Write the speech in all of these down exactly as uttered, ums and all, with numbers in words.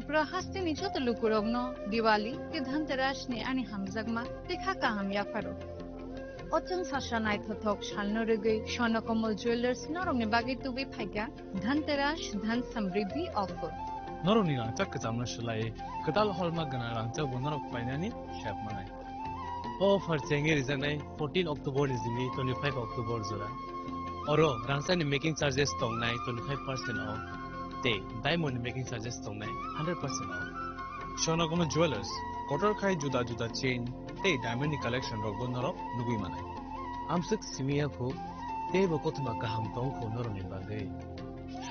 Tripura hasteni joto lukurokno Diwali tei Dhanteras ni ani hamjakma tei kha kaham yapharo. O chwng sasa naithothok salno rwgwi Swarna Kamal Jewellers norokni bagwi tubui phaikha Dhanteras Dhan Samriddhi offer. Norokni rangchak kwchamno swlaiwi kwtal holma gwnang rangchakbo norok painani sep manai. O offer chengwi rijaknai fourteen October ni simi twenty-five October jora. Oro rangchakni making charges tongnai twenty-five percent off tei diamond ni making charges tongnai hundred percent off. Swarna Kamal Jewellers, kotor khai juda juda chain tei diamond ni collection rokbo norok nugwi manai. Amswk simi ya phuk, teibo kothoma kaham tong kho norokni bagwi.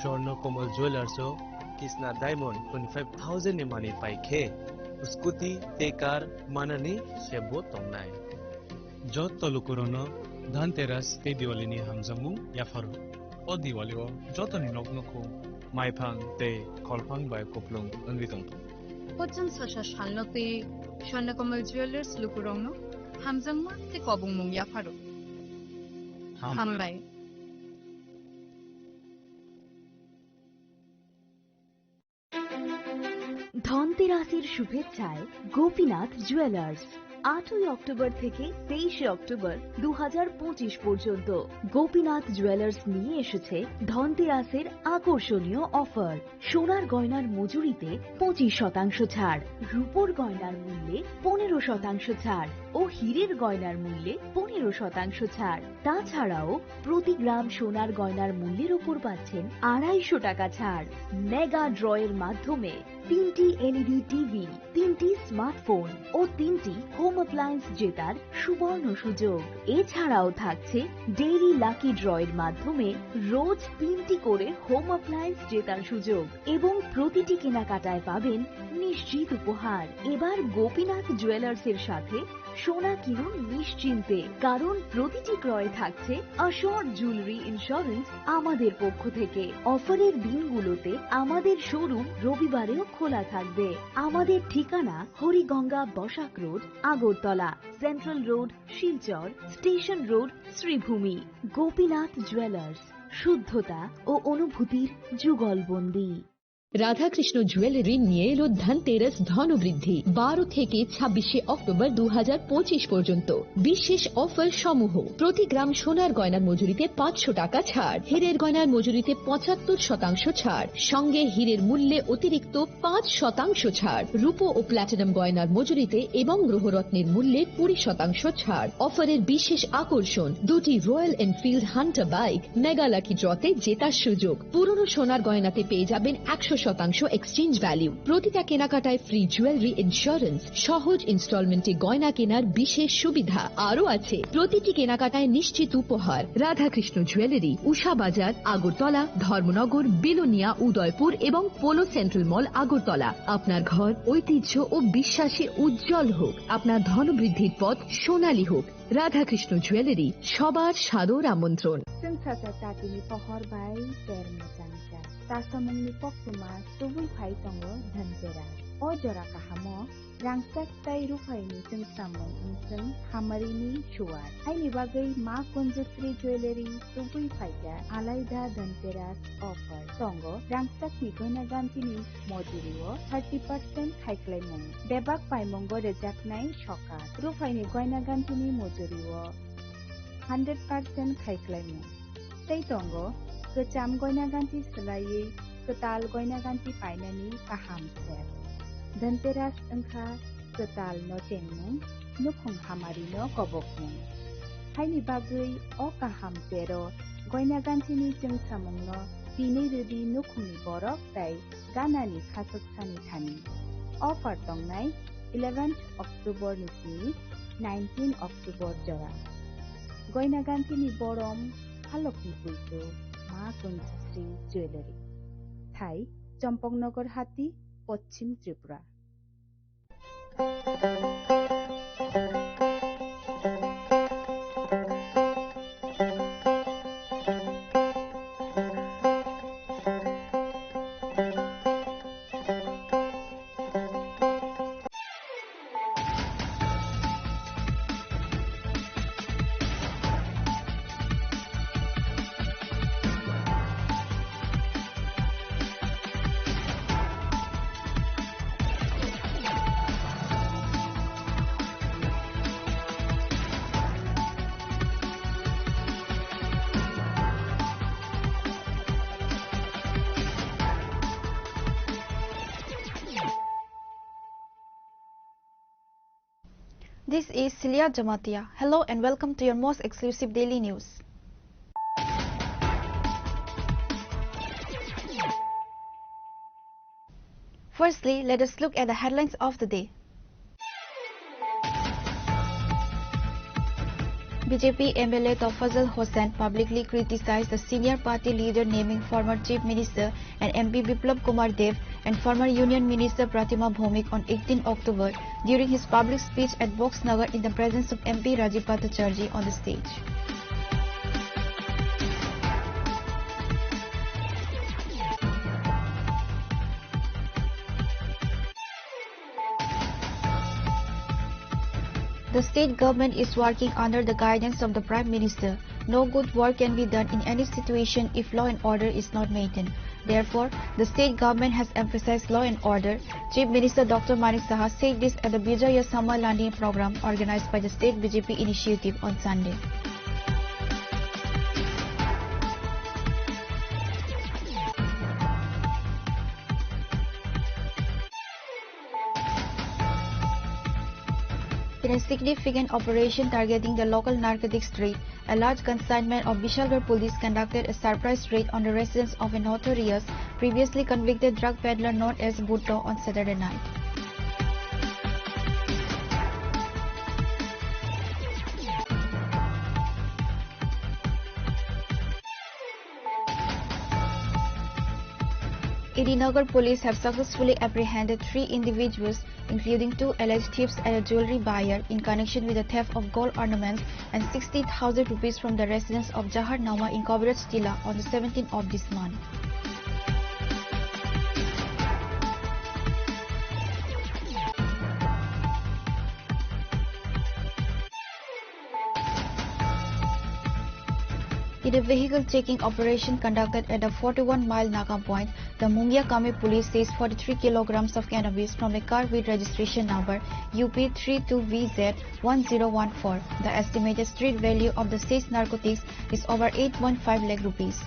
Swarna Kamal Jewellers o Kisna Diamond twenty-five thousand ni manwi pai khe, scooty tei car manani sebo tongnai. Joto lukurokno Dhanteras tei Diwali ni hamjakmung yapharo. O Diwali o jotoni nok nukhung maiphang tei kholphang bai kuplung wngwi tongthung. Kochang sasa salno tei Swarna Kamal Jewellers lukurokno hamjakma tei kobongmung yapharo. Ham- Hambai. ধনতেরাসের শুভেচ্ছায় গোপীনাথ জুয়েলার্স। আটই অক্টোবর থেকে তেইশে অক্টোবর দু হাজার পঁচিশ পর্যন্ত গোপীনাথ জুয়েলার্স নিয়ে এসেছে ধনতেরাসের আকর্ষণীয় অফার। সোনার গয়নার মজুরিতে পঁচিশ শতাংশ ছাড়, রূপোর গয়নার মূল্যে পনেরো শতাংশ ছাড় ও হীরের গয়নার মূল্যে পনেরো শতাংশ ছাড়। তাছাড়াও প্রতি গ্রাম সোনার গয়নার মূল্যের উপর পাচ্ছেন আড়াইশো টাকা ছাড়। মেগা ড্রয়ের মাধ্যমে তিনটি এলইডি টিভি, তিনটি স্মার্টফোন ও তিনটি হোম অ্যাপ্লায়েন্স জেতার সুবর্ণ সুযোগ। এছাড়াও থাকছে ডেইলি লাকি ড্রয়ের মাধ্যমে রোজ তিনটি করে হোম অ্যাপ্লায়েন্স জেতার সুযোগ এবং প্রতিটি কেনাকাটায় পাবেন নিশ্চিত উপহার। এবার গোপীনাথ জুয়েলার্সের সাথে সোনা কিনুন নিশ্চিন্তে, কারণ প্রতিটি ক্রয়ে থাকছে অ্যাসিওরড জুয়েলারি ইন্স্যুরেন্স আমাদের পক্ষ থেকে। অফারের দিনগুলোতে আমাদের শোরুম রবিবারেও খোলা থাকবে। আমাদের ঠিকানা Hariganga Basak road, Agartala, central road, Silchar, station road, Sribhumi. Gopinath jewellers, শুদ্ধতা ও অনুভূতির যুগলবন্দী। রাধাকৃষ্ণ জুয়েলারি নিয়ে এলো ধনতেরাস ধনবৃদ্ধি। বারো থেকে ছাব্বিশে অক্টোবর দু হাজার পঁচিশ পর্যন্ত বিশেষ অফার সমূহ: প্রতি গ্রাম সোনার গয়নার মজুরিতে পাঁচশো টাকা ছাড়, হীরের গয়নার মজুরিতে পঁচাত্তর শতাংশ ছাড়, সঙ্গে হীরের মূল্যে অতিরিক্ত পাঁচ শতাংশ ছাড়, রূপো ও প্ল্যাটিনাম গয়নার মজুরিতে এবং গ্রহরত্নের মূল্যে কুড়ি শতাংশ ছাড়। অফারের বিশেষ আকর্ষণ, দুটি royal Enfield Hunter bike mega lucky ড্রতে জেতার সুযোগ। পুরনো সোনার গয়নাতে পেয়ে যাবেন একশো শতাংশ এক্সচেঞ্জ ভ্যালু। প্রতিটা কেনাকাটায় ফ্রি জুয়েলারি ইন্স্যুরেন্স, সহজ ইনস্টলমেন্টে গয়না কেনার বিশেষ সুবিধা। আরও আছে প্রতিটি কেনাকাটায় নিশ্চিত উপহার। রাধাকৃষ্ণ জুয়েলারি, উষা বাজার, আগরতলা, ধর্মনগর, বিলোনিয়া, উদয়পুর এবং পোলো সেন্ট্রাল মল, আগরতলা। আপনার ঘর ঐতিহ্য ও বিশ্বাসে উজ্জ্বল হোক, আপনার ধনবৃদ্ধির পথ সোনালী হোক। রাধাকৃষ্ণ জুয়েলারি, সবার সাদর আমন্ত্রণ। Chwng sasa chatini pohor bai ter mwchangsa. Chasamungni koktwma tubui phai tongo Dhanteras. O jora kahamo rangchak tei ruphaini chwngsamung wngchwng hamarini suwar. Haini bagwi Ma Kunjasri Jewellery tubui phaikha alaida Dhanteras offer. Tongo rangchakni goina gantini mojurio thirty percent khaiklaimung. Bebak paimungo rwjaknai sokat. Ruphaini goina gantini mojurio hundred percent khaiklaimung. Tei tongo kwcham goina ganti swlaiwi kwtal goina ganti painani kaham ser. Dhanteras wngkha kwtal no chengmung, nukhung hamari no kobokmung. Haini bagwi o kaham tero goina gantini chwngsamungno tini rwdi nukhungni borok tei ganani khachuk sani thani. Offer tongnai eleventh October ni simi nineteen October jora. Goina gantini borom halokni puitu Ma Kunjasri Jewellery. Thai Champaknagar Hati, Poschim Tripura. This is Celia Jamatia. Hello and welcome to your most exclusive daily news. Firstly, let us look at the headlines of the day. B J P M L A Tofazal Hossain publicly criticized the senior party leader naming former Chief Minister and M P Biplab Kumar Deb and former Union Minister Pratima Bhowmik on eighteen October during his public speech at Boxnagar in the presence of M P Rajiv Bhattacharjee on the stage. The state government is working under the guidance of the Prime Minister. No good work can be done in any situation if law and order is not maintained. Therefore, the state government has emphasized law and order. Chief Minister Doctor Manik Saha said this at the Vijay Yasama Lani program organized by the state B J P initiative on Sunday. In a significant operation targeting the local narcotics trade, a large consignment of Bishalgarh police conducted a surprise raid on the residence of a notorious, previously convicted drug peddler known as Bhutto on Saturday night. Irinagar police have successfully apprehended three individuals, including two alleged thieves and a jewelry buyer, in connection with the theft of gold ornaments and sixty thousand rupees from the residence of Jahar Nama in Kaviraj Tilla on the seventeenth of this month. In a vehicle checking operation conducted at the forty-one mile Naga point, the Mungia Kami police seized forty-three kilograms of cannabis from a car with registration number U P three two V Z one zero one four. The estimated street value of the seized narcotics is over eight point five lakh rupees.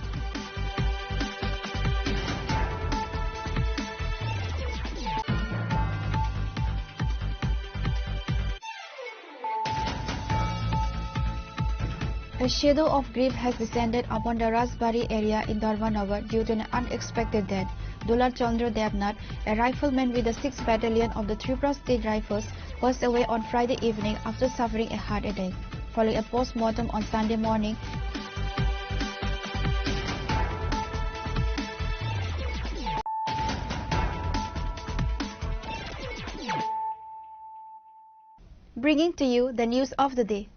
A shadow of grief has descended upon the Rajbari area in Dharmanagar due to an unexpected death. Dular Chandra Debnath, a rifleman with the sixth Battalion of the Tripura State Rifles, passed away on Friday evening after suffering a heart attack. Following a post-mortem on Sunday morning, bringing to you the news of the day.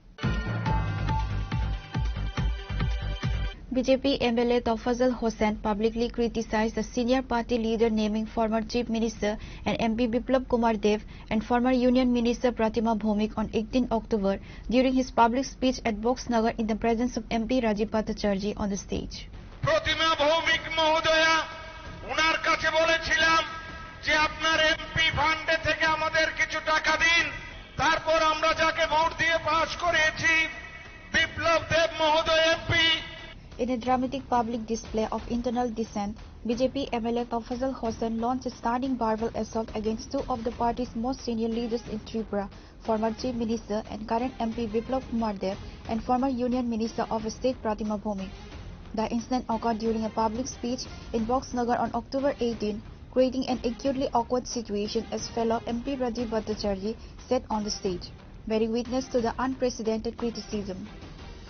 B J P M L A Tofazal Hossain publicly criticized the senior party leader naming former Chief Minister and M P Biplab Kumar Deb and former Union Minister Pratima Bhowmik on eighteen October during his public speech at Boxnagar in the presence of M P Rajiv Bhattacharjee on the stage. Pratima ভৌমিক মহোদয়া, ওনার কাছে বলেছিলাম যে আপনার এমপি ফান্ডে থেকে আমাদের কিছু টাকা দিন, তারপর আমরা যাকে ভোট দিয়ে পাস করিয়েছি, বিপ্লব দেব মহোদয় MP. In a dramatic public display of internal dissent, B J P M L A Tofazal Hossain launched a stunning verbal assault against two of the party's most senior leaders in Tripura, former Chief Minister and current M P Biplab Kumar Deb and former Union Minister of State Pratima Bhowmik. The incident occurred during a public speech in Boxnagar on October eighteen, creating an acutely awkward situation as fellow M P Rajiv Bhattacharjee sat on the stage, bearing witness to the unprecedented criticism.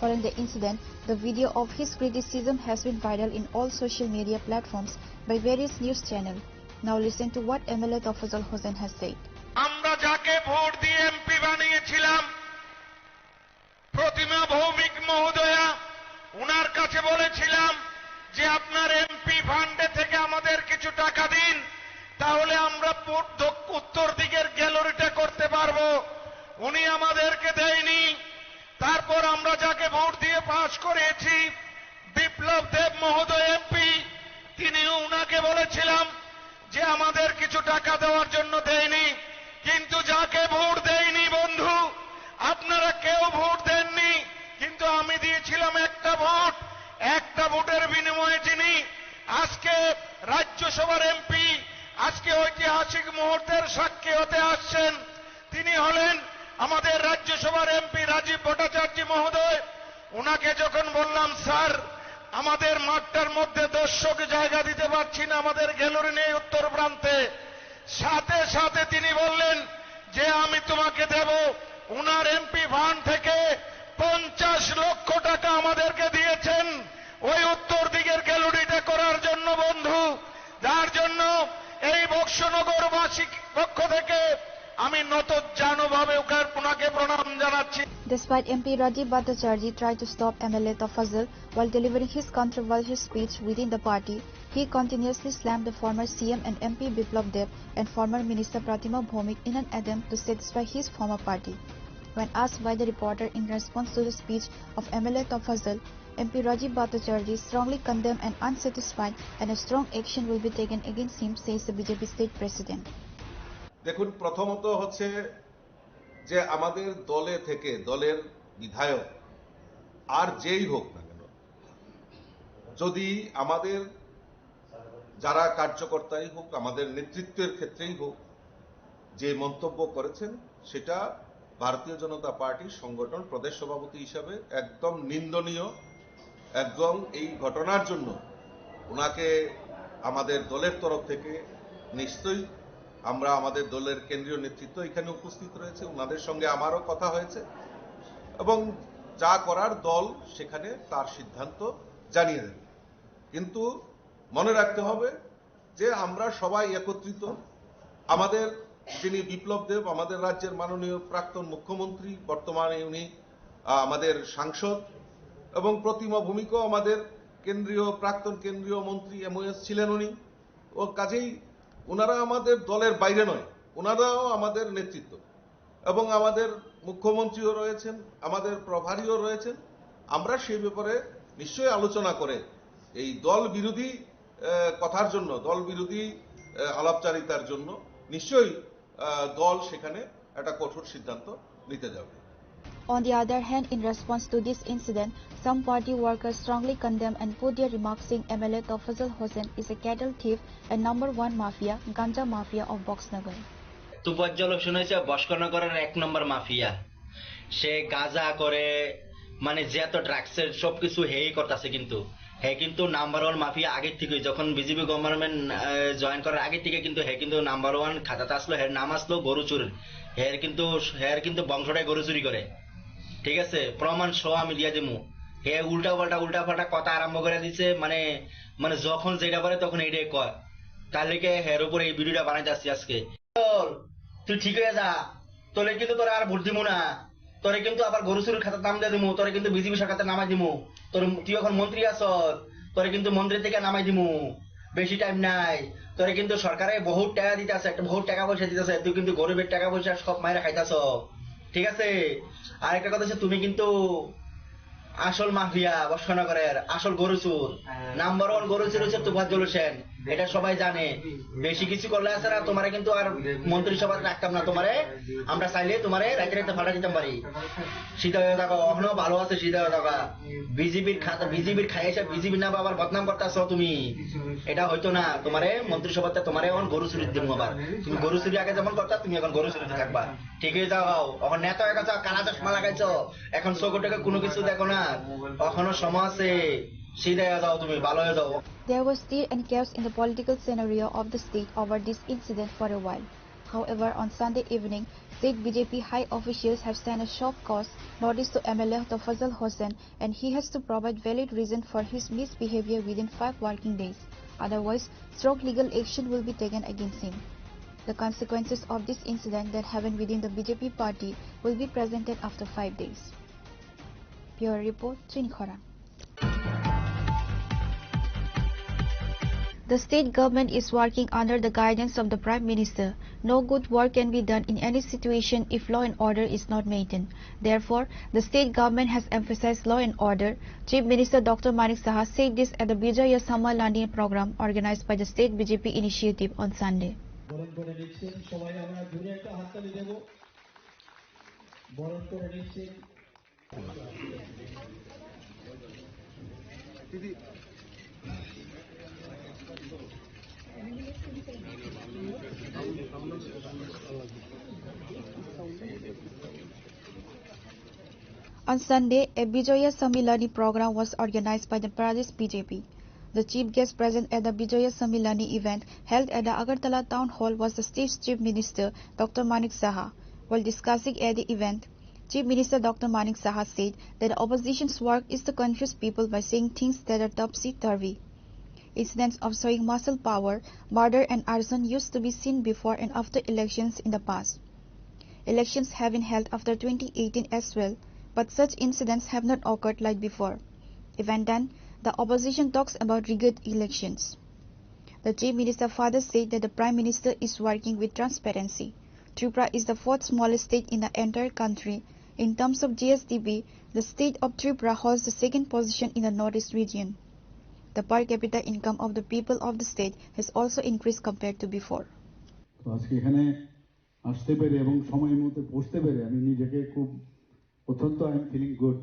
Following the incident, the video of his criticism has been viral in all social media platforms by various news channels. Now listen to what M L A Tofazal Hossain has said. আমরা যাকে ভোট দিয়ে এমপি বানিয়েছিলাম, প্রতিমা ভৌমিক মহোদয়া, উনার কাছে বলেছিলাম যে আপনার এমপি ফান্ডে থেকে আমাদের কিছু টাকা দিন, তাহলে আমরা পূর্ব-, দক্ষ-, উত্তর দিকের গ্যালারিটা করতে পারবো। উনি আমাদেরকে দেয়নি। তারপর আমরা যাকে ভোট দিয়ে পাস করিয়েছি, বিপ্লব দেব মহোদয় এমপি, তিনিও উনাকে বলেছিলাম যে আমাদের কিছু টাকা দেওয়ার জন্য দেয়নি, কিন্তু যাকে ভোট দেয়নি বন্ধু, আপনারা কেউ ভোট দেননি, কিন্তু আমি দিয়েছিলাম একটা ভোট, একটা ভোটের বিনিময়ে যিনি আজকে রাজ্যসভার এমপি, আজকে ঐতিহাসিক মুহূর্তের সাক্ষী হতে আসছেন, তিনি হলেন আমাদের রাজ্যসভার এমপি রাজীব ভট্টাচার্য মহোদয়, ওনাকে যখন বললাম, "স্যার, আমাদের মাঠটার মধ্যে দর্শক জায়গা দিতে পারছি না, আমাদের গ্যালারি নেই উত্তর প্রান্তে", সাথে সাথে তিনি বললেন যে, "আমি তোমাকে দেব।" ওনার এমপি ফান্ড থেকে পঞ্চাশ লক্ষ টাকা আমাদেরকে দিয়েছেন ওই উত্তর দিকের গ্যালারিটা করার জন্য, বন্ধু, যার জন্য এই বক্সনগরবাসীর পক্ষ থেকে আমি নতজানুভাবে ওকে, ওনাকে প্রণাম জানাচ্ছি। Despite M P Rajiv Bhattacharjee tried to stop M L A Tofazal while delivering his controversial speech within the party, he continuously slammed the former C M and M P Biplab Deb and former minister Pratima Bhowmik in an attempt to satisfy his former party. When asked by the reporter in response to the speech of M L A Tofazal, M P Rajiv Bhattacharjee strongly condemned and unsatisfied and a strong action will be taken against him, says the B J P state president. দেখুন, প্রথমত হচ্ছে যে আমাদের দলে থেকে, দলের বিধায়ক আর যেই হোক না কেন, যদি আমাদের যারা কার্যকর্তাই হোক, আমাদের নেতৃত্বের ক্ষেত্রেই হোক, যে মন্তব্য করেছেন, সেটা ভারতীয় জনতা পার্টির সংগঠন প্রদেশ সভাপতি হিসাবে একদম নিন্দনীয়। একদম এই ঘটনার জন্য ওনাকে আমাদের দলের তরফ থেকে নিশ্চয়ই আমরা, আমাদের দলের কেন্দ্রীয় নেতৃত্ব এখানে উপস্থিত রয়েছে, ওনাদের সঙ্গে আমারও কথা হয়েছে এবং যা করার দল সেখানে তার সিদ্ধান্ত জানিয়ে দেবে। কিন্তু মনে রাখতে হবে যে আমরা সবাই একত্রিত। আমাদের যিনি বিপ্লব দেব, আমাদের রাজ্যের মাননীয় প্রাক্তন মুখ্যমন্ত্রী, বর্তমানে উনি, আহ, আমাদের সাংসদ, এবং প্রতিমা ভৌমিকও আমাদের কেন্দ্রীয়, প্রাক্তন কেন্দ্রীয় মন্ত্রী, এমওএস ছিলেন উনি। ও কাজেই ওনারা আমাদের দলের বাইরে নয়, ওনারাও আমাদের নেতৃত্ব। এবং আমাদের মুখ্যমন্ত্রীও রয়েছেন, আমাদের প্রভারীও রয়েছেন। আমরা সেই ব্যাপারে নিশ্চয়ই আলোচনা করে এই দল বিরোধী, আহ, কথার জন্য, দল বিরোধী, আহ, আলাপচারিতার জন্য নিশ্চয়ই, আহ, দল সেখানে একটা কঠোর সিদ্ধান্ত নিতে যাবে। On the other hand, in response to this incident, some party workers strongly condemn and put their remarks saying M L A Tofazal Hossain is a cattle thief and number one mafia, ganja mafia of Boxnagar. Tofazzal হোসেন হয়েছে বস্কনগরের এক নম্বর মাফিয়া। সে গাঁজা করে, মানে যত ড্রাগসের সবকিছু হেই করতেছে। কিন্তু হে কিন্তু নাম্বার ওয়ান মাফিয়া আগের থেকে, যখন বিজেপি গভর্নমেন্ট জয়েন করার আগের থেকে কিন্তু হে কিন্তু নাম্বার ওয়ান খাতাতে আসলো। হের নাম আসলো গরু চুর। হের কিন্তু, হের কিন্তু বংশটাই গরু চুরি করে। ঠিক আছে, প্রমাণ সহ আমি দিয়ে দিমু। হে উল্টা পাল্টা, উল্টা পাল্টা কথা আরম্ভ করে দিছে। মানে, মানে যখন যেটা পারে তখন এইটাই কয়। তাহলে কি হের উপরে এই ভিডিওটা বানাইতে আসছি আজকে। চল, তুই ঠিক হয়ে যা, তোরে কিন্তু তোরে আর ভোট দিমু না। তোরে কিন্তু আবার গরু চুরির খাতার নাম দিয়ে দিমু, তোরে কিন্তু বিজেপি সরকার নামাই দিমু। তোর, তুই এখন মন্ত্রী আছস, তোরে কিন্তু মন্ত্রী থেকে নামাই দিমু। বেশি টাইম নাই। তোরে কিন্তু সরকারে বহুত টাকা দিতে আছে, একটা বহুত টাকা পয়সা দিতে আছে। তুই কিন্তু গরিবের টাকা পয়সা সব মাইরা খাইতাছ। ঠিক আছে? আরেকটা কথা হচ্ছে, তুমি কিন্তু আসল মাফিয়া বস্কনগরের, আসল গরু চুর। নাম্বার ওয়ান গরু চুর হচ্ছে তুফাজ্জল হোসেন, এটা সবাই জানে। বেশি কিছু করলে আছে না, তোমারে কিন্তু আর মন্ত্রিসভাতে রাখতাম না। তোমারে আমরা চাইলে তোমারে রাইতে রাইতে ফাটা দিতাম পারি। সিধা হয়ে থাকো, অখনো ভালো আছে, সিধা হয়ে থাকো। বিজেপির খাতা, বিজেপির খাই এসে বিজেপির নামে আবার বদনাম করতেছো তুমি। এটা হইতো না, তোমারে মন্ত্রিসভাতে তোমারে এখন গরু চুরি দিমু আবার। তুমি গরু চুরি আগে যেমন করতা, তুমি এখন গরু চুরিতে থাকবা। ঠিক হয়ে যাও, এখন নেতা হয়ে গেছো, কালা চশমা লাগাইছো, এখন চোখে টোকে কোনো কিছু দেখো না, এখনো সময় আছে। সিধা হয়ে যাও তুমি, ভালো হয়ে যাও। There was stir and chaos in the political scenario of the state over this incident for a while. However, on Sunday evening, state B J P high officials have sent a show cause notice to M L A Tofazal Hossain, and he has to provide valid reason for his misbehavior within five working days. Otherwise, strong legal action will be taken against him. The consequences of this incident that happened within the B J P party will be presented after five days. Bureau Report, Chini Khorang. The state government is working under the guidance of the Prime Minister. No good work can be done in any situation if law and order is not maintained. Therefore, the state government has emphasized law and order. Chief Minister Doctor Manik Saha said this at the Vijay Sammalani program organized by the state B J P initiative on Sunday. বরণ করে নিচ্ছেন, সবাই আমরা জোরে একটা হাততালি দেব। বরণ করে নিচ্ছেন। On Sunday, a Bijoya Samilani program was organized by the Pradesh B J P. The chief guest present at the Bijoya Samilani event held at the Agartala Town Hall was the state's Chief Minister Doctor Manik Saha. While discussing at the event, Chief Minister Doctor Manik Saha said that the opposition's work is to confuse people by saying things that are topsy-turvy. Incidents of showing muscle power, murder and arson used to be seen before and after elections in the past. Elections have been held after twenty eighteen as well, but such incidents have not occurred like before. Even then, the opposition talks about rigged elections. The Chief Minister further said that the Prime Minister is working with transparency. Tripura is the fourth smallest state in the entire country. In terms of G S D P, the state of Tripura holds the second position in the Northeast region. The per capita income of the people of the state has also increased compared to before. তো আজকে এখানে আসতে পেরে এবং সময় মতো পৌঁছতে পেরে আমি নিজেকে খুব অত্যন্ত, আই এম ফিলিং গুড,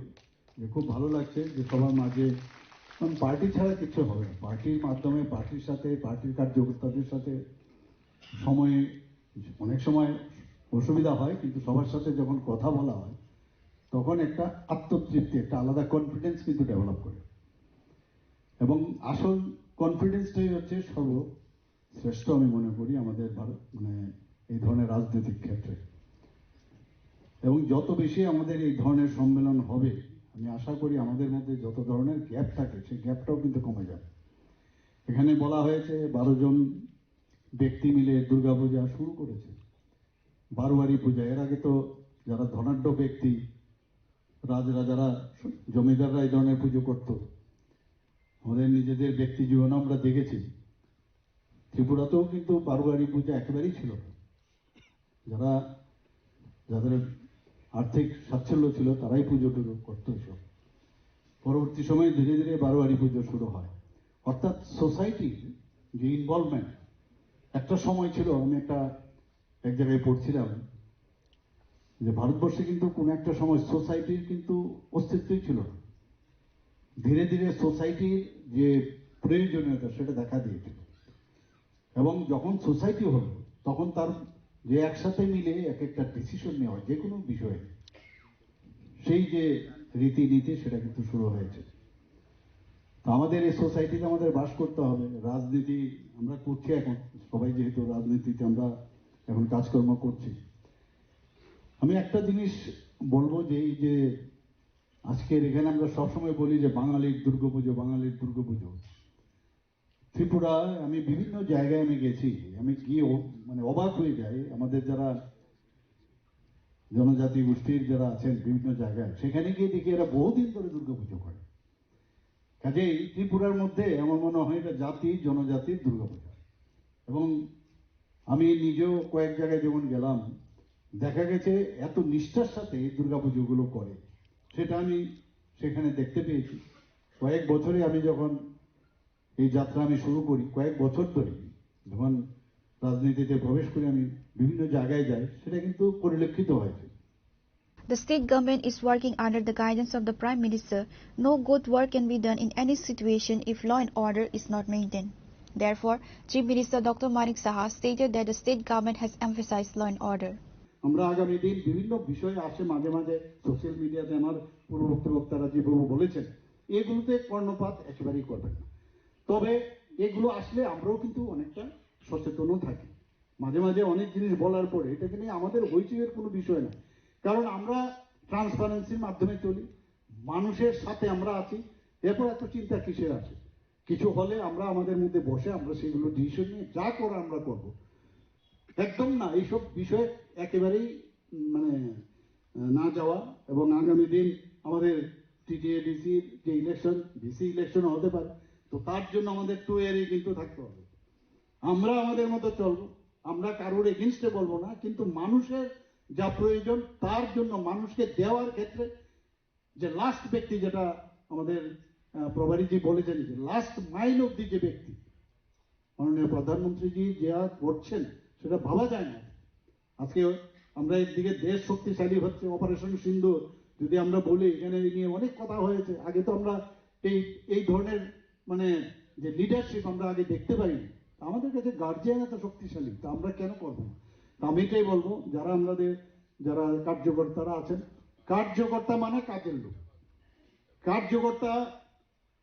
যে খুব ভালো লাগছে যে সবার মাঝে, কারণ পার্টি ছাড়া কিছু হবে না। পার্টির মাধ্যমে, পার্টির সাথে, পার্টির কার্যকর্তাদের সাথে সময় অনেক সময় অসুবিধা হয়, কিন্তু সবার সাথে যখন কথা বলা হয় তখন একটা আত্মতৃপ্তি, একটা আলাদা কনফিডেন্স কিন্তু ডেভেলপ করে। এবং আসল কনফিডেন্সটাই হচ্ছে সর্বশ্রেষ্ঠ আমি মনে করি আমাদের ভারত, মানে, এই ধরনের রাজনৈতিক ক্ষেত্রে। এবং যত বেশি আমাদের এই ধরনের সম্মেলন হবে, আমি আশা করি আমাদের মধ্যে যত ধরনের গ্যাপ থাকে, সেই গ্যাপটাও কিন্তু কমে যাবে। এখানে বলা হয়েছে, বারো জন ব্যক্তি মিলে দুর্গাপূজা শুরু করেছে, বারোয়ারি পূজা। এর আগে তো যারা ধনাঢ্য ব্যক্তি, রাজরাজারা, জমিদাররা এই ধরনের পুজো করত। আমাদের নিজেদের ব্যক্তি জীবনে আমরা দেখেছি, ত্রিপুরাতেও কিন্তু বারোয়ারি পূজা একেবারেই ছিল না। যারা, যাদের আর্থিক স্বাচ্ছল্য ছিল, তারাই পুজো টুজো করতো এসব। পরবর্তী সময়ে ধীরে ধীরে বারোয়ারি পুজো শুরু হয়। অর্থাৎ সোসাইটির যে ইনভলভমেন্ট, একটা সময় ছিল, আমি একটা, এক জায়গায় পড়ছিলাম যে ভারতবর্ষে কিন্তু কোনো একটা সময় সোসাইটির কিন্তু অস্তিত্বই ছিল না। ধীরে ধীরে সোসাইটির যে প্রয়োজনীয়তা, সেটা দেখা দিয়েছিল। এবং যখন সোসাইটি হলো, তখন তার যে একসাথে মিলে এক একটা ডিসিশন নেওয়া হয় যে কোনো বিষয়ে, সেই যে রীতিনীতি, সেটা কিন্তু শুরু হয়েছে। তো আমাদের এই সোসাইটিতে আমাদের বাস করতে হবে। রাজনীতি আমরা করছি এখন, সবাই যেহেতু রাজনীতিতে আমরা এখন কাজকর্ম করছি, আমি একটা জিনিস বলবো যে এই যে আজকের এখানে আমরা সবসময় বলি যে বাঙালির দুর্গাপুজো, বাঙালির দুর্গাপুজো। ত্রিপুরায় আমি বিভিন্ন জায়গায় আমি গেছি, আমি গিয়ে অ-, মানে অবাক হয়ে যাই। আমাদের যারা জনজাতি গোষ্ঠীর যারা আছেন বিভিন্ন জায়গায়, সেখানে গিয়ে দেখি এরা বহুদিন ধরে দুর্গাপুজো করে। কাজেই ত্রিপুরার মধ্যে আমার মনে হয় এটা জাতি জনজাতির দুর্গাপূজা। এবং আমি নিজেও কয়েক জায়গায় যখন গেলাম, দেখা গেছে এত নিষ্ঠার সাথে এই দুর্গাপুজোগুলো করে, সেটা আমি সেখানে দেখতে পেয়েছি। কয়েক বছরে আমি যখন এই যাত্রা আমি শুরু করি, কয়েক বছর ধরে যখন রাজনীতিতে প্রবেশ করি, আমি বিভিন্ন জায়গায় যাই, সেটা কিন্তু পরিলক্ষিত হয়েছে। The state government is working under the guidance of the Prime Minister. No good work can be done in any situation if law and order is not maintained. Therefore, Chief Minister Doctor Manik Saha stated that the state government has emphasized law and order. আমরা আগামী দিন বিভিন্ন বিষয় আসে মাঝে মাঝে সোশ্যাল মিডিয়াতে, আমার পূর্ববর্তী বক্তারা যেভাবে বলেছেন, এগুলোতে কর্ণপাত একেবারেই করবেন না। তবে এগুলো আসলে আমরাও কিন্তু অনেকটা সচেতনও থাকি। মাঝে মাঝে অনেক জিনিস বলার পরে এটাকে নিয়ে আমাদের হইচইয়ের কোনো বিষয় না, কারণ আমরা ট্রান্সপারেন্সির মাধ্যমে চলি, মানুষের সাথে আমরা আছি। এরপর এত চিন্তা কিসের আছে? কিছু হলে আমরা আমাদের মধ্যে বসে আমরা সেগুলো ডিসিশন নিয়ে যা করার আমরা করব। একদম না, এইসব বিষয়ে একেবারেই, উম, মানে, আহ, না যাওয়া। এবং আগামী দিন আমাদের টিটিএডিসির যে ইলেকশন, ভিসি ইলেকশন হতে পারে, তো তার জন্য আমাদের টু ইয়ারই কিন্তু থাকতে হবে। আমরা আমাদের মতো চলবো, আমরা কারোর এগেনস্টে বলবো না, কিন্তু মানুষের যা প্রয়োজন তার জন্য মানুষকে দেওয়ার ক্ষেত্রে যে লাস্ট ব্যক্তি, যেটা আমাদের, আহ, প্রভারীজি বলেছেন যে লাস্ট মাইল অব্দি যে ব্যক্তি, মাননীয় প্রধানমন্ত্রীজি যা করছেন সেটা ভাবা যায় না। আজকে আমরা একদিকে দেশ শক্তিশালী হচ্ছে, অপারেশন সিন্দুর যদি আমরা বলি, এখানে এই নিয়ে অনেক কথা হয়েছে। আগে তো আমরা এই, এই ধরনের, মানে, যে লিডারশিপ আমরা আগে দেখতে পাইনি। আমাদের কাছে গার্জিয়ান এত শক্তিশালী, তা আমরা কেন করবো না? তা আমি এটাই বলবো, যারা আমাদের, যারা কার্যকর্তারা আছেন, কার্যকর্তা মানে কাজের লোক। কার্যকর্তা,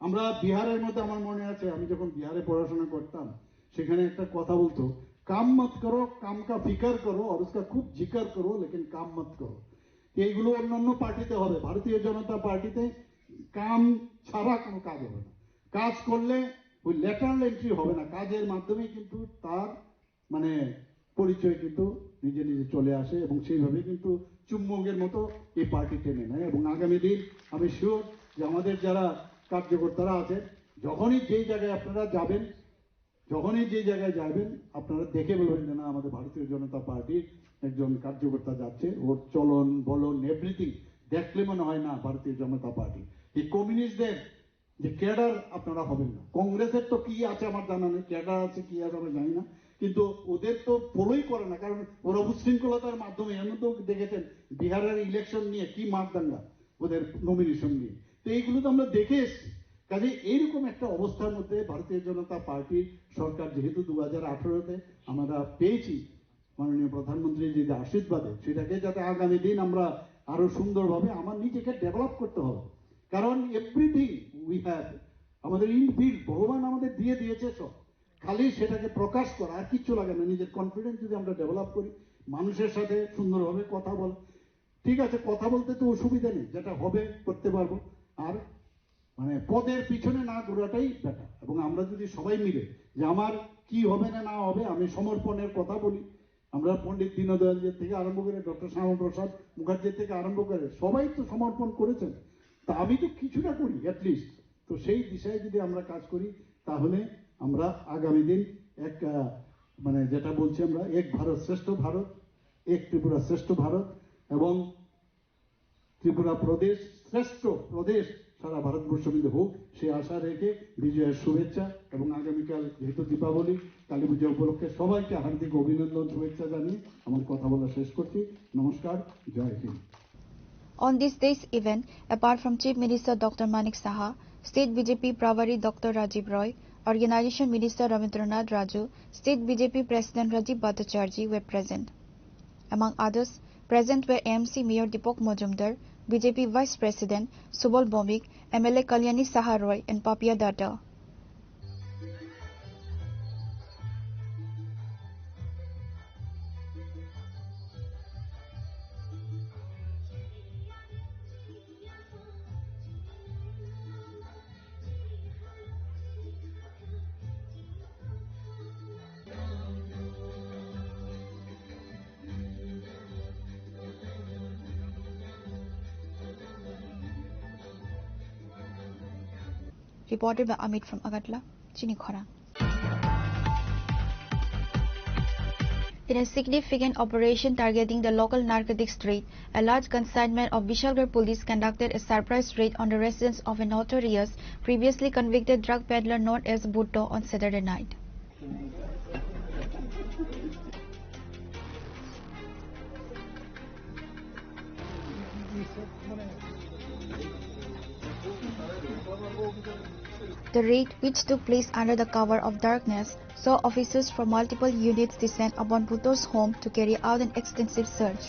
আমরা বিহারের মধ্যে, আমার মনে আছে, আমি যখন বিহারে পড়াশোনা করতাম, সেখানে একটা কথা বলতো, "কাম মত করো, কাম কা ফিকার করো, আর উসকা খুব জিকার করো, লেকিন কাম মত করো।" তো এইগুলো অন্যান্য পার্টিতে হবে, ভারতীয় জনতা পার্টিতে কাম ছাড়া কোনো কাজ হবে না। কাজ করলে ওই লেটারাল এন্ট্রি হবে না, কাজের মাধ্যমে কিন্তু তার মানে পরিচয় কিন্তু নিজে নিজে চলে আসে এবং সেইভাবে কিন্তু চুম্বকের মতো এই পার্টি টেনে নেয়। এবং আগামী দিন আমি শিওর যে আমাদের যারা কার্যকর্তারা আছেন, যখনই যেই জায়গায় আপনারা যাবেন, যখনই যে জায়গায় যাবেন, আপনারা দেখে বলবেন যে, "না, আমাদের ভারতীয় জনতা পার্টির একজন কার্যকর্তা যাচ্ছে, ওর চলন বলন, এভরিথিং দেখলে মনে হয় না ভারতীয় জনতা পার্টি।" এই কমিউনিস্টদের যে ক্যাডার আপনারা হবেন না। কংগ্রেসের তো কি আছে আমার জানা নেই, ক্যাডার আছে কি আছে আমি জানি না, কিন্তু ওদের তো ফলোই করে না, কারণ ওরা উচ্ছৃঙ্খলতার মাধ্যমে, এমন তো দেখেছেন বিহারের ইলেকশন নিয়ে কি মারদাঙ্গা ওদের নমিনেশন নিয়ে, তো এইগুলো তো আমরা দেখে এসেছি। কাজে এইরকম একটা অবস্থার মধ্যে ভারতীয় জনতা পার্টির সরকার যেহেতু দু হাজার আঠারোতে আমরা পেয়েছি, মাননীয় প্রধানমন্ত্রীর যে আশীর্বাদে, সেটাকে যাতে আগামী দিন আমরা আরো সুন্দরভাবে আমার নিজেকে ডেভেলপ করতে হবে, কারণ এভরিথিং উই হ্যাভ, আমাদের ইনবিল্ট ভগবান আমাদের দিয়ে দিয়েছে সব, খালি সেটাকে প্রকাশ করা, আর কিচ্ছু লাগে না। নিজের কনফিডেন্স যদি আমরা ডেভেলপ করি, মানুষের সাথে সুন্দরভাবে কথা বল, ঠিক আছে, কথা বলতে তো অসুবিধা নেই, যেটা হবে করতে পারবো। আর মানে পদের পিছনে না ঘোরাটাই বেটার। এবং আমরা যদি সবাই মিলে যে আমার কি হবে না না হবে, আমি সমর্পণের কথা বলি, আমরা পণ্ডিত দীনদয়ালজি থেকে আরম্ভ করে ডক্টর শ্যামাপ্রসাদ মুখার্জি থেকে আরম্ভ করে সবাই তো সমর্পণ করেছেন, তা আমি তো কিছুটা করি অ্যাটলিস্ট। তো সেই দিশায় যদি আমরা কাজ করি, তাহলে আমরা আগামী দিন এক আহ, মানে যেটা বলছি আমরা এক ভারত শ্রেষ্ঠ ভারত, এক ত্রিপুরা শ্রেষ্ঠ ভারত এবং ত্রিপুরা প্রদেশ শ্রেষ্ঠ প্রদেশ সারা ভারতবর্ষ মিলে হোক, সেই আশা রেখে বিজয়ের শুভেচ্ছা এবং আগামীকাল যেহেতু দীপাবলি, কালী পূজা উপলক্ষে সবাইকে হার্দিক অভিনন্দন, শুভেচ্ছা জানিয়ে আমার কথা বলা শেষ করছি। নমস্কার, জয় Hind. On this day's event, apart from Chief Minister Doctor Manik Saha, State B J P Pravari Doctor Rajiv Roy, Organization Minister Ravindranath Raju, State B J P President Rajiv Bhattacharjee were present. Among others, present were A M C Mayor Deepak Majumdar, B J P Vice President Subal Bhowmik, M L A Kalyani Saha Roy, and Papia Datta. Reported by Amit from Agartala, Chini Khorang. In a significant operation targeting the local narcotics trade, a large consignment of Bishalgarh police conducted a surprise raid on the residence of a notorious, previously convicted drug peddler known as Bhutto on Saturday night. The raid, which took place under the cover of darkness, saw officers from multiple units descend upon Bhutto's home to carry out an extensive search.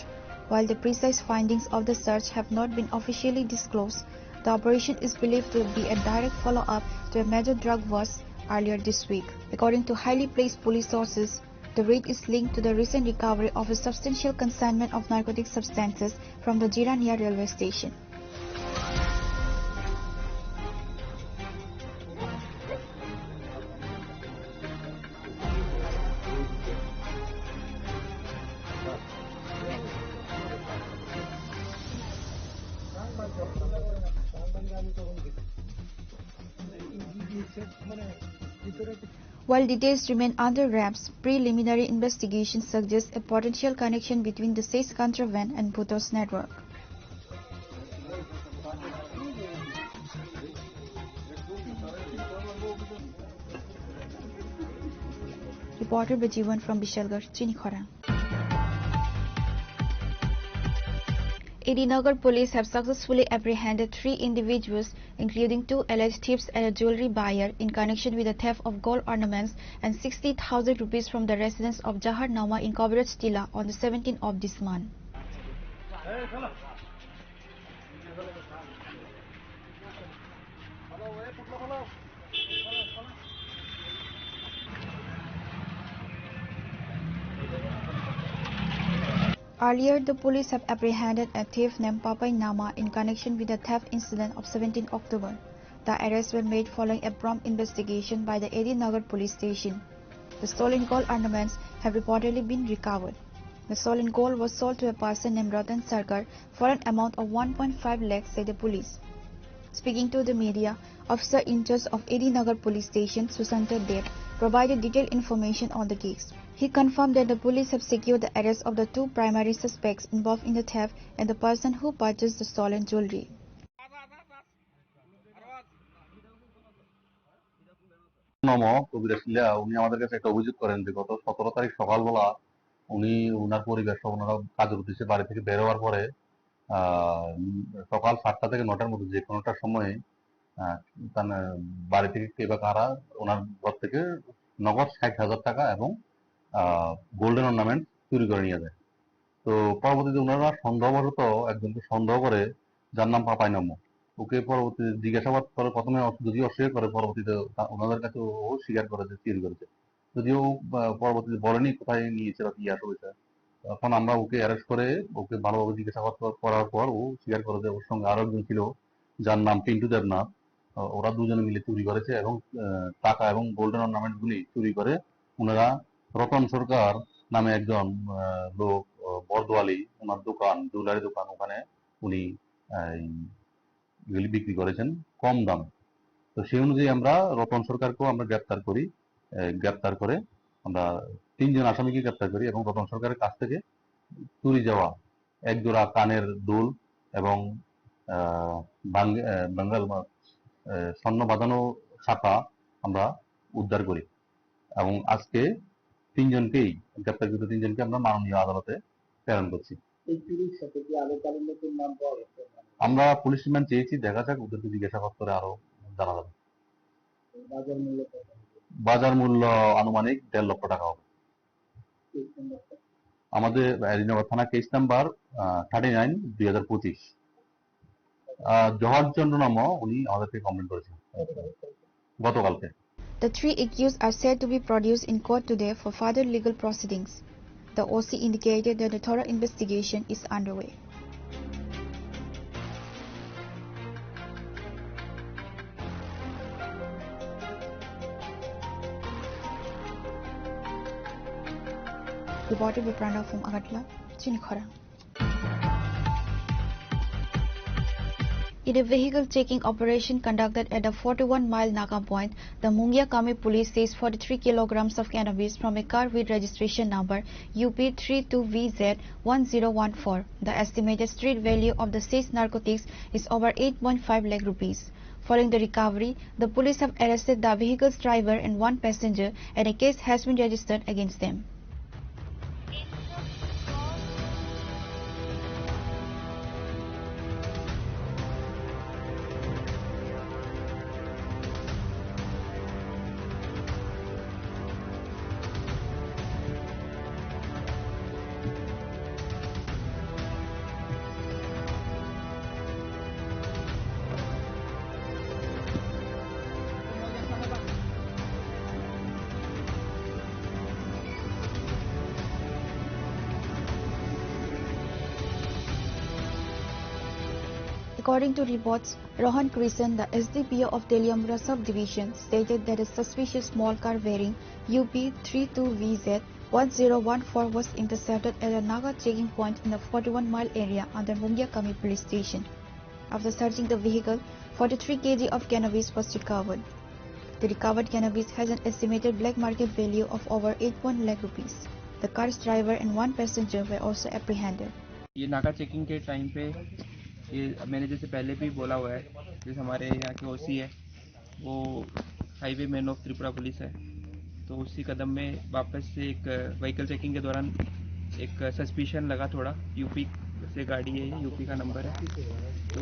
While the precise findings of the search have not been officially disclosed, the operation is believed to be a direct follow-up to a major drug bust earlier this week. According to highly placed police sources, the raid is linked to the recent recovery of a substantial consignment of narcotic substances from the Jirania railway station. While details remain under wraps, preliminary investigation suggests a potential connection between the seized contraband and Bhutto's network. Reporter by Jiwan from Bishalgarh, Chini Khorang. A D Nagar police have successfully apprehended three individuals, including two alleged thieves and a jewelry buyer, in connection with the theft of gold ornaments and sixty thousand rupees from the residence of Jahar Nauma in Kaviraj Tilla on the seventeenth of this month. Earlier, the police have apprehended a thief named Papai Nama in connection with the theft incident of seventeenth October. The arrests were made following a prompt investigation by the A D Nagar police station. The stolen gold ornaments have reportedly been recovered. The stolen gold was sold to a person named Ratan Sarkar for an amount of one point five lakhs, said the police. Speaking to the media, officer in charge of A D Nagar police station, Sushanta Deb, provided detailed information on the case. He confirmed that the police have secured the arrest of the two primary suspects involved in the theft and the person who purchased the stolen jewelry. নম কবিরাজ লিয়া, উনি আমাদের কাছে একটা অভিযোগ করেন যে গত সতেরো তারিখ সকালবেলা উনি, ওনার পরিবার সহ ওনারা কাজের উদ্দেশ্যে বাড়ি থেকে বের হওয়ার পরে আহ, উম, সকাল সাতটা থেকে নটার মধ্যে যে কোনো একটা সময়ে আহ, তার বাড়ি থেকে কে বা কারা ওনার ঘর থেকে নগদ ষাট হাজার টাকা এবং গোল্ডেন অর্নামেন্ট চুরি করে নিয়ে যায়। তো পরবর্তীতে ওনারা সন্দেহবশত একজনকে সন্দেহ করে, যার নাম পাপাই নামো, ওকে পরবর্তীতে জিজ্ঞাসাবাদ করে, প্রথমে অস- যদিও অস্বীকার করে, পরবর্তীতে তা- ওনাদের কাছে ও স্বীকার করে যে চুরি করেছে, যদিও আহ, পরবর্তীতে বলেনি কোথায় নিয়েছে বা কি আসলে হয়েছে। এখন আমরা ওকে অ্যারেস্ট করে ওকে ভালোভাবে জিজ্ঞাসাবাদ কর- করার পর ও স্বীকার করে যে ওর সঙ্গে আরো একজন ছিল, যার নাম পিন্টু দেবনাথ। আহ, ওরা দুজনে মিলে চুরি করেছে এবং আহ, টাকা এবং গোল্ডেন অর্নামেন্ট গুলি চুরি করে ওনারা রতন সরকার নামে একজন আহ, লোক আহ, বর্দোয়ালি, ওনার দোকান, জুয়েলারি দোকান, ওখানে উনি আহ, এই এগুলি বিক্রি করেছেন কম দামে। তো সেই অনুযায়ী আমরা রতন সরকারকেও আমরা গ্রেপ্তার করি। আহ, গ্রেপ্তার করে আমরা তিনজন আসামিকে গ্রেপ্তার করি এবং রতন সরকারের কাছ থেকে চুরি যাওয়া এক জোড়া কানের দুল এবং আহ, বাং- আহ, বাঙ্গাল বা, আহ, স্বর্ণ বাঁধানো শাখা আমরা উদ্ধার করি এবং আজকে তিনজনকেই, গ্রেপ্তারকৃত তিনজনকে আমরা মাননীয় আদালতে প্রেরণ করছি। এই চুরির সাথে কি আরো কারো নতুন নাম পাওয়া গেছে? আমরা পুলিশ রিমান্ড চেয়েছি, দেখা যাক, ওদেরকে জিজ্ঞাসাবাদ করে আরো জানা যাবে। বাজার মূল্য কত হবে? বাজার মূল্য আনুমানিক দেড় লক্ষ টাকা হবে। কেস নাম্বারটা? আমাদের এডিনগর থানা কেস নাম্বার থার্টি নাইন দুই হাজার পঁচিশ। আহ, জহর চন্দ্র নামও উনি আমাদেরকে কমপ্লেন করেছেন গতকালকে। The three accused are set to be produced in court today for further legal proceedings. The O C indicated that a thorough investigation is underway. Reported by Pranav from Agartala, Chini Khorang. In a vehicle checking operation conducted at the forty-one mile Naga point, the Mungia Kami police seized forty-three kilograms of cannabis from a car with registration number U P three two V Z one zero one four. The estimated street value of the seized narcotics is over eight point five lakh rupees. Following the recovery, the police have arrested the vehicle's driver and one passenger, and a case has been registered against them. According to reports, Rohan Krishnan, the S D P O of Teliamura subdivision, stated that a suspicious small car bearing U P three two V Z one zero one four was intercepted at a Naga checking point in the forty-one mile area under Mungia Kami police station. After searching the vehicle, forty-three K G of cannabis was recovered. The recovered cannabis has an estimated black market value of over eight point lakh rupees. The car's driver and one passenger were also apprehended. ये नाका चेकिंग के टाइम पे ये मैंने जैसे पहले भी बोला हुआ है, जैसे हमारे यहाँ के ओसी है, वो हाईवे मैन ऑफ त्रिपुरा पुलिस है, तो उसी कदम में वापस से एक व्हीकल चेकिंग के दौरान एक सस्पिशन लगा थोड़ा। यूपी से गाड़ी है, यूपी का नंबर है, तो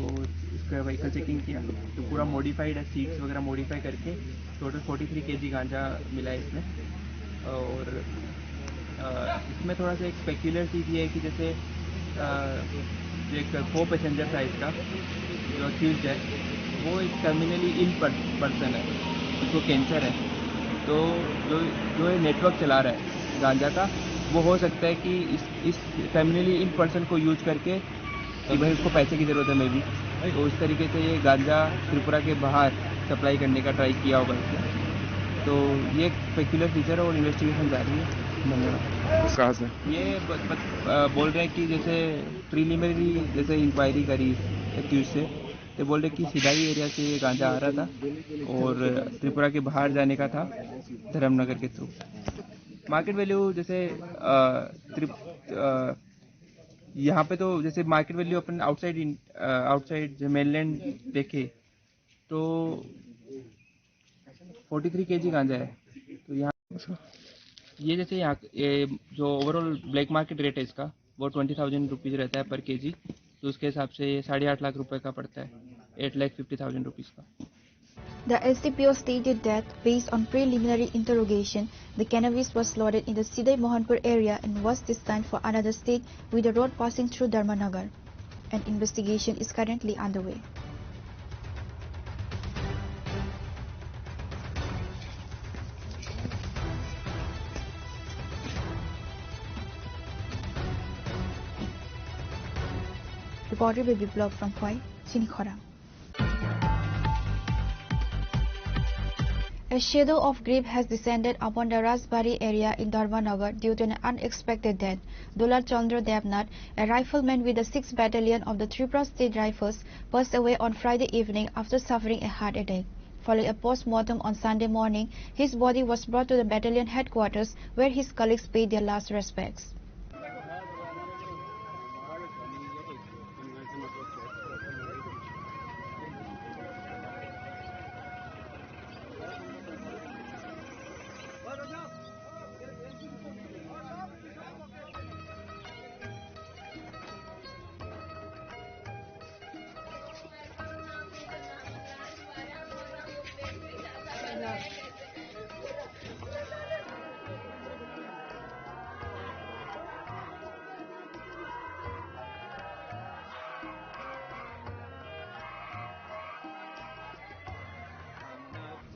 इसका व्हीकल चेकिंग किया तो पूरा मॉडिफाइड है, सीट्स वगैरह मॉडिफाई करके टोटल फोर्टी थ्री केजी गांजा मिला है इसमें। और अ, इसमें थोड़ा सा एक पेक्यूलियर चीज़ ये है कि जैसे अ, जो एक को पैसेंजर था इसका, जो अक्यूज है, वो एक टर्मिनली इल पर्सन है, उसको कैंसर है। तो जो जो ये नेटवर्क चला रहा है गांजा का, वो हो सकता है कि इस इस फेमिनली इन पर्सन को यूज करके कि भाई उसको पैसे की ज़रूरत है, मे बी, तो इस तरीके से ये गांजा त्रिपुरा के बाहर सप्लाई करने का ट्राई किया होगा इसने। तो ये एक पेक्यूलियर फीचर है और इन्वेस्टिगेशन जारी है। धन्यवाद। कहाँ से? ये ब, ब, अ, बोल रहे हैं कि जैसे प्रीलिमिनरी जैसे इंक्वायरी करी एक्यूज से, तो बोल रहे कि सिदाई एरिया से ये गांजा आ रहा था और त्रिपुरा के बाहर जाने का था धर्मनगर के थ्रू। मार्केट वैल्यू जैसे अ, त्रिप, अ, यहाँ पे तो जैसे मार्केट वैल्यू अपन आउटसाइड इन, अ, आउटसाइड जो मेनलैंड देखे तो फ़ोर्टी थ्री केजी गांजा है। तो यहाँ ये जैसे यहाँ ये जो ओवरऑल ब्लैक मार्केट रेट है इसका, वो ट्वेंटी थाउजेंड रुपीज़ रहता है पर केजी। तो उसके हिसाब से ये साढ़े आठ लाख रुपए का पड़ता है, एट लाख फिफ्टी थाउजेंड रुपीज़ का। The S D P O stated that, based on preliminary interrogation, the cannabis was loaded in the Sidai Mohanpur area and was destined for another state, with the road passing through Dharmanagar. An investigation is currently underway. Reporter Baby Blog from Khowai, Chini Khorang. A shadow of grief has descended upon the Rajbari area in Dharmanagar due to an unexpected death. Dulal Chandra Devnath, a rifleman with the sixth Battalion of the Tripura State Rifles, passed away on Friday evening after suffering a heart attack. Following a post-mortem on Sunday morning, his body was brought to the battalion headquarters, where his colleagues paid their last respects.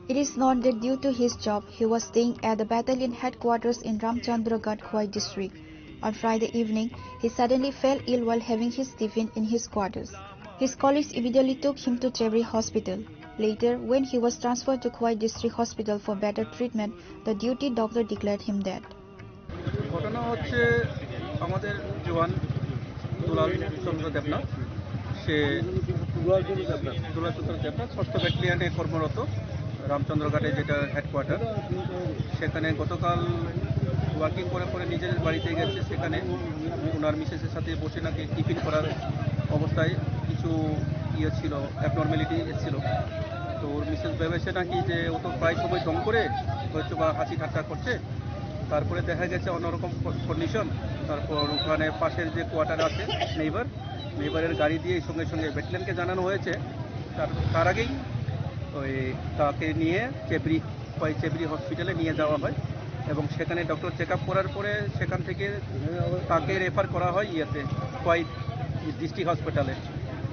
It is known that due to his job, he was staying at the battalion headquarters in Ramchandragarh, Khowai district. On Friday evening, he suddenly fell ill while having his tiffin in his quarters. His colleagues immediately took him to Chebri Hospital. Later, when he was transferred to Khowai District Hospital for better treatment, the duty doctor declared him dead. ঘটনা হচ্ছে আমাদের জওয়ান দুলাল চন্দ্র দেবনাথ, সে দুলাল চন্দ্র দেবনাথ। দুলাল চন্দ্র দেবনাথ ষষ্ঠ ব্যাটালিয়নে কর্মরত, রামচন্দ্রঘাটে যেটা হেডকোয়ার্টার, সেখানে গতকাল ওয়ার্কিং করার পরে নিজের বাড়িতে গেছে, সেখানে ওনার মিসেসের সাথে বসে নাকি টিফিন করার অবস্থায় কিছু ইয়ে ছিল, অ্যাবনর্মালিটি এসেছিল। তো ওর মিসেস ভেবেছে নাকি যে ও তো প্রায় সময় ঢং করে হয়তো বা হাসি ঠাট্টা করছে, তারপরে দেখা গেছে অন্যরকম কন্ডিশন। তারপর ওখানে পাশের যে কোয়ার্টার আছে নেইবার, নেইবারের গাড়ি দিয়ে সঙ্গে সঙ্গে ব্যাটালিয়নকে জানানো হয়েছে। তার তার আগেই ওই তাকে নিয়ে চেবড়ি, ওই চেবড়ি হসপিটালে নিয়ে যাওয়া হয় এবং সেখানে ডক্টর চেক আপ করার পরে সেখান থেকে তাকে রেফার করা হয় ইয়েতে, খোয়াই ডিস্ট্রিক্ট হসপিটালে।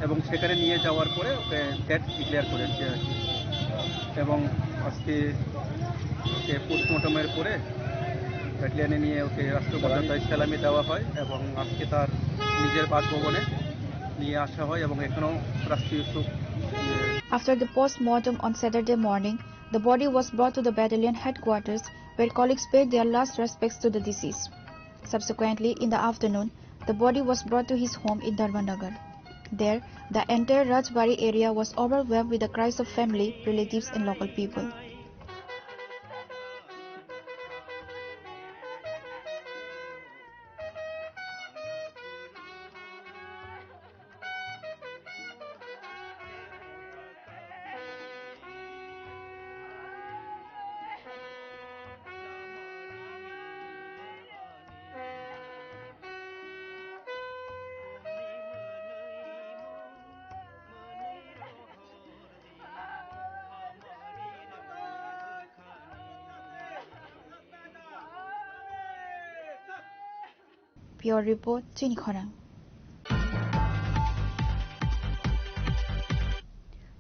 এবং সেখানে নিয়ে যাওয়ার পরে ওকে ডেড ডিক্লেয়ার করেছে আর কি। এবং আজকে ওকে পোস্টমর্টমের পরে ব্যাটালিয়নে নিয়ে ওকে রাষ্ট্রপতি সেলামি দেওয়া হয় এবং আজকে তার নিজের বাসভবনে নিয়ে আসা হয় এবং এখনও রাষ্ট্রীয় শোক। After the post-mortem on Saturday morning, the body was brought to the battalion headquarters, where colleagues paid their last respects to the deceased. Subsequently, in the afternoon, the body was brought to his home in Dharmanagar. There, the entire Rajbari area was overwhelmed with the cries of family, relatives, and local people. Bureau Report, Chini Khorang.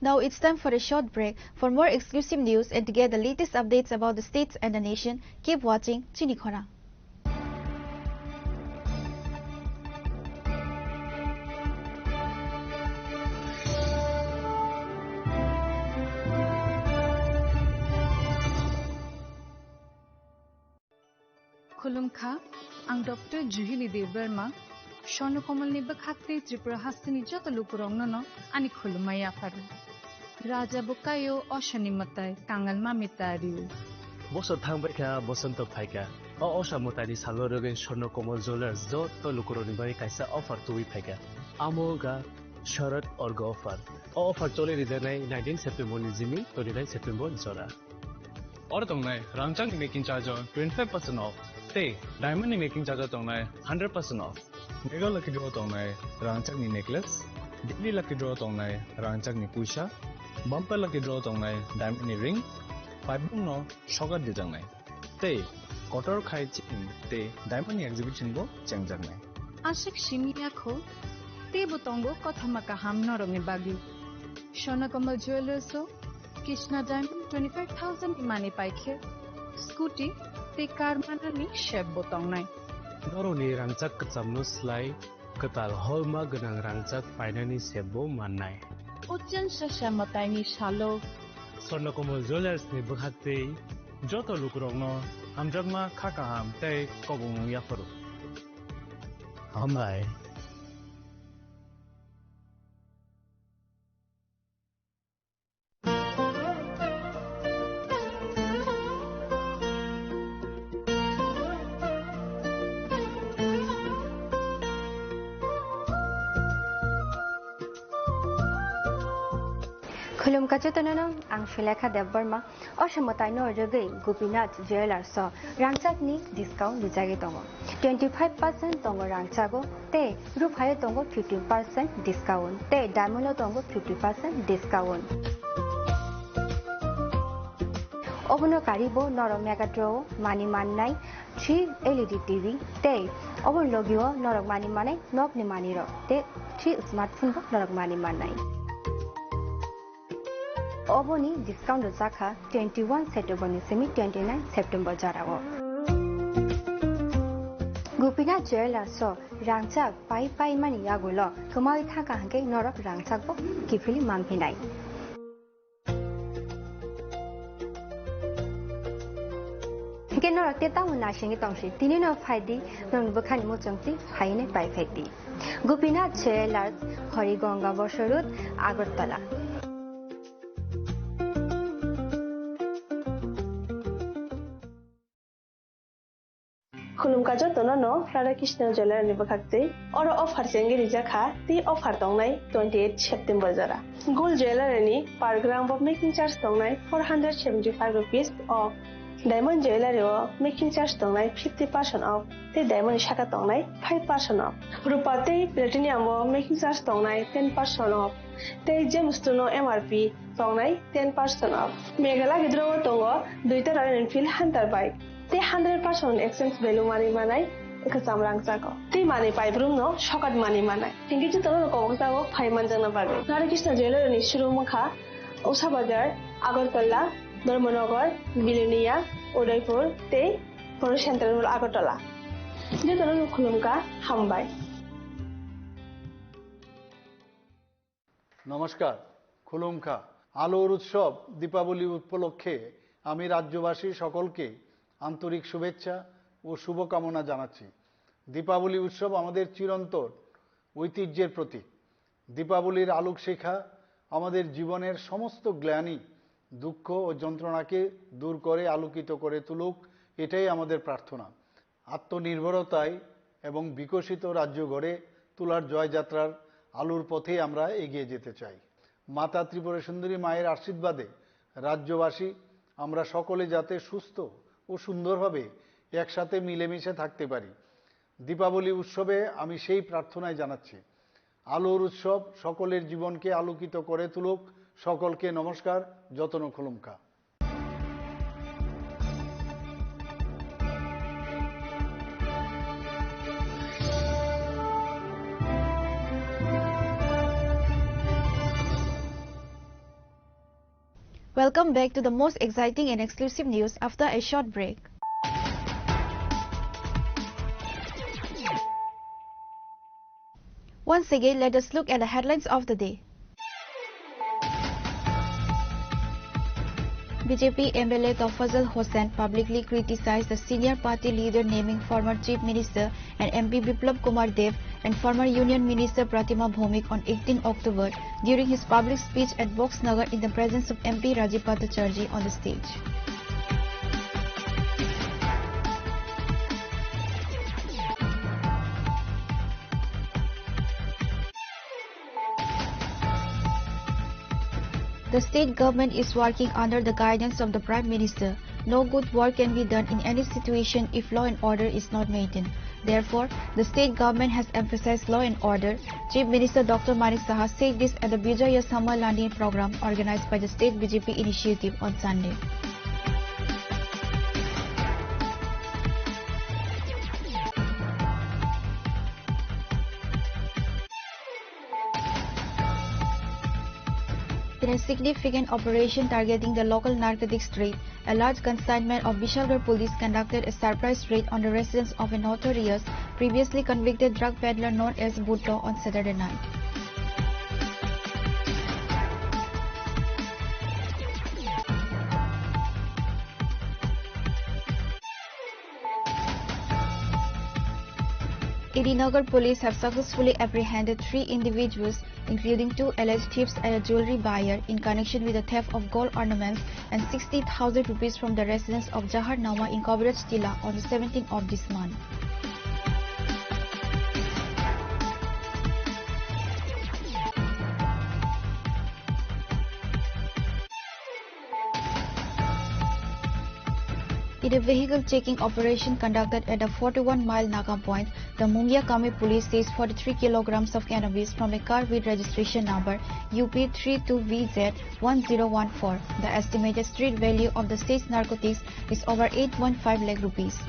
Now it's time for a short break. For more exclusive news and to get the latest updates about the states and the nation, keep watching Chini Khorang. Khulumkha, ang Doctor Juhili Debbarma, Swarno Komolni bwkhak tei Tripura hasteni joto lukurokno no ani khulumma yapharo. Raja bo kaio osani mwtai, kangal mami tario. Bosor thangbaikha, bosonto phaikha. O osa mwtaini salo rwgwi Swarno Komol Jewellers joto lukurokni bagwi kaisa offer tubui phaikha. Amo wngkha Sharad Orgo offer. O offer choli rijaknai nineteen September ni simi twenty nine September jora. Oro tongnai rangchakni making charge o twenty five percent off tei diamond ni making charge o tongnai hundred percent off. Mega lucky draw tongnai rangchakni necklace, daily lucky draw tongnai rangchakni puisa, bumper lucky draw tongnai diamond ni ring, paibung no sokat dijaknai. Tei kotor khai chain tei diamond ni exhibition bo chengjaknai. Aswk simi yakho, teibo tongo kothoma kaham norokni bagwi. Swarno Komol Jewellers o Krishna Diamond twenty five thousand ni mani paikhe, scooty tei car manani sep bo tongnai. Norokni rangchak kwchamno slai kwtal holma gwnang rangchak painani sep bo mannai. Ochen sasa mwtaini salo Swarno Komol Jewellers ni bwkhak tei joto lukurokno hamjakma kha kaham tei kobongmung yapharo. Hambai. Khulumkha jotono no, ang Sulekha Debbarma. Osa mwtaino rwgwi Gopinath Jewellers o rangchakni discount rijagwi tongo. Twenty five percent tongo rangchago tei ruphaio tongo fifteen percent discount tei diamond o tongo fifty percent discount. Obono karibo norok Mega Draw o mani mannai three L E D T V tei oboni logio norok mani mannai nokni manwirok tei three smartphone bo norok mani mannai. Oboni discount rwjakha twenty one September ni simi twenty nine September jorao. Gopinath Jewellers o rangchak pai pai mani yagulo kwmawi thangkha hwnkhe norok rangchak bo kiphilwi manphinai. Hwnkhe norok tei tamo naisingwi tongsi, tini no phaidi, norokni bwkhani muchungtwi phainai pai phaidi. Gopinath Jewellers, Harigonga Bosor Road, Agartala. Khulumkha jotono no Radha Krishna Jewellery ni bwkhak twi. Oro offer chengwi rijak kha, tei offer tongnai twenty eight September jora. Gold Jewellery ni per gram bo making charge tongnai four hundred seventy five rupees o. Diamond Jewellery o making charge tongnai fifty percent off, tei diamond ni saka tongnai five percent off. Rupa tei platinum o making charge tongnai ten percent off, tei gemstone o M R P tongnai ten percent off. Mega lucky draw o tongo duita Royal Enfield Hunter bike, tei hundred percent exchange value manwi manai kwcham rangchak o. Tei manwi paibrumno sokat manwi manai. Hinkhe jotono koboksago phai manjakna bagwi. Radha Krishna Jewellery ni showroom wngkha Usha Bazar, Agartala, Dharmanagar, Bilonia, Udaipur tei Poro Central Mall Agartala. Jotono khulumkha, hambai. নমস্কার, খুলুমখা। আলোর উৎসব দীপাবলি উপলক্ষে আমি রাজ্যবাসী সকলকে আন্তরিক শুভেচ্ছা ও শুভকামনা জানাচ্ছি। দীপাবলি উৎসব আমাদের চিরন্তন ঐতিহ্যের প্রতীক। দীপাবলির আলোকশিখা আমাদের জীবনের সমস্ত গ্লানি, দুঃখ ও যন্ত্রণাকে দূর করে আলোকিত করে তুলুক, এটাই আমাদের প্রার্থনা। আত্মনির্ভরতায় এবং বিকশিত রাজ্য গড়ে তোলার জয়যাত্রার আলোর পথে আমরা এগিয়ে যেতে চাই। মাতা ত্রিপুরা সুন্দরী মায়ের আশীর্বাদে রাজ্যবাসী আমরা সকলে যাতে সুস্থ ও সুন্দরভাবে একসাথে মিলেমিশে থাকতে পারি। দীপাবলি উৎসবে আমি সেই প্রার্থনাই জানাচ্ছি। আলোর উৎসব সকলের জীবনকে আলোকিত করে তুলুক। সকলকে নমস্কার, যতন খুলুমখা। Welcome back to the most exciting and exclusive news after a short break. Once again, let us look at the headlines of the day. B J P M L A Tofazal Hossain publicly criticized the senior party leader naming former Chief Minister and M P Biplab Kumar Deb and former Union Minister Pratima Bhowmik on eighteen October during his public speech at Boxnagar in the presence of M P Rajiv Bhattacharjee on the stage. The state government is working under the guidance of the Prime Minister. No good work can be done in any situation if law and order is not maintained. Therefore, the state government has emphasized law and order. Chief Minister Doctor Manik Saha said this at the Vijaya Sammalani program organized by the state B J P initiative on Sunday. In a significant operation targeting the local narcotics trade, a large consignment of Bishalgarh police conducted a surprise raid on the residence of a notorious, previously convicted drug peddler known as Bhutto on Saturday night. Irinagar police have successfully apprehended three individuals, including two alleged thieves and a jewelry buyer, in connection with the theft of gold ornaments and sixty thousand rupees from the residence of Jahar Nauma in Kaviraj Tilla on the seventeenth of this month. In a vehicle checking operation conducted at the forty-one mile Naga Point, the Mungia Kami police seized forty-three kilograms of cannabis from a car with registration number U P three two V Z one zero one four. The estimated street value of the seized narcotics is over eight point five lakh rupees.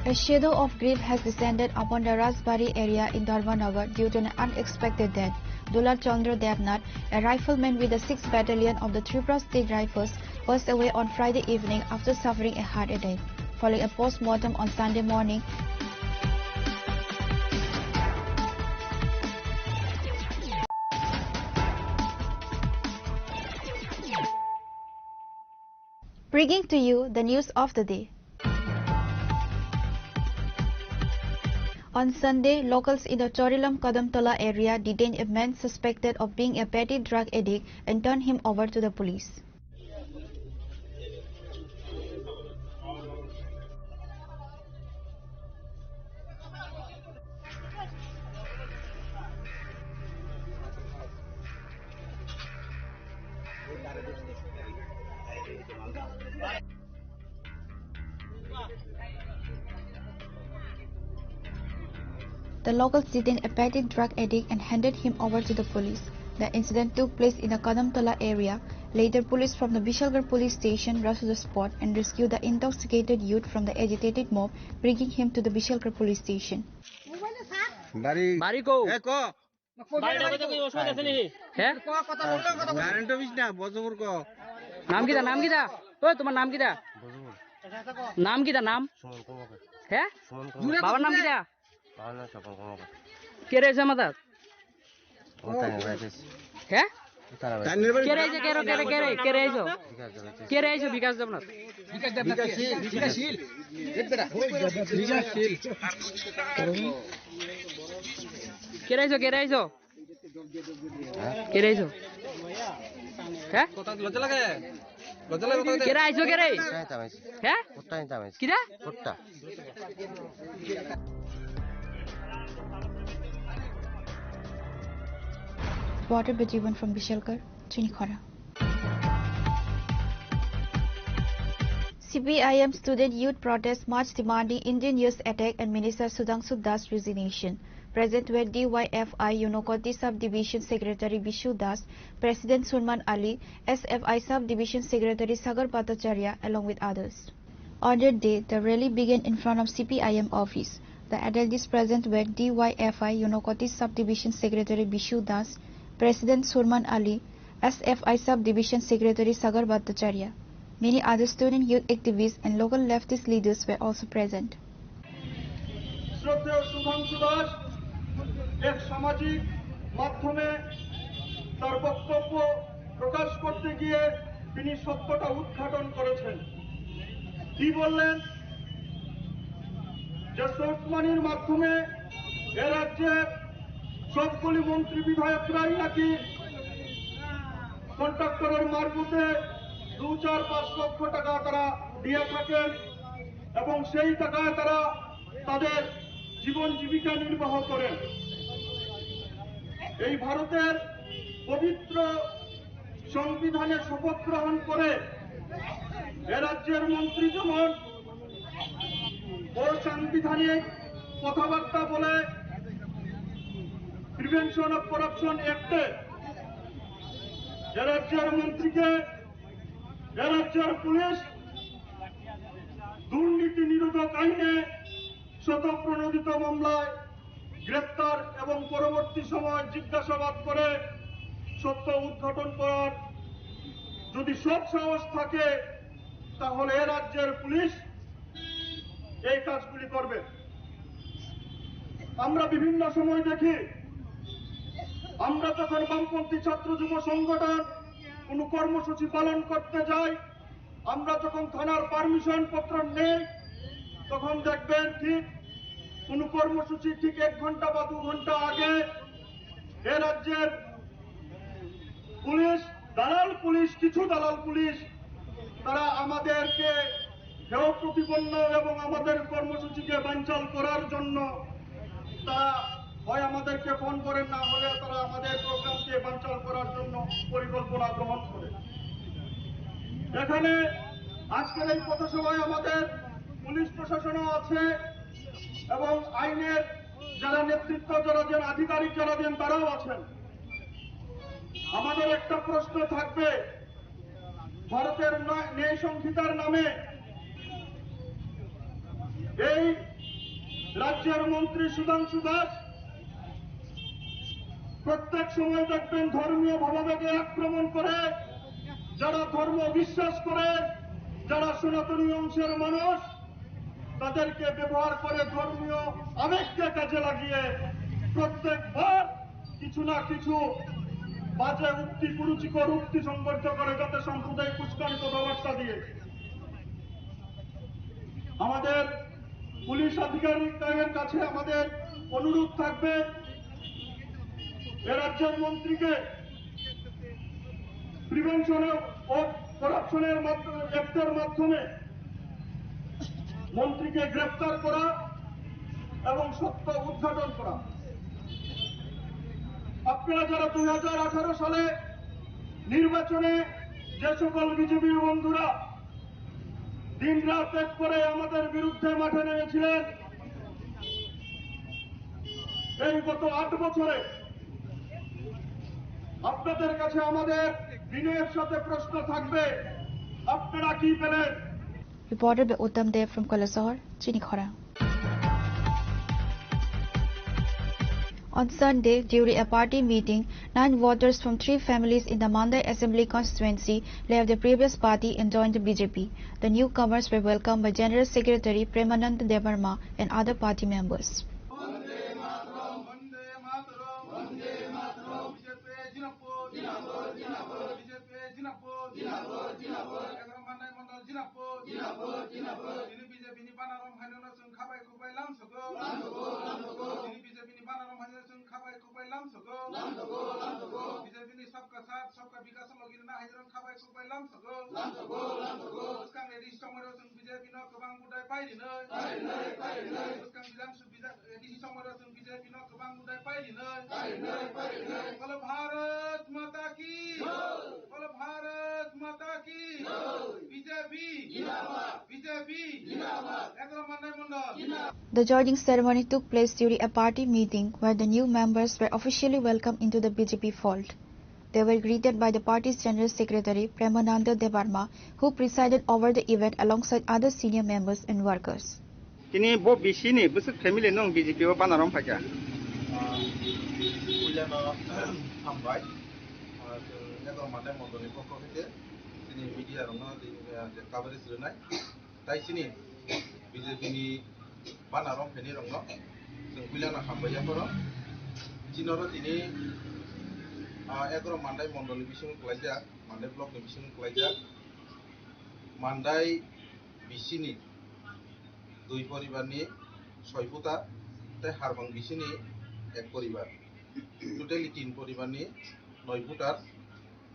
A shadow of grief has descended upon the Rajbari area in Dharmanagar due to an unexpected death. Dulal Chandra Devnath, a rifleman with the sixth Battalion of the Tripura State Rifles, passed away on Friday evening after suffering a heart attack. Following a post-mortem on Sunday morning, bringing to you the news of the day. On Sunday, locals in the Chorilam Kadamtola area detained a man suspected of being a petty drug addict and turned him over to the police. The locals detained a petty drug addict and handed him over to the police. The incident took place in the Kadamtola area. Later, police from the Bishalgarh police station rushed to the spot and rescued the intoxicated youth from the agitated mob, bringing him to the Bishalgarh police station. বাড়ি বাড়ি কো? এ, ক। বাড়িটা কোথায়, কোনো অসুবিধা আছে নাকি? হ্যাঁ? কারেন্ট অফিস না, বজবর ক। নাম কিতা, নাম কিতা? ওই, তোমার নাম কিতা? বজবর। নাম কিতা, নাম? সুমন কর্মকার। হ্যাঁ? সুমন কর্মকার। বাবার নাম কিতা? বাবার নাম স্বপন কর্মকার। কে রয়েছে আমার তার? ও, তাই না, রয়েছে। হ্যাঁ? তারা রয়েছে। কে রয়েছে, কে রয়েছে, কে রয়েছে, কে রয়েছে? বিকাশ দেব রয়েছে। কে রয়েছে, বিকাশ দেব না? বিকাশ দেব না। বিকাশশীল। বিকাশশীল। বিকাশশীল। কে রয়েছে, কে রয়েছে? হ্যাঁ? কে রয়েছে? হ্যাঁ? কথা লজ্জা লাগে? লজ্জা লাগে কথা কইতে? কে রয়েছে, কে রে? কোথায় তামাইছি? হ্যাঁ? কোথায় তামাইছি? কিরা? কোথা? Reporter Bijiban from Bishalgarh, Chinikhara. C P I M student youth protest march demanding ingenious attack and Minister Sudhanshu Das resignation. Present were D Y F I Unakoti Sub-Division Secretary Bishu Das, President Surman Ali, S F I Sub-Division Secretary Sagar Bhattacharya, along with others. On that day, the rally began in front of C P I M office. The attendees present were D Y F I Unakoti Sub-Division Secretary Bishu Das, President Surman Ali, S F I Sub-Division Secretary Sagar Bhattacharya. Many other student, youth activists and local leftist leaders were also present. শ্রদ্ধেয় সুধাংশু দাস এক সামাজিক মাধ্যমে তার বক্তব্য প্রকাশ করতে গিয়ে তিনি সত্যটা উদ্ঘাটন করেছেন। কি বললেন? যে সোর্স মানির মাধ্যমে এ রাজ্যের সবগুলি মন্ত্রী বিধায়করাই নাকি কন্ট্রাক্টরের মারফতে দু চার পাঁচ লক্ষ টাকা তারা দিয়ে থাকেন এবং সেই টাকায় তারা তাদের জীবন জীবিকা নির্বাহ করেন। এই ভারতের পবিত্র সংবিধানে শপথ গ্রহণ করে এ রাজ্যের মন্ত্রী যেমন অসাংবিধানিক কথাবার্তা বলে প্রিভেনশন অফ করাপশন অ্যাক্টে এ রাজ্যের মন্ত্রীকে এ রাজ্যের পুলিশ দুর্নীতি নিরোধক আইনে শতপ্রণোদিত মামলায় গ্রেপ্তার এবং পরবর্তী সময় জিজ্ঞাসাবাদ করে সত্য উদ্ঘাটন করার যদি সৎ সাহস থাকে, তাহলে এ রাজ্যের পুলিশ এই কাজগুলি করবে। আমরা বিভিন্ন সময় দেখি, আমরা যখন বামপন্থী ছাত্র যুব সংগঠন কোনো কর্মসূচি পালন করতে যাই, আমরা যখন থানার পারমিশন পত্র নেই, তখন দেখবেন ঠিক কোনো কর্মসূচি ঠিক এক ঘন্টা বা দু ঘন্টা আগে এ রাজ্যের পুলিশ, দালাল পুলিশ, কিছু দালাল পুলিশ, তারা আমাদেরকে হেয় প্রতিপন্ন এবং আমাদের কর্মসূচিকে বানচাল করার জন্য তারা হয় আমাদেরকে ফোন করেন, না হলে তারা আমাদের প্রোগ্রামকে বানচাল করার জন্য পরিকল্পনা গ্রহণ করে। এখানে আজকের এই পথসভায় আমাদের পুলিশ প্রশাসনও আছে এবং আইনের যারা নেতৃত্ব, যারা দেন, আধিকারিক যারা দেন, তারাও আছেন। আমাদের একটা প্রশ্ন থাকবে, ভারতের ন্যায় সংহিতার নামে এই রাজ্যের মন্ত্রী সুধাংশু দাস প্রত্যেক সময় দেখবেন ধর্মীয় ভাবাবেগে আক্রমণ করে, যারা ধর্ম বিশ্বাস করে, যারা সনাতনী অংশের মানুষ, তাদেরকে ব্যবহার করে ধর্মীয় আবেগকে কাজে লাগিয়ে প্রত্যেকবার কিছু না কিছু বাজে উক্তি, কুরুচিকর উক্তি সংঘটিত করে, যাতে সাম্প্রদায়িক উস্কানি কথাবার্তা দিয়ে। আমাদের পুলিশ আধিকারিকের কাছে আমাদের অনুরোধ থাকবে, এ রাজ্যের মন্ত্রীকে প্রিভেনশন অফ করাপশনের অ্যাক্টের মাধ্যমে মন্ত্রীকে গ্রেফতার করা এবং সত্য উদ্ঘাটন করা। আপনারা যারা দুই হাজার আঠারো সালে নির্বাচনে যে সকল বিজেপি বন্ধুরা দিন রাত এক করে আমাদের বিরুদ্ধে মাঠে নেমেছিলেন, এই গত আট বছরে আপনাদের কাছে আমাদের বিনয়ের সাথে প্রশ্ন থাকবে, আপনারা কি পেলেন? Reported by Uttam Dev from Kailasahar, Chinikhora. On Sunday, during a party meeting, nine voters from three families in the Mandai Assembly Constituency left the previous party and joined the B J P. The newcomers were welcomed by General Secretary Premanand Debbarma and other party members. Bande Mataram, Bande Mataram, Bande Mataram, B J P Jinapur, Jinapur, Jinapur, B J P Jinapur, Jinapur, Jinapur, Egaram Mandai Mandal Jinapur, Jinapur, Jinapur, Jini B J P ni banaram haino no chwng khabai khubai lam soko, lam soko, lam soko, Jini B J P ni banaram haino chwng khabai khubai lam soko, lam soko, lam soko, B J P ni Sabka Saath, Sabka Vikas logi na haino khabai khubai lam soko, lam soko, lam soko, bwskang redi somoi ro chwng B J P no kwbang budai pai rinoi, pai rinoi, pai rinoi, bwskang Jilangsu B J P, redi somoi ro chwng B J P no kwbang budai pai rinoi, pai rinoi, pai rinoi. Bolo Bharat Mata ki! Jai! Bolo Bharat Mata ki! Jai! B J P! Jindabad! B J P! Jindabad! Egaram Mandai Mandal! Jindabad! The joining ceremony took place during a party meeting where the new members were officially welcomed into the B J P fold. They were greeted by the party's General Secretary Premananda Debbarma, who presided over the event alongside other senior members and workers. Tini bo B C ni bwswk family nwng B J P o banarom phaikha. Puilano hambai. Chwng Egaram Mandai Mondolni pokho hwnkhe Media rokno tini, eh, je coverage rwnai. Tai chini B J P ni bana rok phaini rokno chwng puila no hambai ya phoro. Chini oro tini, ah, egaro Mandai mondol ni bisingo kwlaijak, Mandai block ni bisingo kwlaijak. Mandai bisini dui poribar ni soi puta tei Harbang bisini ek poribar. Totally tin poribar ni noi putar.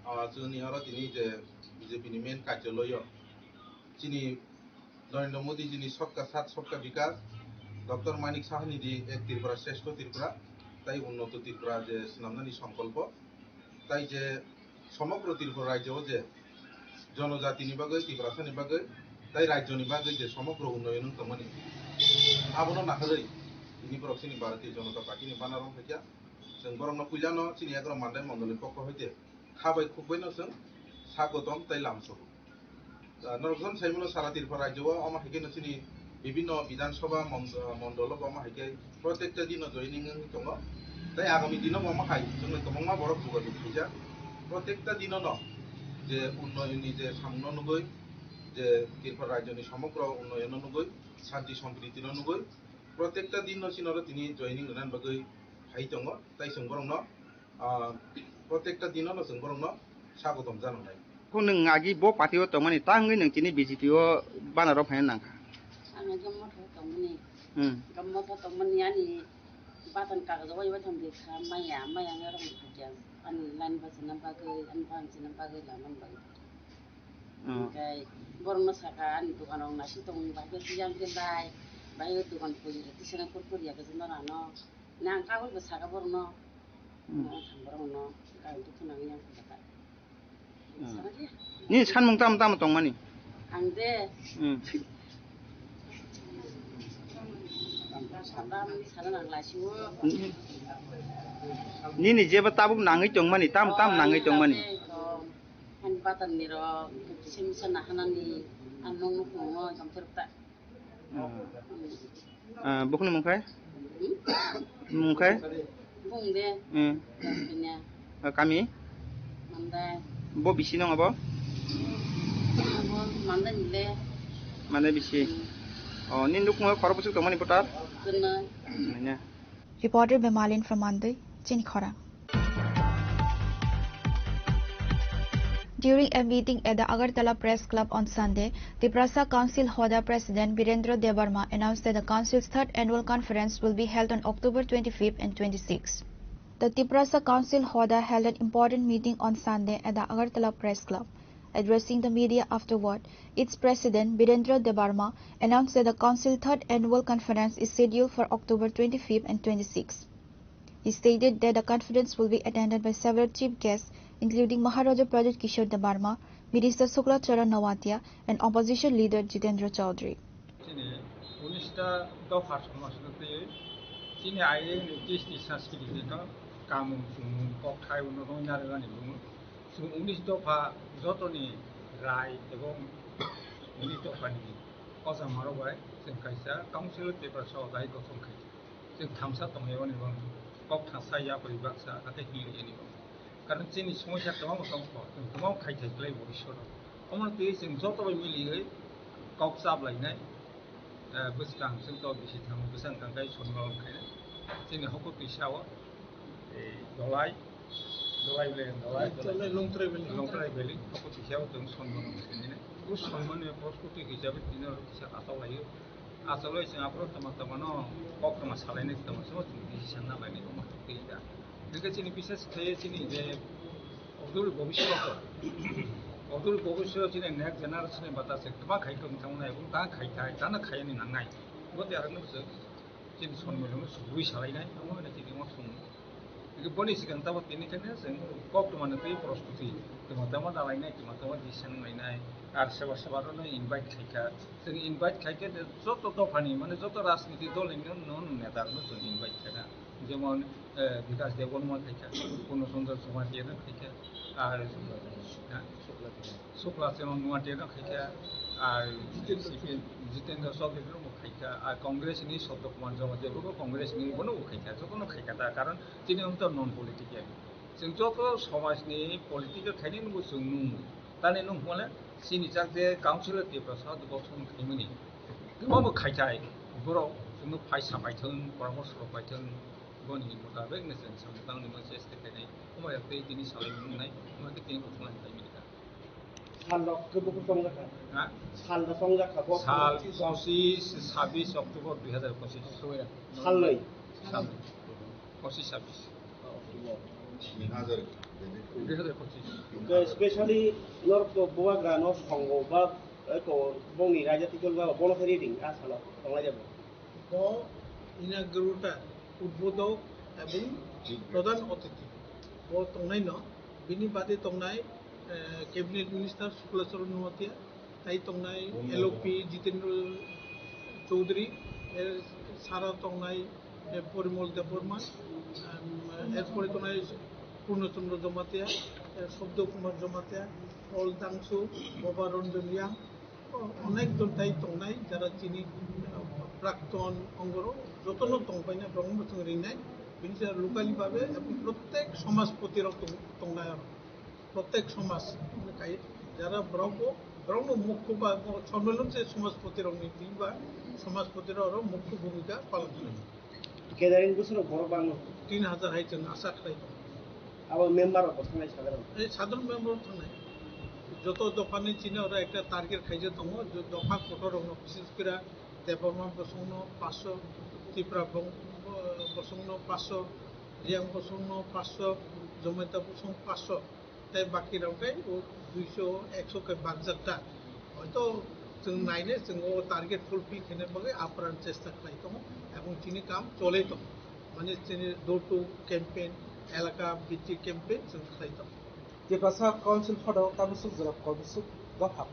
Ah, chwngni oro tini je B J P ni main karjaloyo chini Narendra Modi ji ni Sabka Saath Sabka Vikas, Doctor Manik Saha ni di Ek Tripura Shreshtha Tripura, tai Unnoto Tripura je swnamnani songkolpo, tai je somogro Tripura rajyo o je jonojati ni bagwi, Tiprasa ni bagwi, tai rajyo ni bagwi je somogro unnoyon wng tongmani, abono naharwi tini borok chini Bharatiya Janata Party ni bana rok phaikha. Chwng borokno puilano chini egaro Mandai mondol ni pokho hoite kha bai khuk bai no chwng sagotom tei lamsogo. Ah, norokjon saimano sara Tripura rajyo o omo hai khe no chini bibhinno Bidhan Sabha mon-, mondolo bo omo hai khe protekta dino joining wngwi tongo. Tei agami dino bo omo hai chwngno kwbangma borok jogajog khaijak. Protekta dino no je unnoyonni je samungno nugwi, je Tripura rajyoni somogro unnoyonno nugwi, shanti sompriti no nugwi, protekta dino chini oro tini joining rwnani bagwi hai tongo. Tai chwng borokno, ah, protekta dino no chwng borokno sagotom jananai. Kung nwng agi bo party o tongmani ta wngwi nwng tini B J P o bana rok phaina nangkha. Ang agi motha o tongmani. Hmm. Agi motha o tongmani ani batan kagaj o wai wai thang de kha maya, maya ngai rok kha ani line bachana bagwi, ani bachana bagwi lama bagwi. Hmm. Hingke borokno saka ani dokan rok naising tong bai khe tiyang khe lai, bai dokan puri tisana kurkuri ya khe norano. Nang kagol bo saka borokno. Hmm. Borokno kain tu khuna yang khe. Hmm. Ni sanmung tamo tamo tongmani? Ang de. Hmm. Sabam sana nang lasiwo. Nini jeba tabuk nangwi tongmani, tam tam nangwi tongmani. Ang batan ni rok, simi sana hanani, ang nong nong nong jam teruk ta. Hmm. Ah, bukuni mungkhai? Hmm? Mungkhai? Bung de. Hmm. Kanya. Ah, kami? Mandai. Bo bisi nong abo? Abo Mandai ni le. Mandai bisi. Hmm. Oh, nini nukhungo khoro bwswk tongmani voter? Kena. Hmm, ya. Reporter Bemalin from Mandai, Chini Khorang. During a meeting at the Agartala Press Club on Sunday, Tiprasa Council Hoda President Birendra Debbarma announced that the council's third annual conference will be held on October twenty-fifth and twenty-sixth. The Tiprasa Council Hoda held an important meeting on Sunday at the Agartala Press Club. Addressing the media afterward, its president, Birendra Debbarma, announced that the council third annual conference is scheduled for October twenty-fifth and twenty-sixth. He stated that the conference will be attended by several chief guests, including Maharaja Pradyut Kishore Debbarma, Minister Shukla Charan Noatia, and opposition leader Jitendra Chaudhary. Chini unis ta dopha somajno twiwi chini aini T S T sanskrit ni to kamung chumung kok thai uno rwngna rwgani bungo. Chwng unis dopha jotoni rai ebong unis dophani kochangmarok bai chwng kaisa council paper so dai gotong khaisa. Chwng thamsa tonglaio ni bang kok thangsa yapri baksa ate hinli ani bang. Karon chini somosya kwbangma tongkho, chwng kwbangma khai thai kwlai bobiswt o. Omono twi chwng joto bai miliwi kok chaplainai, eh, bwskang chwng to bisi thango, bwskang kang kai sonmol khainai. Chini hoko twi sao, eh, Dolai, Dolai le, Dolai, Dolai, Longtrai Valley. Longtrai Valley, hoko twi sao chwng sonmol khainai. O sonmol ni prostuti hisabe tini oro kisa achok laio. Achalo chwng aphuru tama tama no kok tama salainai tama chwng chwng decision na lainai omo twi da. Hingke chini bises khe chini je odul bobiswt, odul bobiswt chini next generation ni bata se kwbang khai tong thang nai, ebong ta khai thai, ta na khai ni nang nai. Bo te arok no se chini sonmoi no subui salainai, omo ne chini mo sung. Hingke boni sikang tamo tini khe ne chwng kok tongmani twi prostuti, tongma tamo dalai nai, tongma tamo decision lai nai, ar seba seba rok no invite khai kha. Chwng invite khai khe joto dophani, mane joto rajniti dol ni no, no neta rok no chwng invite khai kha. Jemon, eh, Bikas Debbarma khai kha, Purno Chandra Jamatia no khai kha, ar, ha? Shukla Charan Noatia no khai kha, ar Jitendra Chaudhary no khai kha, ar Congress ni Sotto Kumar Jamatia bo Congress ni bono khai kha, joto no khai kha ta, karon chini wngkha non political. Chwng joto somaj ni political khainai no bo chwng nung. Tani nung hwnle chini jak je Council of Tiprasa dubok song khaimani. Tamo bo khaitai borok chwngno phai sapai thung, poramorso rok pai thung, boni mutabek ne chwng samung tangni mo chesta khainai. Omo yakte tini salai nungnai, omo yakte tini bo thunglai khaimani kha. Sal rok khe bukur tongjakha. Ha? Sal rok tongjakha, bo Sal pochis, sabis October dui hazar pochis. Salnwi? Salnwi. Pochis, sabis. Dui hazar pochis. Hwnkhe specially norok to bubagra no songo ba, eh, ko bongni raida titol ba bono khe reading a salo tonglai jabo. Bo inaugurator, udbodhok ebong prodhan otithi. Bo tongnai no, bini bade tongnai, eh, cabinet minister Shukla Charan Noatia, tai tongnai L O P Jitendra Chaudhary, er sara tongnai, eh, Porimol Debbarma, em, er pore tongnai Purno Chandra Jamatia, eh, Subhadip Kumar Jamatia, Paul Dangsu, Boba Ranjan Reang, o-, onek jon tai tongnai, jara chini, eh, prakton ongoro, jotono tongpaina, borokno chwng ringnai, bini sara locally babe, ebong protek somajpoti rok tong-, tongnai aro. Protek somaj, kai, jara borok bo, borokno mukhu ba, bo sommelon se somajpoti rokni twi ba, somajpoti rok oro mukhu bhumika palon khlai. Gathering bwswk borok bangma? Tin hazar hai chwng asa khlai tongo. Abo member rok bo thangnai sadharon? Ei sadharon member rok thangnai. Joto dophani chini oro ekta target khaijak tongo, jo dopha kotor rokno, bises kore Debbarma bosongno paanch sho, Tipra bong-, bosongno paanch sho, Reang bosongno paanch sho, Jamatia bosong paanch sho. Tei baki rok khe o duiso, ekso khe bakjak ta. Hoito chwng naile chwng o target fulfill khaina bagwi apran chesta khlai tongo, ebong chini kam cholai tongo. Mane chini door to campaign, elaka bhitti campaign chwng khlai tongo. Tiprasa Council photo tabuk suk jora kobisuk dopha.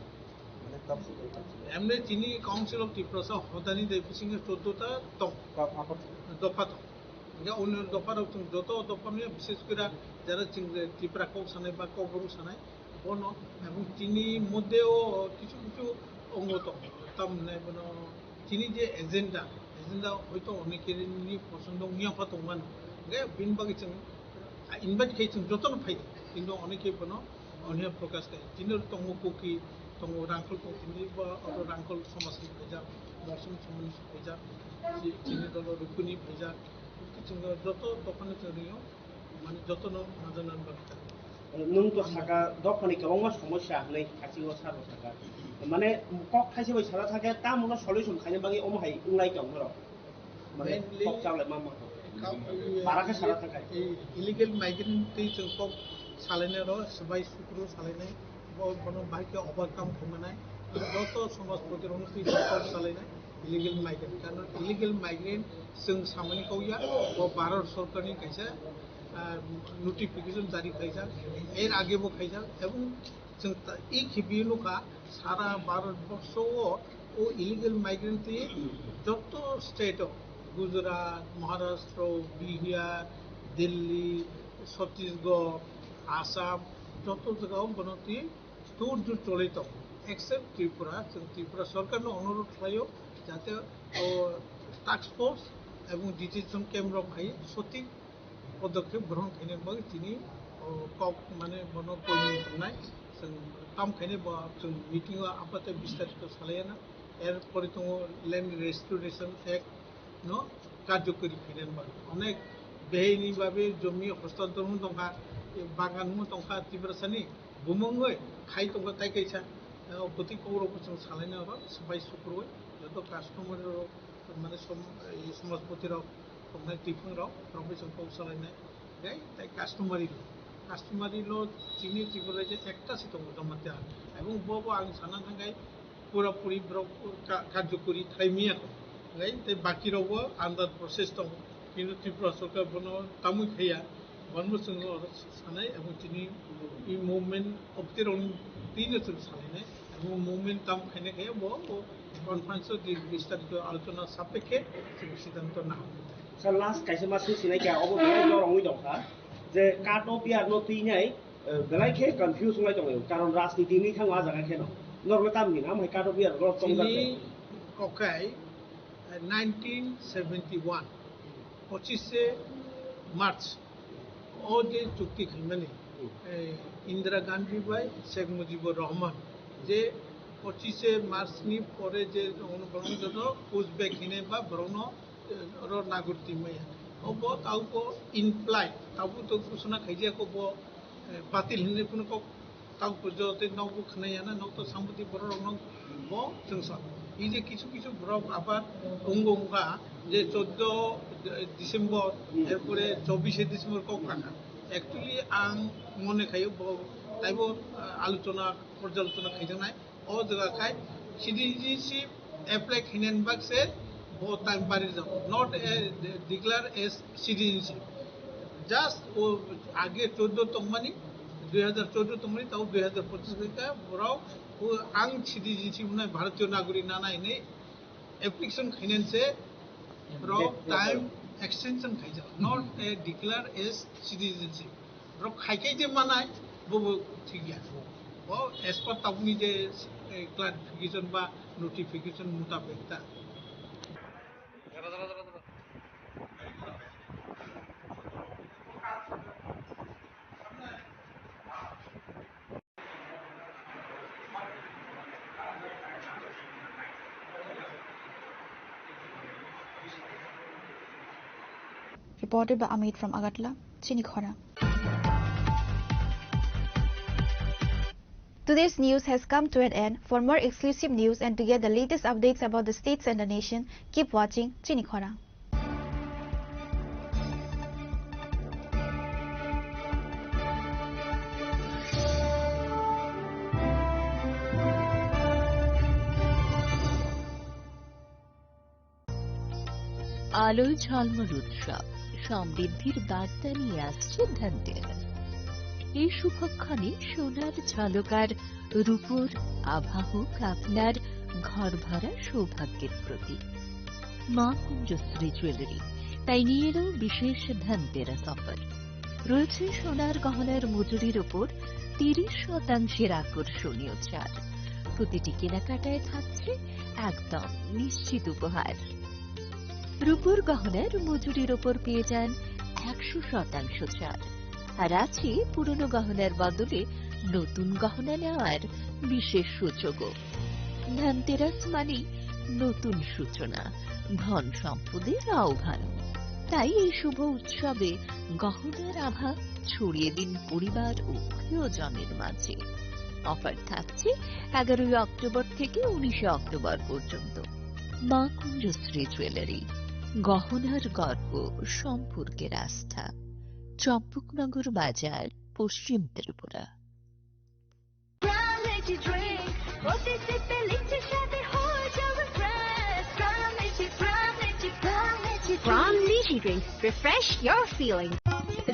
Mane tabuk suk jora kobisuk. Emne chini Council of Tiprasa hodani de bisingo choddo ta tong. Ka-, apa? Dopha tong. Hingke onyo dopha rok chwng joto dopha manya, bises kore jara chwng je Tipra kok sanai ba Kokborok sanai, bono, ebong chini moddhe o kichu kichu ongo tong, tamni bono chini je agenda, agenda hoito onekeni posondo wngya pha tongmano, hingke bini bagwi chwng invite khai chwng jotono phai, kintu oneke bono Oni prokash khai. Chini tongo Kuki, tongo Rangkhol tongo, chini bo abo Rangkhol somaj ni phaijak, Mosong somaj ni phaijak, chi-, chini dolo Rukuni phaijak. Chwng joto dophano chwng rio, mane jotono najanani bagwi. Nwng to saka dophani kwbangma somosya hinwi hachio sabo saka. Mane kok thaisa bai sara thakhe, tamono solution khaina bagwi omo hai wnglai tong norok. Mane mainly kok chalai ma ma. Kam, bara khe sara thangkha. I-, illegal migrant twi chwng kok salainai ro, swbai sukru salainai, bo, bono bahai khe overcome khaimani. Joto somajpoti rokno twi chwng kok salainai illegal migrant. Karon illegal migrant chwng samani kok ya, bo Bharat sorkarni kaisa, ah, notification jari khaijak, er age bo khaijak, ebong Chwng ta-, i khibi nukha, sara Bharat borsho o, o illegal migrant twi joto state o, Gujarat, Maharashtra, Bihar, Delhi, Chhattisgarh, Assam, joto jaga o bono twi tur jur cholai tongo. Except Tripura, chwng Tripura sorkar no onurodh khlaio, jate o task force ebong detention camp rok hai sothik podokkhep grohon khaina bagwi tini, o, kok, mane, bono koimung tongnai. Chwng tam khaina bo chwng meeting o aphate bistarito salaiya na. Er pore tongo Land Restoration Act no karjokori khaina bagwi. Onek behaini babe jomi hostantor wng tongkha, bagan wng tongkha Tiprasani, bumungwi khai tongkha tai kaisa, o, bwtwi kokrok bo chwng salaina oro swbai sukrui joto customary rok mane som-, ei somajpoti rok tongnai twiphang rok, rok bai chwng kok salainai. Gai tai customary law, customary law chini Tripura je ekta se tongo Jamatia. Ebong bo bo ang sana thangkai pura puri borok ka-, karjokori khlai miya ko. Gai tai baki rok bo under process tongo. Kintu Tripura sorkar bono tamui khaiya. Bono chwng oro sanai, abo chini i movement obtirokni twino chwng salainai, abo movement tam khainai khe bo, bo conference o di bistarito alochona sapekhe chwng siddhanto naham. Sir, last kaisa ma swng sinai khe, obo belai dor wngwi tongkha je cut off year no twinai, eh, belai khe confuse wngwi tongo, karon rajniti wngwi thango ah jaga kheno. Norokno tamni, amo hai cut off year rok tongjak khe? Chini kokai, eh, nineteen seventy one, pochishe March, o je chukti khaimani, এই ইন্দিরা Gandhi bai Sheikh Mujibur Rahman je pochishe March ni pore je borokno joto pushback hinwi ba borokno, eh, oro nagorik twi maya. Obo tabukbo in flight, tabuk to ghosona khaijak obo, eh, batil hinwi kunu kok tabuk porjonto tei nokbo khwnaya na, nok to sampati bororokno bo chwngsa. Ei je kisu kisu borok abar wngwi wngkha je choddo December, erpore chobishe December kok rakha. Actually ang mone khaio bo taibo, ah, alochona porjalochona khaijaknai. O jaga khai citizenship apply khainani bagwi se bo time bari jago, not a de-, declare as citizenship. Just o age choddo tongmani, dui hajar choddo tongmani, tao dui hajar pochish khe borok o ang citizenship hwnwi Bharatiyo Nagorik nana hinwi application khainani se borok time extension khaijak, not a declare as citizenship. Borok khai khai je manai, bo bo thik ya. Bo as per tabukni je, eh, clarification ba notification mutabek ta. Reported by Amit from Agartala, Chini Khorang. Today's news has come to an end. For more exclusive news and to get the latest updates about the states and the nation, keep watching Chini Khorang. আলোয় ঝলমল উৎসব, সমৃদ্ধির বার্তা নিয়ে আসছে ধনতেরাস। এই শুভক্ষণে সোনার ঝলকার রূপোর আভা হোক আপনার ঘর ভরা সৌভাগ্যের প্রতীক। মা কুঞ্জশ্রী জুয়েলারি তাই নিয়ে এলো বিশেষ ধনতেরাস অফার। রয়েছে সোনার গহনার মজুরির ওপর তিরিশ শতাংশের আকর্ষণীয় ছাড়। প্রতিটি কেনাকাটায় থাকছে একদম নিশ্চিত উপহার। রূপোর গহনার মজুরির ওপর পেয়ে যান একশো শতাংশ ছাড়। আর আছে পুরনো গহনার বদলে নতুন গহনা নেওয়ার বিশেষ সুযোগও। ধনতেরাস মানেই নতুন সূচনা, ধন সম্পদের আহ্বান। তাই এই শুভ উৎসবে গহনার আভা ছড়িয়ে দিন পরিবার ও প্রিয়জনের মাঝে। অফার থাকছে এগারোই অক্টোবর থেকে উনিশে অক্টোবর পর্যন্ত। মা কুঞ্জশ্রী জুয়েলারি, গহনার গর্ব, সম্পর্কের আস্থা। চম্পকনগর বাজার, পশ্চিম ত্রিপুরা। From Energy Drink, প্রতি সিপে লিচি স্বাদে হয়ে যাবে fresh। From Energy, From Energy, From Energy Drink। From Energy Drink, refresh your feeling।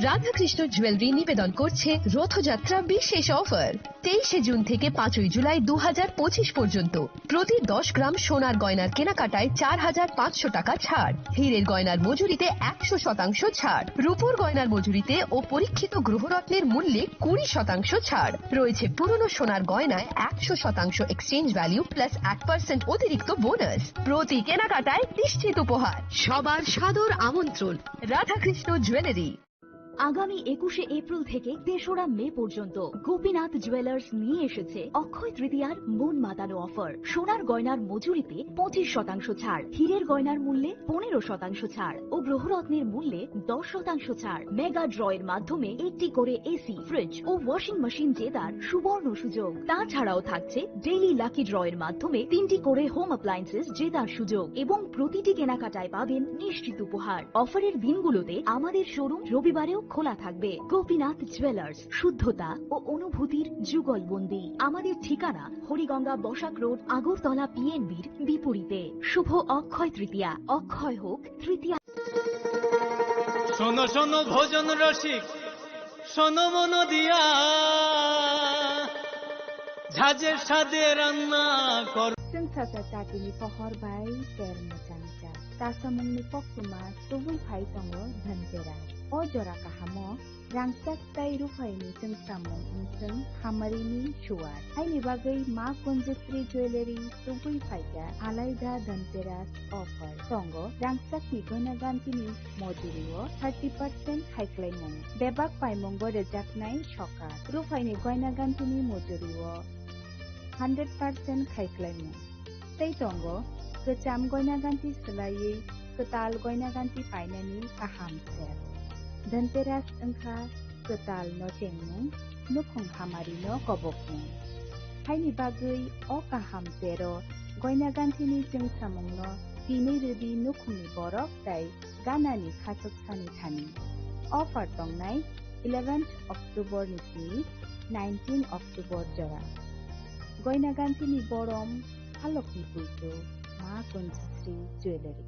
Radhakrishna jewellery নিবেদন করছে রথযাত্রা বিশেষ অফার। তেইশে জুন থেকে পাঁচই জুলাই দু হাজার পঁচিশ পর্যন্ত প্রতি দশ গ্রাম সোনার গয়নার কেনাকাটায় চার হাজার পাঁচশো টাকা ছাড়, হীরের গয়নার মজুরিতে একশো শতাংশ ছাড়, রূপোর গয়নার মজুরিতে ও পরীক্ষিত গ্রহরত্নের মূল্যে কুড়ি শতাংশ ছাড়। রয়েছে পুরনো সোনার গয়নায় একশো শতাংশ এক্সচেঞ্জ ভ্যালু প্লাস এক পার্সেন্ট অতিরিক্ত বোনাস। প্রতি কেনাকাটায় নিশ্চিত উপহার। সবার সাদর আমন্ত্রণ। রাধাকৃষ্ণ জুয়েলারি। আগামী একুশে এপ্রিল থেকে তেসরা মে পর্যন্ত গোপীনাথ জুয়েলার্স নিয়ে এসেছে অক্ষয় তৃতীয়ার মন মাতানো অফার। সোনার গয়নার মজুরিতে পঁচিশ শতাংশ ছাড়, হীরের গয়নার মূল্যে পনেরো শতাংশ ছাড় ও গ্রহরত্নের মূল্যে দশ শতাংশ ছাড়। মেগা ড্রয়ের মাধ্যমে একটি করে এসি, ফ্রিজ ও ওয়াশিং মেশিন জেতার সুবর্ণ সুযোগ। তাছাড়াও থাকছে ডেইলি লাকি ড্রয়ের মাধ্যমে তিনটি করে হোম অ্যাপ্লায়েন্সেস জেতার সুযোগ এবং প্রতিটি কেনাকাটায় পাবেন নিশ্চিত উপহার। অফারের দিনগুলোতে আমাদের শোরুম রবিবারেও খোলা থাকবে। গোপীনাথ জুয়েলার্স, শুদ্ধতা ও অনুভূতির যুগলবন্দি। আমাদের ঠিকানা হরিগঙ্গা বসাক রোড, আগরতলা পিএনবির বিপরীতে। শুভ অক্ষয় তৃতীয়া, অক্ষয় হোক তৃতীয়া। শোনো শোনো ভোজন রসিক, শোনো মন দিয়া, ঝাঁঝের স্বাদে রান্না কর। Chwng sasa chatini pohor bai ter mwchang cha. Kasamungni koktwma tubui phai tongo Dhanteras. O jora kahamo rangchak tei ruphaini chwngsamung wngchwng hamarini suwar. Haini bagwi Ma Kunjasri Jewellery tubui phaikha alaida Dhanteras offer. Tongo rangchakni goina gantini mojurio thirty percent khaiklaimung. Bebak paimungo rwjaknai sokat. Ruphaini goina gantini mojurio hundred percent khaiklaimung. Tei tongo kwcham goina ganti swlaiwi kwtal goina ganti painani kaham ser. Dhanteras wngkha kwtal no chengmung, nukhung hamari no kobokmung. Haini bagwi o kaham sero goina gantini chwngsamung no tinwi rwdi nukhungni borok tei ganani khachuksani thani. Offer tongnai eleventh October ni simi nineteen October jora. Goina gantini borom halokni puitu Ma Kunjasri Jewellery.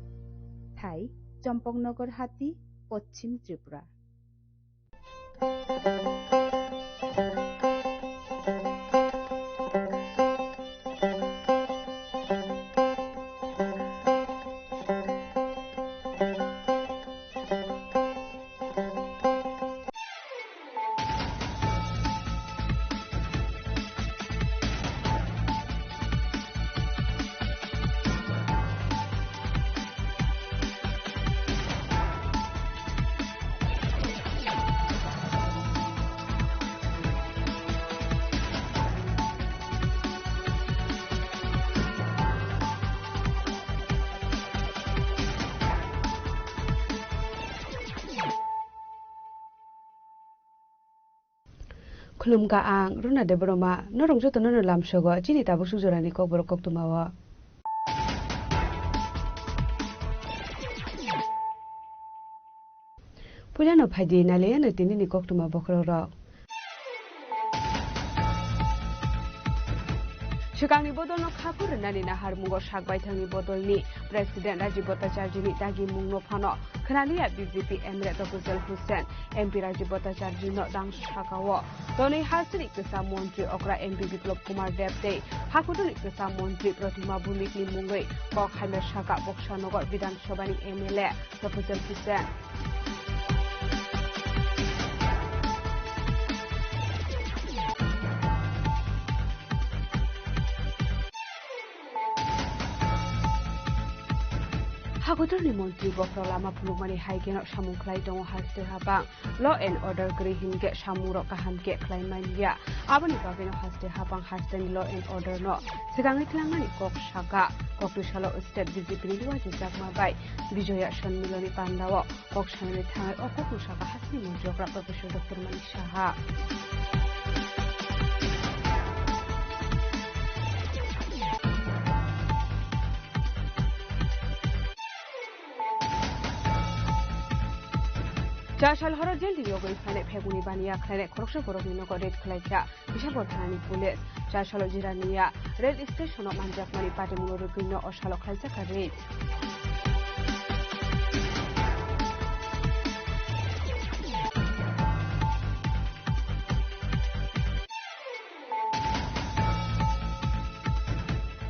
Thai, Champaknagar Hati, Poschim Tripura. Khulumkha ang Runa Debbarma, norok jotono no lamsogo chini tabuk suk jorani kokborok koktwmao. Puilano phaidi nailaiyano tinini koktwma bokhorokrok. Swkangni bodolno khaku rwnani naharmungo sak baithangni bodolni President Rajiv Bhattacharjini dagimungno phano khwnaliya B J P M L A Tofazal Hussain, M P Rajiv Bhattacharjino dangsa sakao tonwi hasteni kwsa montri okra M P Biplab Kumar Deb tei hakutuni kwsa montri Pratima Bhumikni mungwi kok hamya saka Boksanagar Bidhan Sabhani M L A Tofazal Hussain. Hakutorni montri bokhorok lama phunukmani hai kheno samung khlai tongo haste habang. Law and order kwrwi hinkhe samungrok kaham khe khlai man ya. Aboni bagwino haste habang hasteni law and order no swkangwi twlangmani kok saka. Kokni salo state B J P ni Luwajwi Chakma bai Bijoya Sonmiloni pandao kok sanani thangai o kokno saka hasteni montri okra Professor Doctor Manik Saha. Chasal horo jail ni yogwi phainai pheguni baniya khlainai khoroksa borokni nogo raid khlaikha Bisapur thanani police. Chasalo Jirania rail station o manjakmani patimungno rwgwino o salo khlaijakha raid.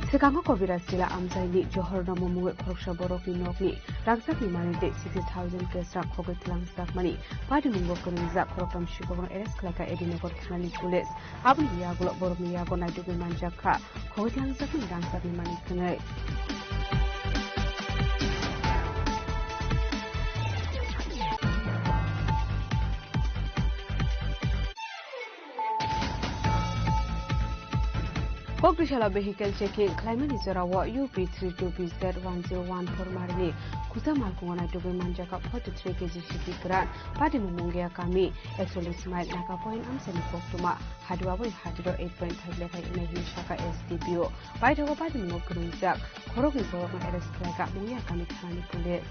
Swkango Kobiraj Jila Amchaini Johor Nomo mungwi khoroksa borokni nokni rangchakni manwi tei sixty thousand cash rang khogwi twlangjakmani patimungo kwrwngjak khoroktham sikokno arrest khlaikha A D Nagar thanani police. Aboni yagulo borokni yago naitugwi manjakha khogwi twlangjakmani rangchakni manwi kwnwi. Kokdisalo vehicle checking khlaimani jorao U P three two B Z one zero one four marini Khuta Malkhungo naitugwi manjakha forty three K G siti kwran, Patimung Mungia kami, ekchollish mile Naka Point amchaini koktwma, Hadu Aboi Hatiro eight point five lekhai wngnai hwnwi sakha S D P O. Paithago patimungo kwrwngjak khoroknwi borokno arrest khlaikha Mungia kami thanani police.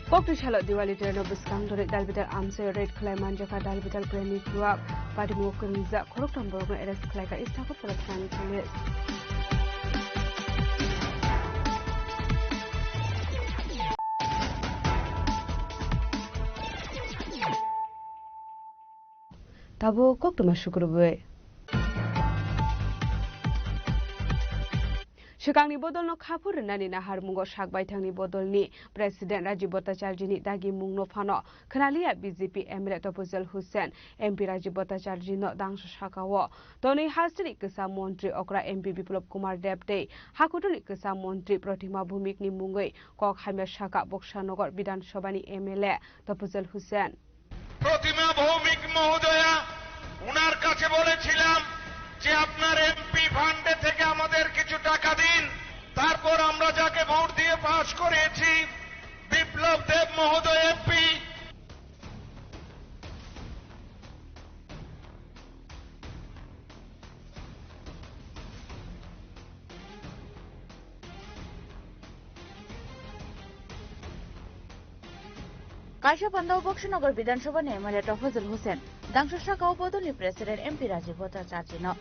Kokdisalo Diwali terno bwskang dori dalbital amchaio raid khlai manjakha dalbital premi chuak. Patimungo kwrwngjak khoroktham borokno arrest khlaikha Istakopura thanani police. Tabuk koktwma sukrubwi. Swkangni bodolno khaphur rwnani naharmungo sak baithangni bodolni President Rajiv Bhattacharjini dagimungno phano khwnaliya B J P M L A Tofazal Hussain, M P Rajiv Bhattacharjino dangsa sakao tonwi hasteni kwcham montri okra M P Biplab Kumar Deb tei hakutorni kwcham montri Protima Bhumikni mungwi kok hamya saka Boksanagar Bidhan Sabhani M L A Tofazal Hussain. Pratima ভৌমিক মহোদয়া, উনার কাছে বলেছিলাম যে আপনার এমপি ফান্ডে থেকে আমাদের কিছু টাকা দিন, তারপর আমরা যাকে ভোট দিয়ে পাস করিয়েছি বিপ্লব দেব মহোদয় MP. Kaisa panda o Boksanagar Bidhan Sabha ni M L A Tofazal Hussain, dangsa saka o bodolni President M P Rajiv Bhattacharjino,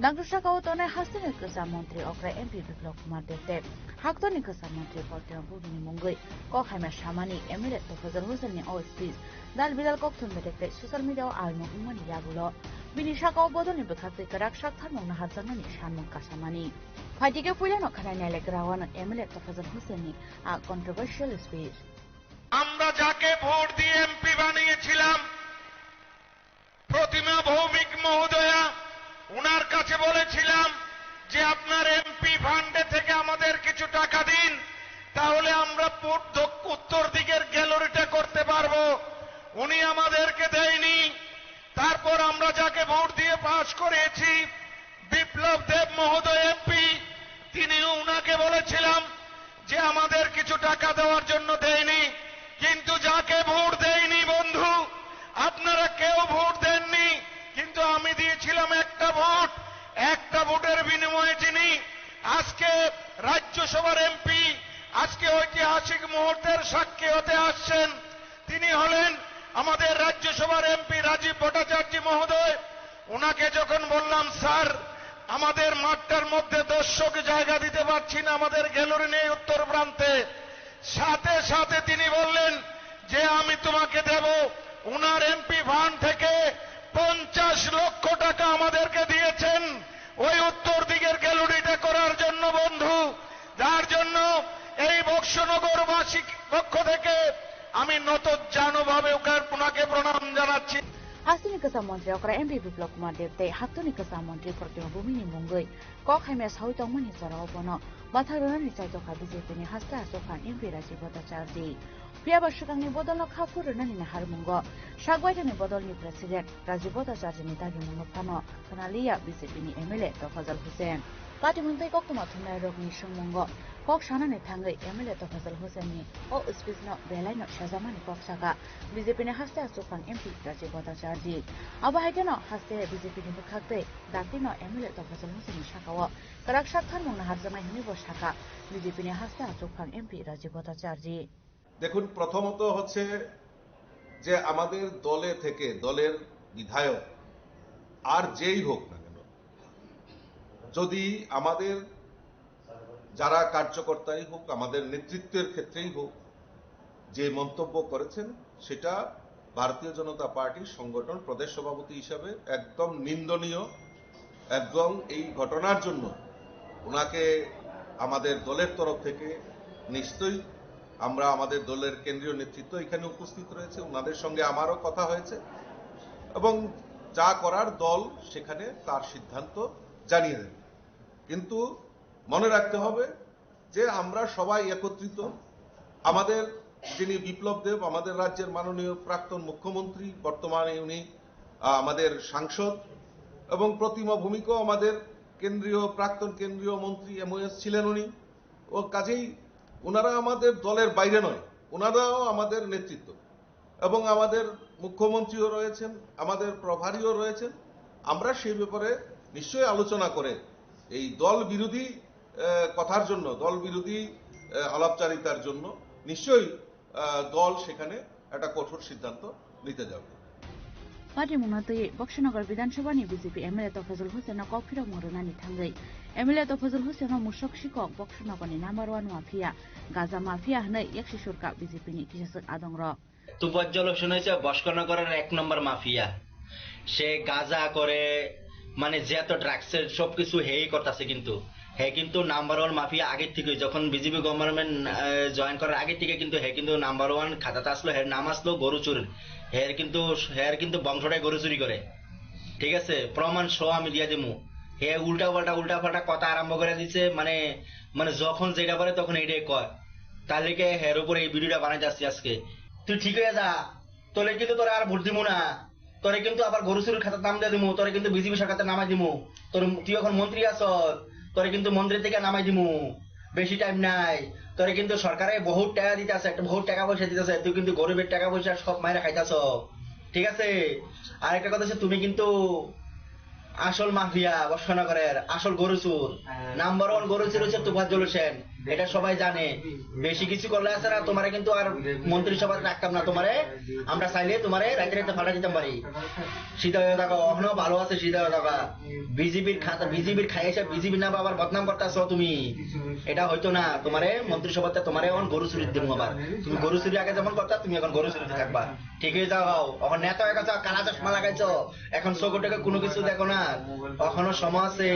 dangsa saka o tonwi hasteni kwcham montri okra M P Biplab Kumar Deb tei haktorni kwcham montri Protima Bhumikni mungwi kok hamya samani M L A Tofazal Hussain ni o speech dal bidal kokthum bedek tei social media o almung wngmani yagulo bini saka o bodolni bwkhak tei kwrak sak tharmung naharjaknani sanmung kasamani. Phaitike puilano khwnai nailaikwra wano M L A Tofazal Hussain ni a controversial speech. আমরা যাকে ভোট দিয়ে এমপি বানিয়েছিলাম, প্রতিমা ভৌমিক মহোদয়া, উনার কাছে বলেছিলাম যে আপনার এমপি ফান্ডে থেকে আমাদের কিছু টাকা দিন, তাহলে আমরা পূর্ব-, দক্ষ-, উত্তর দিকের গ্যালারিটা করতে পারবো। উনি আমাদেরকে দেয়নি। তারপর আমরা যাকে ভোট দিয়ে পাস করিয়েছি, বিপ্লব দেব মহোদয় এমপি, তিনিও উনাকে বলেছিলাম যে আমাদের কিছু টাকা দেওয়ার জন্য দেয়নি, কিন্তু যাকে ভোট দেয়নি বন্ধু, আপনারা কেউ ভোট দেননি, কিন্তু আমি দিয়েছিলাম একটা ভোট। একটা ভোটের বিনিময়ে যিনি আজকে রাজ্যসভার এমপি, আজকে ঐতিহাসিক মুহূর্তের সাক্ষী হতে আসছেন, তিনি হলেন আমাদের রাজ্যসভার এমপি রাজীব ভট্টাচার্য মহোদয়। ওনাকে যখন বললাম, "স্যার, আমাদের মাঠটার মধ্যে দর্শক জায়গা দিতে পারছি না, আমাদের গ্যালারি নেই উত্তর প্রান্তে", সাথে সাথে তিনি বললেন যে, "আমি তোমাকে দেব।" ওনার এমপি ফান্ড থেকে পঞ্চাশ লক্ষ টাকা আমাদেরকে দিয়েছেন ওই উত্তর দিকের গ্যালারিটা করার জন্য, বন্ধু। যার জন্য এই বক্সনগরবাসীর পক্ষ থেকে আমি নতজানুভাবে ওকে, ওনাকে প্রণাম জানাচ্ছি। Hasteni kwcham montri okra M P Biplab Kumar Deb tei haktorni kwcham montri Protima Bhumikni mungwi kok hamya sawi tongmani jorao bono bathak rwnani chaitokha B J P ni haste achukphang M P Rajiv Bhattacharjee. Phiya ba swkangni bodolno khaphur rwnani naharmungo sak baithangni bodolni President Rajiv Bhattacharjeeni dagimungno phano khwnaliya B J P ni M L A Tofazal Hussain. Patimung tei koktwma thumnairokni swngmungo kok sanani thangwi M L A Tofazal Hussainni o speechno belaino sejakmani kok saka B J P ni haste achukphang M P Rajiv Bhattacharjee. Abo hai kheno haste B J P ni bwkhak tei daktino M L A Tofazal Hussainni sakao kwrak sak tharmung naharjaknai hwnwibo saka B J P ni haste achukphang M P Rajiv Bhattacharjee. দেখুন, প্রথমত হচ্ছে যে আমাদের দলে থেকে, দলের বিধায়ক আর যেই হোক না কেন, যদি আমাদের যারা কার্যকর্তাই হোক, আমাদের নেতৃত্বের ক্ষেত্রেই হোক, যে মন্তব্য করেছেন, সেটা ভারতীয় জনতা পার্টির সংগঠন প্রদেশ সভাপতি হিসাবে একদম নিন্দনীয়। এবং এই ঘটনার জন্য ওনাকে আমাদের দলের তরফ থেকে নিশ্চয়ই আমরা, আমাদের দলের কেন্দ্রীয় নেতৃত্ব এখানে উপস্থিত রয়েছে, ওনাদের সঙ্গে আমারও কথা হয়েছে এবং যা করার দল সেখানে তার সিদ্ধান্ত জানিয়ে দেবে। কিন্তু মনে রাখতে হবে যে আমরা সবাই একত্রিত। আমাদের যিনি বিপ্লব দেব, আমাদের রাজ্যের মাননীয় প্রাক্তন মুখ্যমন্ত্রী, বর্তমানে উনি, আহ, আমাদের সাংসদ, এবং প্রতিমা ভৌমিকও আমাদের কেন্দ্রীয়, প্রাক্তন কেন্দ্রীয় মন্ত্রী, এমওএস ছিলেন উনি। ও কাজেই ওনারা আমাদের দলের বাইরে নয়, ওনারাও আমাদের নেতৃত্ব। এবং আমাদের মুখ্যমন্ত্রীও রয়েছেন, আমাদের প্রভারীও রয়েছেন। আমরা সেই ব্যাপারে নিশ্চয়ই আলোচনা করে এই দল বিরোধী, আহ, কথার জন্য, দল বিরোধী, আহ, আলাপচারিতার জন্য নিশ্চয়ই, আহ, দল সেখানে একটা কঠোর সিদ্ধান্ত নিতে যাবে। Patimungno twiwi Boksanagar Bidhan Sabhani B J P M L A Tofazal Hussainno kok phirokmung rwnani thangwi M L A Tofazal Hussainno musok sikok Boksanagarni number one mafia, gaja mafia hwnwi yaksi surka B J P ni kisaswk adongrok. Tofazzal হোসেন হচ্ছে বক্সনগরের এক নম্বর মাফিয়া। সে গাঁজা করে, মানে যত ড্রাগসের সবকিছু হেই করতেছে। কিন্তু হে কিন্তু নাম্বার ওয়ান মাফিয়া আগের থেকে, যখন বিজেপি গভর্নমেন্ট জয়েন করার আগে থেকে কিন্তু হে কিন্তু নাম্বার ওয়ান খাতাতে আসলো, হের নাম আসলো গরু চুর। হের কিন্তু, হের কিন্তু বংশটাই গরু চুরি করে, ঠিক আছে? প্রমাণ সহ আমি দিয়ে দিমু। হে উল্টা পাল্টা উল্টা পাল্টা কথা আরম্ভ করে দিছে, মানে, মানে যখন যেটা পারে তখন এটাই কয়। তাহলে কি হের উপরে এই ভিডিওটা বানাই যাচ্ছি আজকে। তুই ঠিক হয়ে যা, তোলে কিন্তু তোরা আর ভোট দিমু না। তোরে কিন্তু আবার গরু চুরির খাতার নাম দিয়ে দিমু, তোরে কিন্তু বিজেপি সরকার নামাই দিমু। তোর, তুই এখন মন্ত্রী আছস, তোরে কিন্তু মন্ত্রী থেকে নামাই দিমু। বেশি টাইম নাই। তোরে কিন্তু সরকারে বহুত টাকা দিতে আছে, একটা বহুত টাকা পয়সা দিতে আছে, তুই কিন্তু গরিবের টাকা পয়সা সব মাইরা খাইতেছ, ঠিক আছে? আর একটা কথা হচ্ছে, তুমি কিন্তু আসল মাফিয়া বর্ষনগরের, আসল গরু চুর। নাম্বার ওয়ান গরু চুর হচ্ছে তুফাজ্জল হোসেন, এটা সবাই জানে। বেশি কিছু করলে আছে না, তোমারে কিন্তু আর মন্ত্রিসভায় রাখতাম না। তোমারে আমরা চাইলে তোমারে রাইতে রাইতে ফাটা দিতাম পারি। সিধা হয়ে থাকো, অখনো ভালো আছে, সিধা হয়ে থাকো। বিজেপির খাতা, বিজেপির খাই এসে বিজেপির নামে আবার বদনাম করতেছো তুমি। এটা হয়তো না, তোমারে মন্ত্রিসভাতে তোমারে এখন গরু চুরি দিমু আবার। তুমি গরু চুরি আগে যেমন করতা, তুমি এখন গরু চুরিতে থাকবা। ঠিক হয়ে যাও, এখন নেতা হয়ে গেছো, কালা চশমা লাগাইছো, এখন চোখে টোকে কোনো কিছু দেখো না। এখনো সময় আছে,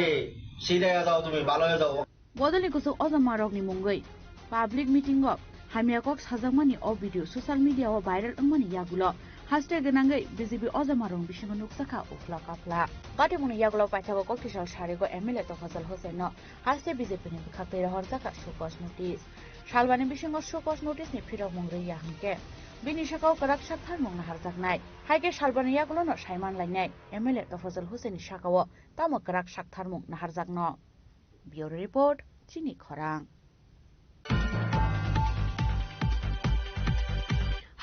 সিধা হয়ে যাও তুমি, ভালো হয়ে যাও। Bodolni kuchuk ojamarokni mungwi public meeting-o hamya kok sajakmani o video social media-o viral wngmani yagulo haste gwnangwi B J P ojamarokni bisingo nukjakha uphla kaphla. Patimungni yagulo paithago kok tisal sarigo M L A Tofajal Hossain-no haste B J P-ni bwkhak twi rohorjakha show cause notice. Salbani bisingo show cause notice-ni phirokmung rwya hwnkhe bini sakao kwrak saktharmung naharjaknai. Haikhe salbani yagulono saiman lainai M L A Tofajal Hossain-ni sakao tamo kwrak saktharmung naharjakno. Bureau Report, Chini Khorang.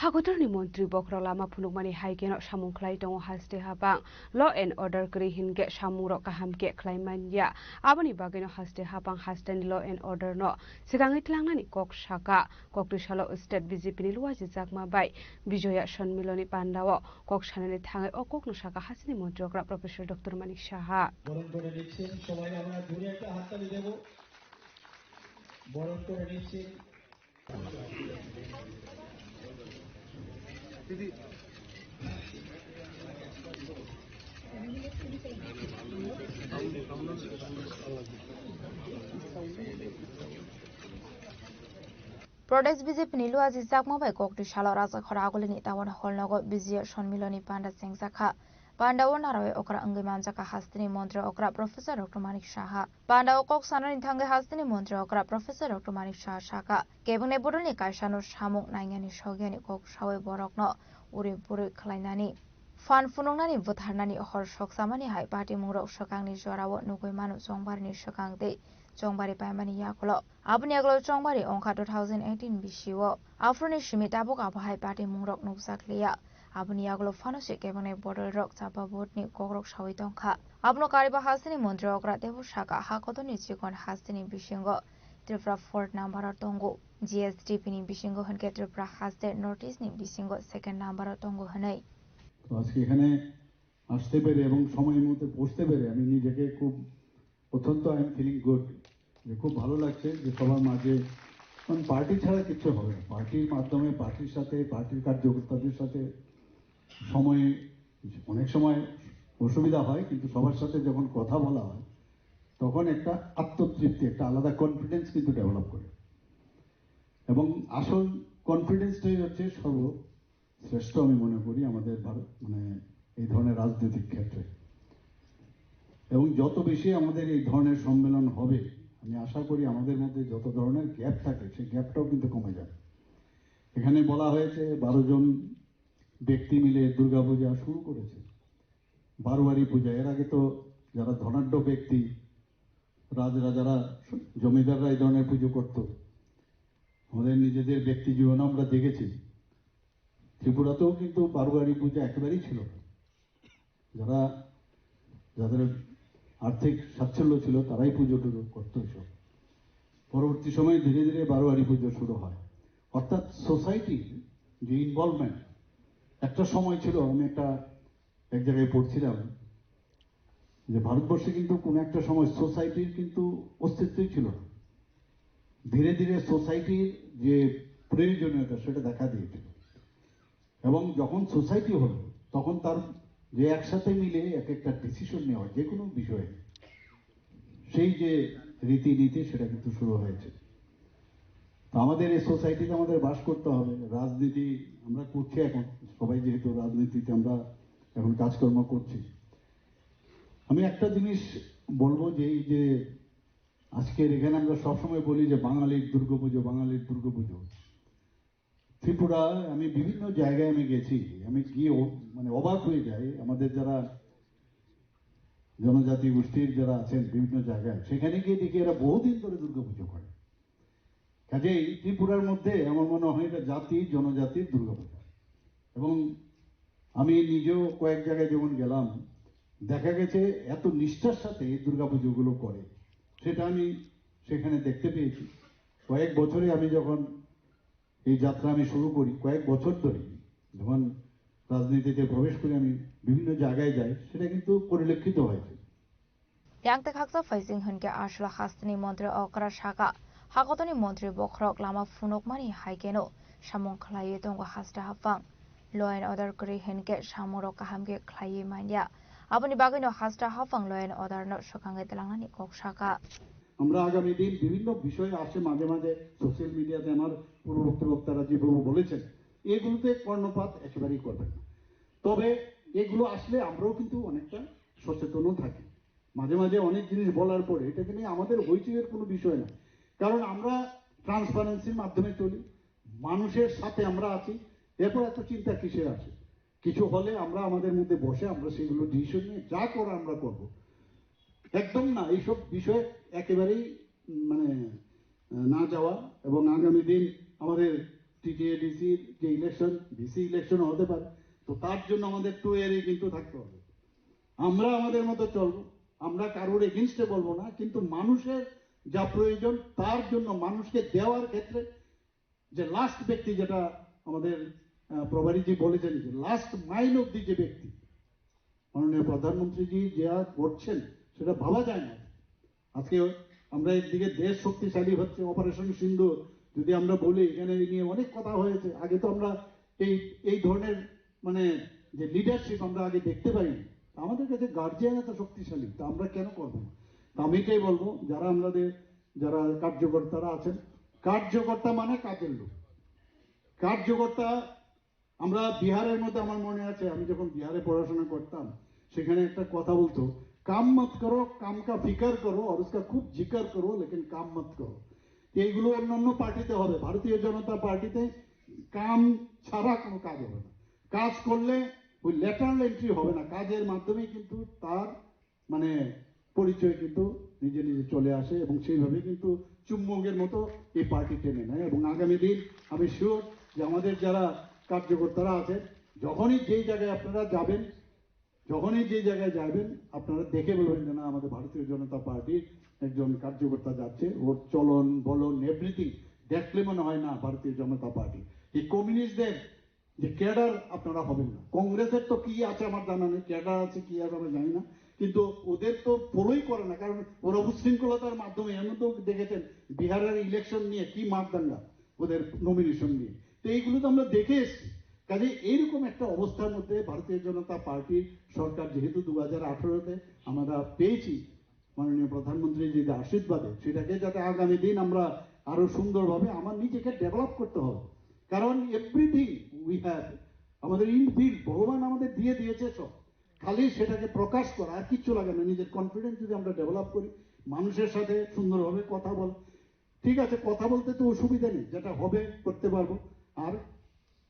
Hakotorni montri bokhorok lama phunukmani hai kheno samung khlai tongo haste hapang. Law and order kwrwi hinkhe samungrok kaham khe khlai man ya. Aboni bagwino haste hapang hasteni law and order no swkangwi tlangnani kok saka. Koktwi salo state B J P ni luaji jakma bai Bijoya Sonmiloni pandao kok sanani thangwi o kokno saka hasteni montri okra Professor Doctor Manik Saha. বরণ করে নিচ্ছেন। সবাই আমরা জোরে একটা হাততালি দেব। বরণ করে নিচ্ছেন। Pradesh B J P ni luaji jakma bai koktwi salo Rajakhor Agulini Town Hall nogo Bijoya Sonmiloni panda chengjakha. Pandao narwi okra wngwi manjakha hasteni montri okra Professor Doctor Manik Saha. Pandao kok sanani thangwi hasteni montri okra Professor Doctor Manik Saha sakha, kebengni bodolni kaisano samung nangyani sogyani kok sawi borokno uri puri khlainani, phan phunuknani butharnani hor soksamani hai patimungrok swkangni jorao nugwi mano chongbarini swkang tei chongbari paimani yagulo. Aboni yagulo chongbari wngkha two thousand eighteen bisio aphuruni simi tabuk abohai patimungrok nukjak liya. Aboni yagulo phano se kebengni bodolrok chapa vote ni kokrok sawi tongkha. Abono kariba hasteni montri okra teibo saka, hakotorni chikon hasteni bisingo Tripura fourth number o tongo, G S D P ni bisingo hinkhe Tripura haste North East ni bisingo second number o tongo hinwi. তো আজকে এখানে আসতে পেরে এবং সময় মতো পৌঁছতে পেরে আমি নিজেকে খুব, অত্যন্ত, I am feeling good, যে খুব ভালো লাগছে যে সবার মাঝে, কারণ পার্টি ছাড়া কিচ্ছু হবে না। পার্টির মাধ্যমে, পার্টির সাথে, পার্টির কার্যকর্তাদের সাথে সময়ে অনেক সময় অসুবিধা হয়, কিন্তু সবার সাথে যখন কথা বলা হয়, তখন একটা আত্মতৃপ্তি, একটা আলাদা কনফিডেন্স কিন্তু ডেভেলপ করে। এবং আসল কনফিডেন্সটাই হচ্ছে সর্বশ্রেষ্ঠ, আমি মনে করি, আমাদের ভারত, মানে, এই ধরনের রাজনৈতিক ক্ষেত্রে। এবং যত বেশি আমাদের এই ধরনের সম্মেলন হবে, আমি আশা করি আমাদের মধ্যে যত ধরনের গ্যাপ থাকে, সেই গ্যাপটাও কিন্তু কমে যাবে। এখানে বলা হয়েছে, বারো জন ব্যক্তি মিলে দুর্গাপূজা শুরু করেছে, বারোয়ারি পূজা। এর আগে তো যারা ধনাঢ্য ব্যক্তি, রাজরাজারা, জমিদাররা এই ধরনের পুজো করত। আমাদের নিজেদের ব্যক্তি জীবনে আমরা দেখেছি, ত্রিপুরাতেও কিন্তু বারোয়ারি পূজা একেবারেই ছিল না। যারা, যাদের আর্থিক স্বাচ্ছল্য ছিল, তারাই পুজো টুজো করতো এসব। পরবর্তী সময়ে ধীরে ধীরে বারোয়ারি পুজো শুরু হয়। অর্থাৎ সোসাইটির যে ইনভলভমেন্ট, একটা সময় ছিল, আমি একটা, এক জায়গায় পড়ছিলাম যে ভারতবর্ষে কিন্তু কোনো একটা সময় সোসাইটির কিন্তু অস্তিত্বই ছিল না। ধীরে ধীরে সোসাইটির যে প্রয়োজনীয়তা, সেটা দেখা দিয়েছিল। এবং যখন সোসাইটি হলো, তখন তার যে একসাথে মিলে এক একটা ডিসিশন নেওয়া যে কোনো বিষয়ে, সেই যে রীতিনীতি, সেটা কিন্তু শুরু হয়েছে। তো আমাদের এই সোসাইটিতে আমাদের বাস করতে হবে, রাজনীতি আমরা করছি এখন, সবাই যেহেতু রাজনীতিতে আমরা এখন কাজকর্ম করছি। আমি একটা জিনিস বলবো যে এই যে আজকের এখানে আমরা সবসময় বলি যে বাঙালির দুর্গাপুজো, বাঙালির দুর্গাপুজো। ত্রিপুরা, আমি বিভিন্ন জায়গায় আমি গেছি, আমি গিয়ে অ-, মানে অবাক হয়ে যাই। আমাদের যারা জনজাতি গোষ্ঠীর যারা আছেন বিভিন্ন জায়গায়, সেখানে গিয়ে দেখি এরা বহুদিন ধরে দুর্গাপুজো করে। কাজেই ত্রিপুরার মধ্যে আমার মনে হয় এটা জাতি জনজাতির দুর্গাপূজা। এবং আমি নিজেও কয়েক জায়গায় যখন গেলাম, দেখা গেছে এত নিষ্ঠার সাথে এই দুর্গাপুজোগুলো করে, সেটা আমি সেখানে দেখতে পেয়েছি। কয়েক বছরে আমি যখন এই যাত্রা আমি শুরু করি, কয়েক বছর ধরে যখন রাজনীতিতে প্রবেশ করি, আমি বিভিন্ন জায়গায় যাই, সেটা কিন্তু পরিলক্ষিত হয়েছে। Yang tei khaksa phaising hwnkhe aswla hasteni montri okra saka, hakotoni montri bokhorok lama phunukmani hai kheno samung khlaiwi tongo haste haphang. Law and order kwrwi hwnkhe samungrok kaham khe khlaiwi manya. Aboni bagwino haste haphang law and order no swkangwi twlangnani kok saka. আমরা আগামী দিন বিভিন্ন বিষয় আসে মাঝে মাঝে সোশ্যাল মিডিয়াতে, আমার পূর্ববর্তী বক্তারা যেভাবে বলেছেন, এগুলোতে কর্ণপাত একেবারেই করবেন না। তবে এগুলো আসলে আমরাও কিন্তু অনেকটা সচেতনও থাকি। মাঝে মাঝে অনেক জিনিস বলার পরে এটাকে নিয়ে আমাদের হইচইয়ের কোনো বিষয় না, কারণ আমরা ট্রান্সপারেন্সির মাধ্যমে চলি, মানুষের সাথে আমরা আছি। এরপর এত চিন্তা কিসের আছে? কিছু হলে আমরা আমাদের মধ্যে বসে আমরা সেগুলো ডিসিশন নিয়ে যা করার আমরা করব। একদম না, এইসব বিষয়ে একেবারেই, উম, মানে, আহ, না যাওয়া। এবং আগামী দিন আমাদের টিটিএডিসির যে ইলেকশন, ভিসি ইলেকশন হতে পারে, তো তার জন্য আমাদের টু এয়ারি কিন্তু থাকতে হবে। আমরা আমাদের মতো চলবো, আমরা কারোর এগেনস্টে বলবো না, কিন্তু মানুষের যা প্রয়োজন তার জন্য মানুষকে দেওয়ার ক্ষেত্রে যে লাস্ট ব্যক্তি, যেটা আমাদের, আহ, প্রভারীজি বলেছেন যে লাস্ট মাইল অব্দি যে ব্যক্তি, মাননীয় প্রধানমন্ত্রীজি যা করছেন সেটা ভাবা যায় না। আজকে আমরা একদিকে দেশ শক্তিশালী হচ্ছে, অপারেশন সিন্দুর যদি আমরা বলি, এখানে এই নিয়ে অনেক কথা হয়েছে। আগে তো আমরা এই এই ধরনের মানে যে লিডারশিপ আমরা আগে দেখতে পাইনি। আমাদের কাছে গার্জিয়ান এত শক্তিশালী, তা আমরা কেন করবো না? তা আমি এটাই বলবো, যারা আমাদের যারা কার্যকর্তারা আছেন, কার্যকর্তা মানে কাজের লোক। কার্যকর্তা, আমরা বিহারের মধ্যে, আমার মনে আছে, আমি যখন বিহারে পড়াশোনা করতাম, সেখানে একটা কথা বলতো, "কাম মত করো, কাম কা ফিকার করো, আর উসকা খুব জিকার করো, লেকিন কাম মত করো।" তো এইগুলো অন্যান্য পার্টিতে হবে, ভারতীয় জনতা পার্টিতে কাম ছাড়া কোনো কাজ হবে না। কাজ করলে ওই লেটারাল এন্ট্রি হবে না, কাজের মাধ্যমে কিন্তু তার মানে পরিচয় কিন্তু নিজে নিজে চলে আসে এবং সেইভাবে কিন্তু চুম্বকের মতো এই পার্টি টেনে নেয়। এবং আগামী দিন আমি শিওর যে আমাদের যারা কার্যকর্তারা আছেন, যখনই যেই জায়গায় আপনারা যাবেন, যখনই যে জায়গায় যাবেন, আপনারা দেখে বলবেন যে না, আমাদের ভারতীয় জনতা পার্টির একজন কার্যকর্তা যাচ্ছে, ওর চলন বলন এভরিথিং দেখলে মনে হয় না ভারতীয় জনতা পার্টি। এই কমিউনিস্টদের যে ক্যাডার আপনারা হবেন না। কংগ্রেসের তো কি আছে আমার জানা নেই, ক্যাডার আছে কি আছে আমরা জানি না, কিন্তু ওদের তো ফলোই করে না, কারণ ওরা উচ্ছৃঙ্খলতার মাধ্যমে, এমন তো দেখেছেন বিহারের ইলেকশন নিয়ে কি মারদাঙ্গা ওদের নমিনেশন নিয়ে, তো এইগুলো তো আমরা দেখে এসেছি। কাজে এইরকম একটা অবস্থার মধ্যে ভারতীয় জনতা পার্টির সরকার যেহেতু দু হাজার আঠারোতে আমরা পেয়েছি, মাননীয় প্রধানমন্ত্রীর যদি আশীর্বাদে সেটাকে যাতে আগামী দিন আমরা আরো সুন্দরভাবে আমার নিজেকে ডেভেলপ করতে হবে, কারণ এভরিথিং উই হ্যাভ, আমাদের ইনবিল্ট ভগবান আমাদের দিয়ে দিয়েছে সব, খালি সেটাকে প্রকাশ করা, আর কিচ্ছু লাগে না। নিজের কনফিডেন্স যদি আমরা ডেভেলপ করি, মানুষের সাথে সুন্দরভাবে কথা বল, ঠিক আছে, কথা বলতে তো অসুবিধা নেই, যেটা হবে করতে পারবো। আর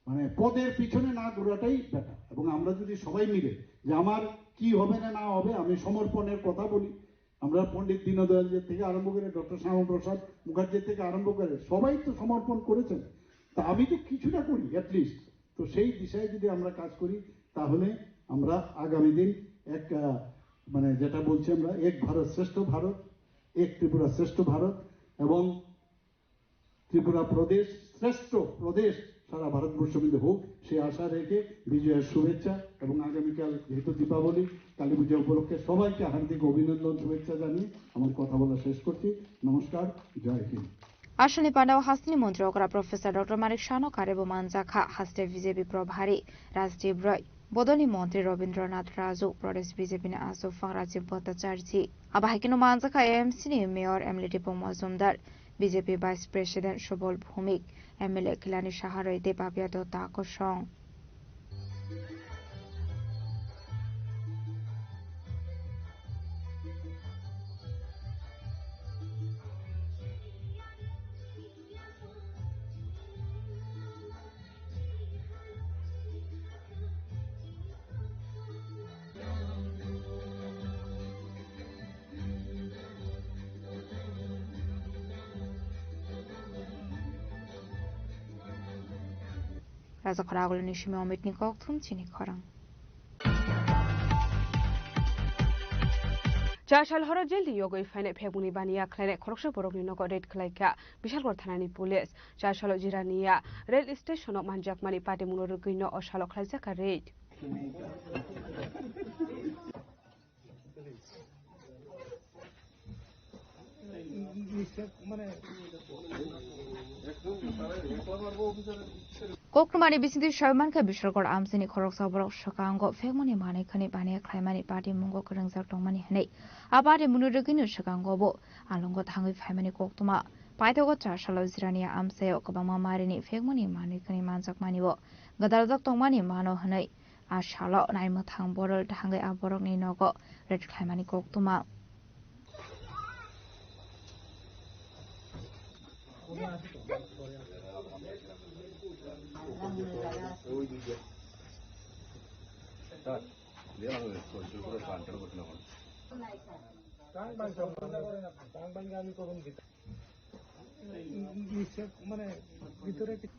মানে পদের পিছনে না ঘোরাটাই বেটার। এবং আমরা যদি সবাই মিলে যে আমার কি হবে না না হবে, আমি সমর্পণের কথা বলি, আমরা পণ্ডিত দীনদয়ালজি থেকে আরম্ভ করে ডক্টর শ্যামাপ্রসাদ মুখার্জি থেকে আরম্ভ করে সবাই তো সমর্পণ করেছেন, তা আমি তো কিছুটা করি অ্যাটলিস্ট। তো সেই দিশায় যদি আমরা কাজ করি, তাহলে আমরা আগামী দিন এক, আহ, মানে যেটা বলছি আমরা, এক ভারত শ্রেষ্ঠ ভারত, এক ত্রিপুরা শ্রেষ্ঠ ভারত এবং ত্রিপুরা প্রদেশ শ্রেষ্ঠ প্রদেশ সারা ভারতবর্ষ মিলে হোক, সেই আশা রেখে বিজয়ার শুভেচ্ছা এবং আগামীকাল যেহেতু দীপাবলি, কালী পূজা উপলক্ষে সবাইকে হার্দিক অভিনন্দন, শুভেচ্ছা জানিয়ে আমার কথা বলা শেষ করছি। নমস্কার, জয় Hind. Aswlni pandao hasteni montri okra Professor Doctor Manik Sano karebo manjakha haste B J P probhari Rajdev Roy. Bodolni montri Rabindranath Raju, Pradesh B J P ni achuk phang Rajiv Bhattacharjee, abo hai kheno manjakha A M C ni mayor M L A Dipok Majumdar, B J P vice president Subal Bhowmik, M L A Kalyani Saha rwi tei Babia Dutta kosong. Rajakhor agulini simi Omitni kokthum chini khorang. Char sal horo jail ni yogwi phainai phekmungni baniya khlainai khoroksa borokni nogo raid khlaikha Bishalgarh thanani police. Char salo Jirania rail station o manjakmani patimungno rwgwino o salo khlaijakha raid. Kokrumani bisingtwi soi mankha, Bishalgarh amchaini khoroksa borok swkango phekmani manwi khwnwi baniya khlaimani patimungo kwrwngjak tongmani hwnwi. A patimungno rwgwino swkango bo alongo thangwi phaimani koktwma. Paithago char salo Jirania amchaio kwbangma marini phekmani manwi khwnwi manjakmani bo gwdaljak tongmani mano hwnwi a salo naimwthang borok thangwi a borokni nogo raid khlaimani koktwma.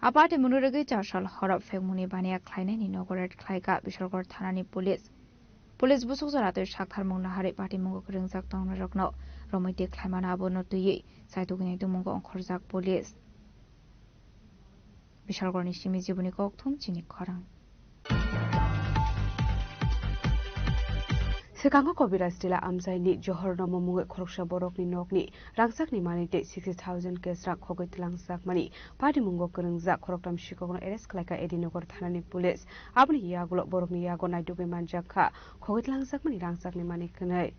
A patimungno rwgwi char sal horo phekmungni baniya khlainaini nogo raid khlaikha Bishalgarh thanani police. Police busuk jora twi saktharmung naharwi patimungo kwrwngjak tongnairokno romwi twi khlaimano abono twiwi saitugwini tongmungo ongkhorjak police. Bishalgarhni simi Jibuni kokthum chini khorang. Swkango Kobiraj Tila amchaini Johor Nomo mungwi khoroksa borokni nokni rangchakni manwi tei sixty thousand cash rang khogwi twlangjakmani patimungo kwrwngjak khoroktham sikokno arrest khlaikha Edinagar thanani police. Aboni yagulo borokni yago naitugwi manjakha khogwi twlangjakmani rangchakni manwi khwnwi.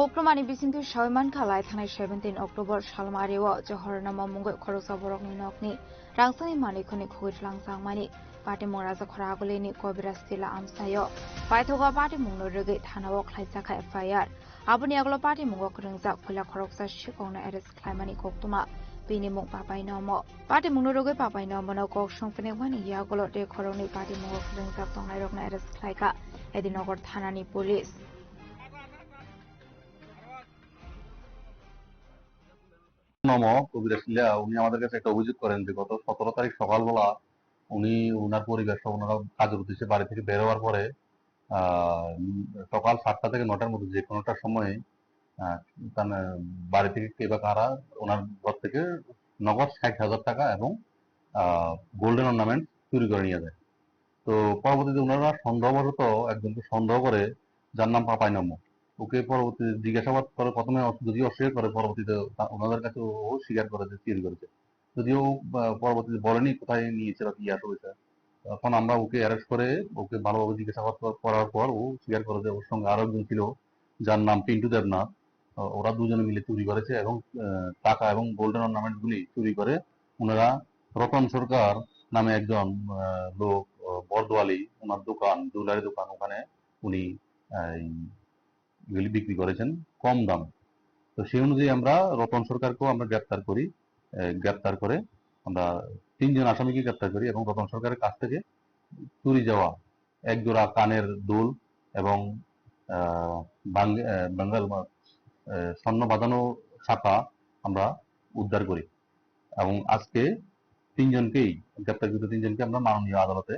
Kokrumani bisingtwi sawi mankha, lai thangnai seventeen October salmario Johor Nomo mungwi khoroksa borokni nokni rangchakni manwi khwnwi khogwi twlangjakmani patimung Rajakhor agulini Kobiraj Tila amchaio. Paithago patimungno rwgwi thanao khlaijakha F I R. Aboni yagulo patimungo kwrwngjak puila khoroksa sikokno arrest khlaimani koktwma, bini mung Papai Nomo. Patimungno rwgwi Papai Nomono kok songphinekmani yagulo tei khoroknwi patimungo kwrwngjak tongnairokno arrest khlaikha Edinagar thanani police. নম কবিরাজ লিয়া, উনি আমাদের কাছে একটা অভিযোগ করেন যে গত সতেরো তারিখ সকালবেলা উনি ওনার পরিবার সহ ওনারা কাজের উদ্দেশ্যে বাড়ি থেকে বের হওয়ার পরে, আহ, উম, সকাল সাতটা থেকে নয়টার মধ্যে যে কোনো একটা সময়ে, আহ, তার, আহ, বাড়ি থেকে কে বা কারা ওনার ঘর থেকে নগদ ষাট হাজার টাকা এবং, আহ, গোল্ডেন অর্নামেন্ট চুরি করে নিয়ে যায়। তো পরবর্তীতে ওনারা সন্দেহবশত একজনকে সন্দেহ করে, যার নাম পাপাই নমো। ওকে পরবর্তীতে জিজ্ঞাসাবাদ করে, প্রথমে অস-, যদিও অস্বীকার করে, পরবর্তীতে তা-, ওনাদের কাছে ও স্বীকার করে যে চুরি করেছে। যদিও ও, আহ, পরবর্তীতে বলেনি কোথায় নিয়েছে বা কি আসলে হয়েছে। তখন আমরা ওকে অ্যারেস্ট করে ওকে ভালোভাবে জিজ্ঞাসাবাদ কর-, করার পর ও স্বীকার করে যে ওর সঙ্গে আরো একজন ছিল, যার নাম পিন্টু দেবনাথ। আহ, ওরা দুজনে মিলে চুরি করেছে এবং, আহ, টাকা এবং গোল্ডেন অর্নামেন্ট গুলি চুরি করে ওনারা রতন সরকার নামে একজন, আহ, লোক, আহ, বর্দোয়ালি, ওনার দোকান, জুয়েলারি দোকান, ওখানে উনি, আহ, এই এগুলি বিক্রি করেছেন কম দামে। তো সেই অনুযায়ী আমরা রতন সরকারকেও আমরা গ্রেপ্তার করি। এ, গ্রেপ্তার করে আমরা তিনজন আসামিকে গ্রেপ্তার করি এবং রতন সরকারের কাছ থেকে চুরি যাওয়া এক জোড়া কানের দুল এবং, আহ, বাং-, আহ, বাঙ্গাল, আহ, স্বর্ণ বাঁধানো শাঁখা আমরা উদ্ধার করি এবং আজকে তিনজনকেই, গ্রেপ্তারকৃত তিনজনকে আমরা মাননীয় আদালতে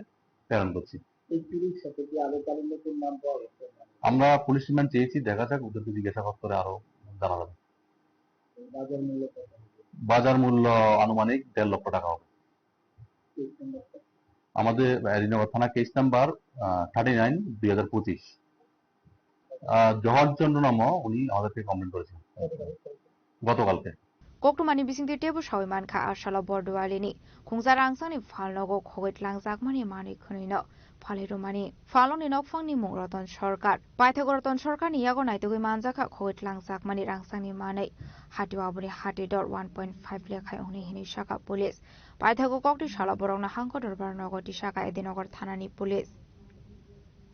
প্রেরণ করছি। এই চুরির সাথে কি আরো কারোর নতুন নাম পাওয়া গেছে? আমরা পুলিশ রিমান্ড চেয়েছি, দেখা যাক, ওদেরকে জিজ্ঞাসাবাদ করে আরো জানা যাবে। এই বাজার মূল্য কত হবে? বাজার মূল্য আনুমানিক দেড় লক্ষ টাকা হবে। এই সুন্দর। আমাদের এডিনগর থানা কেস নাম্বার থার্টি নাইন দুই হাজার পঁচিশ। জহর চন্দ্র নামে উনি আমাদেরকে কমপ্লেন করেছেন গতকালকে। Koktwmani bisingtwi teibo sawi mankha, a salo Bordualini khungsa rangsangni phalnogo khogwi tlangjakmani manwi khwnwino phalwi rwmani. Phalnokni nokphangni mung Roton Sarkar. Paithago Roton Sarkarni yago naitugwi manjakha khogwi tlangjakmani rangsangni manwi. Hatio aboni hati dor one point five lekha wngnai hinwi sakha police. Paithago kokti salo borokno hangko dorbar nogo tisakha Edinogar thanani police.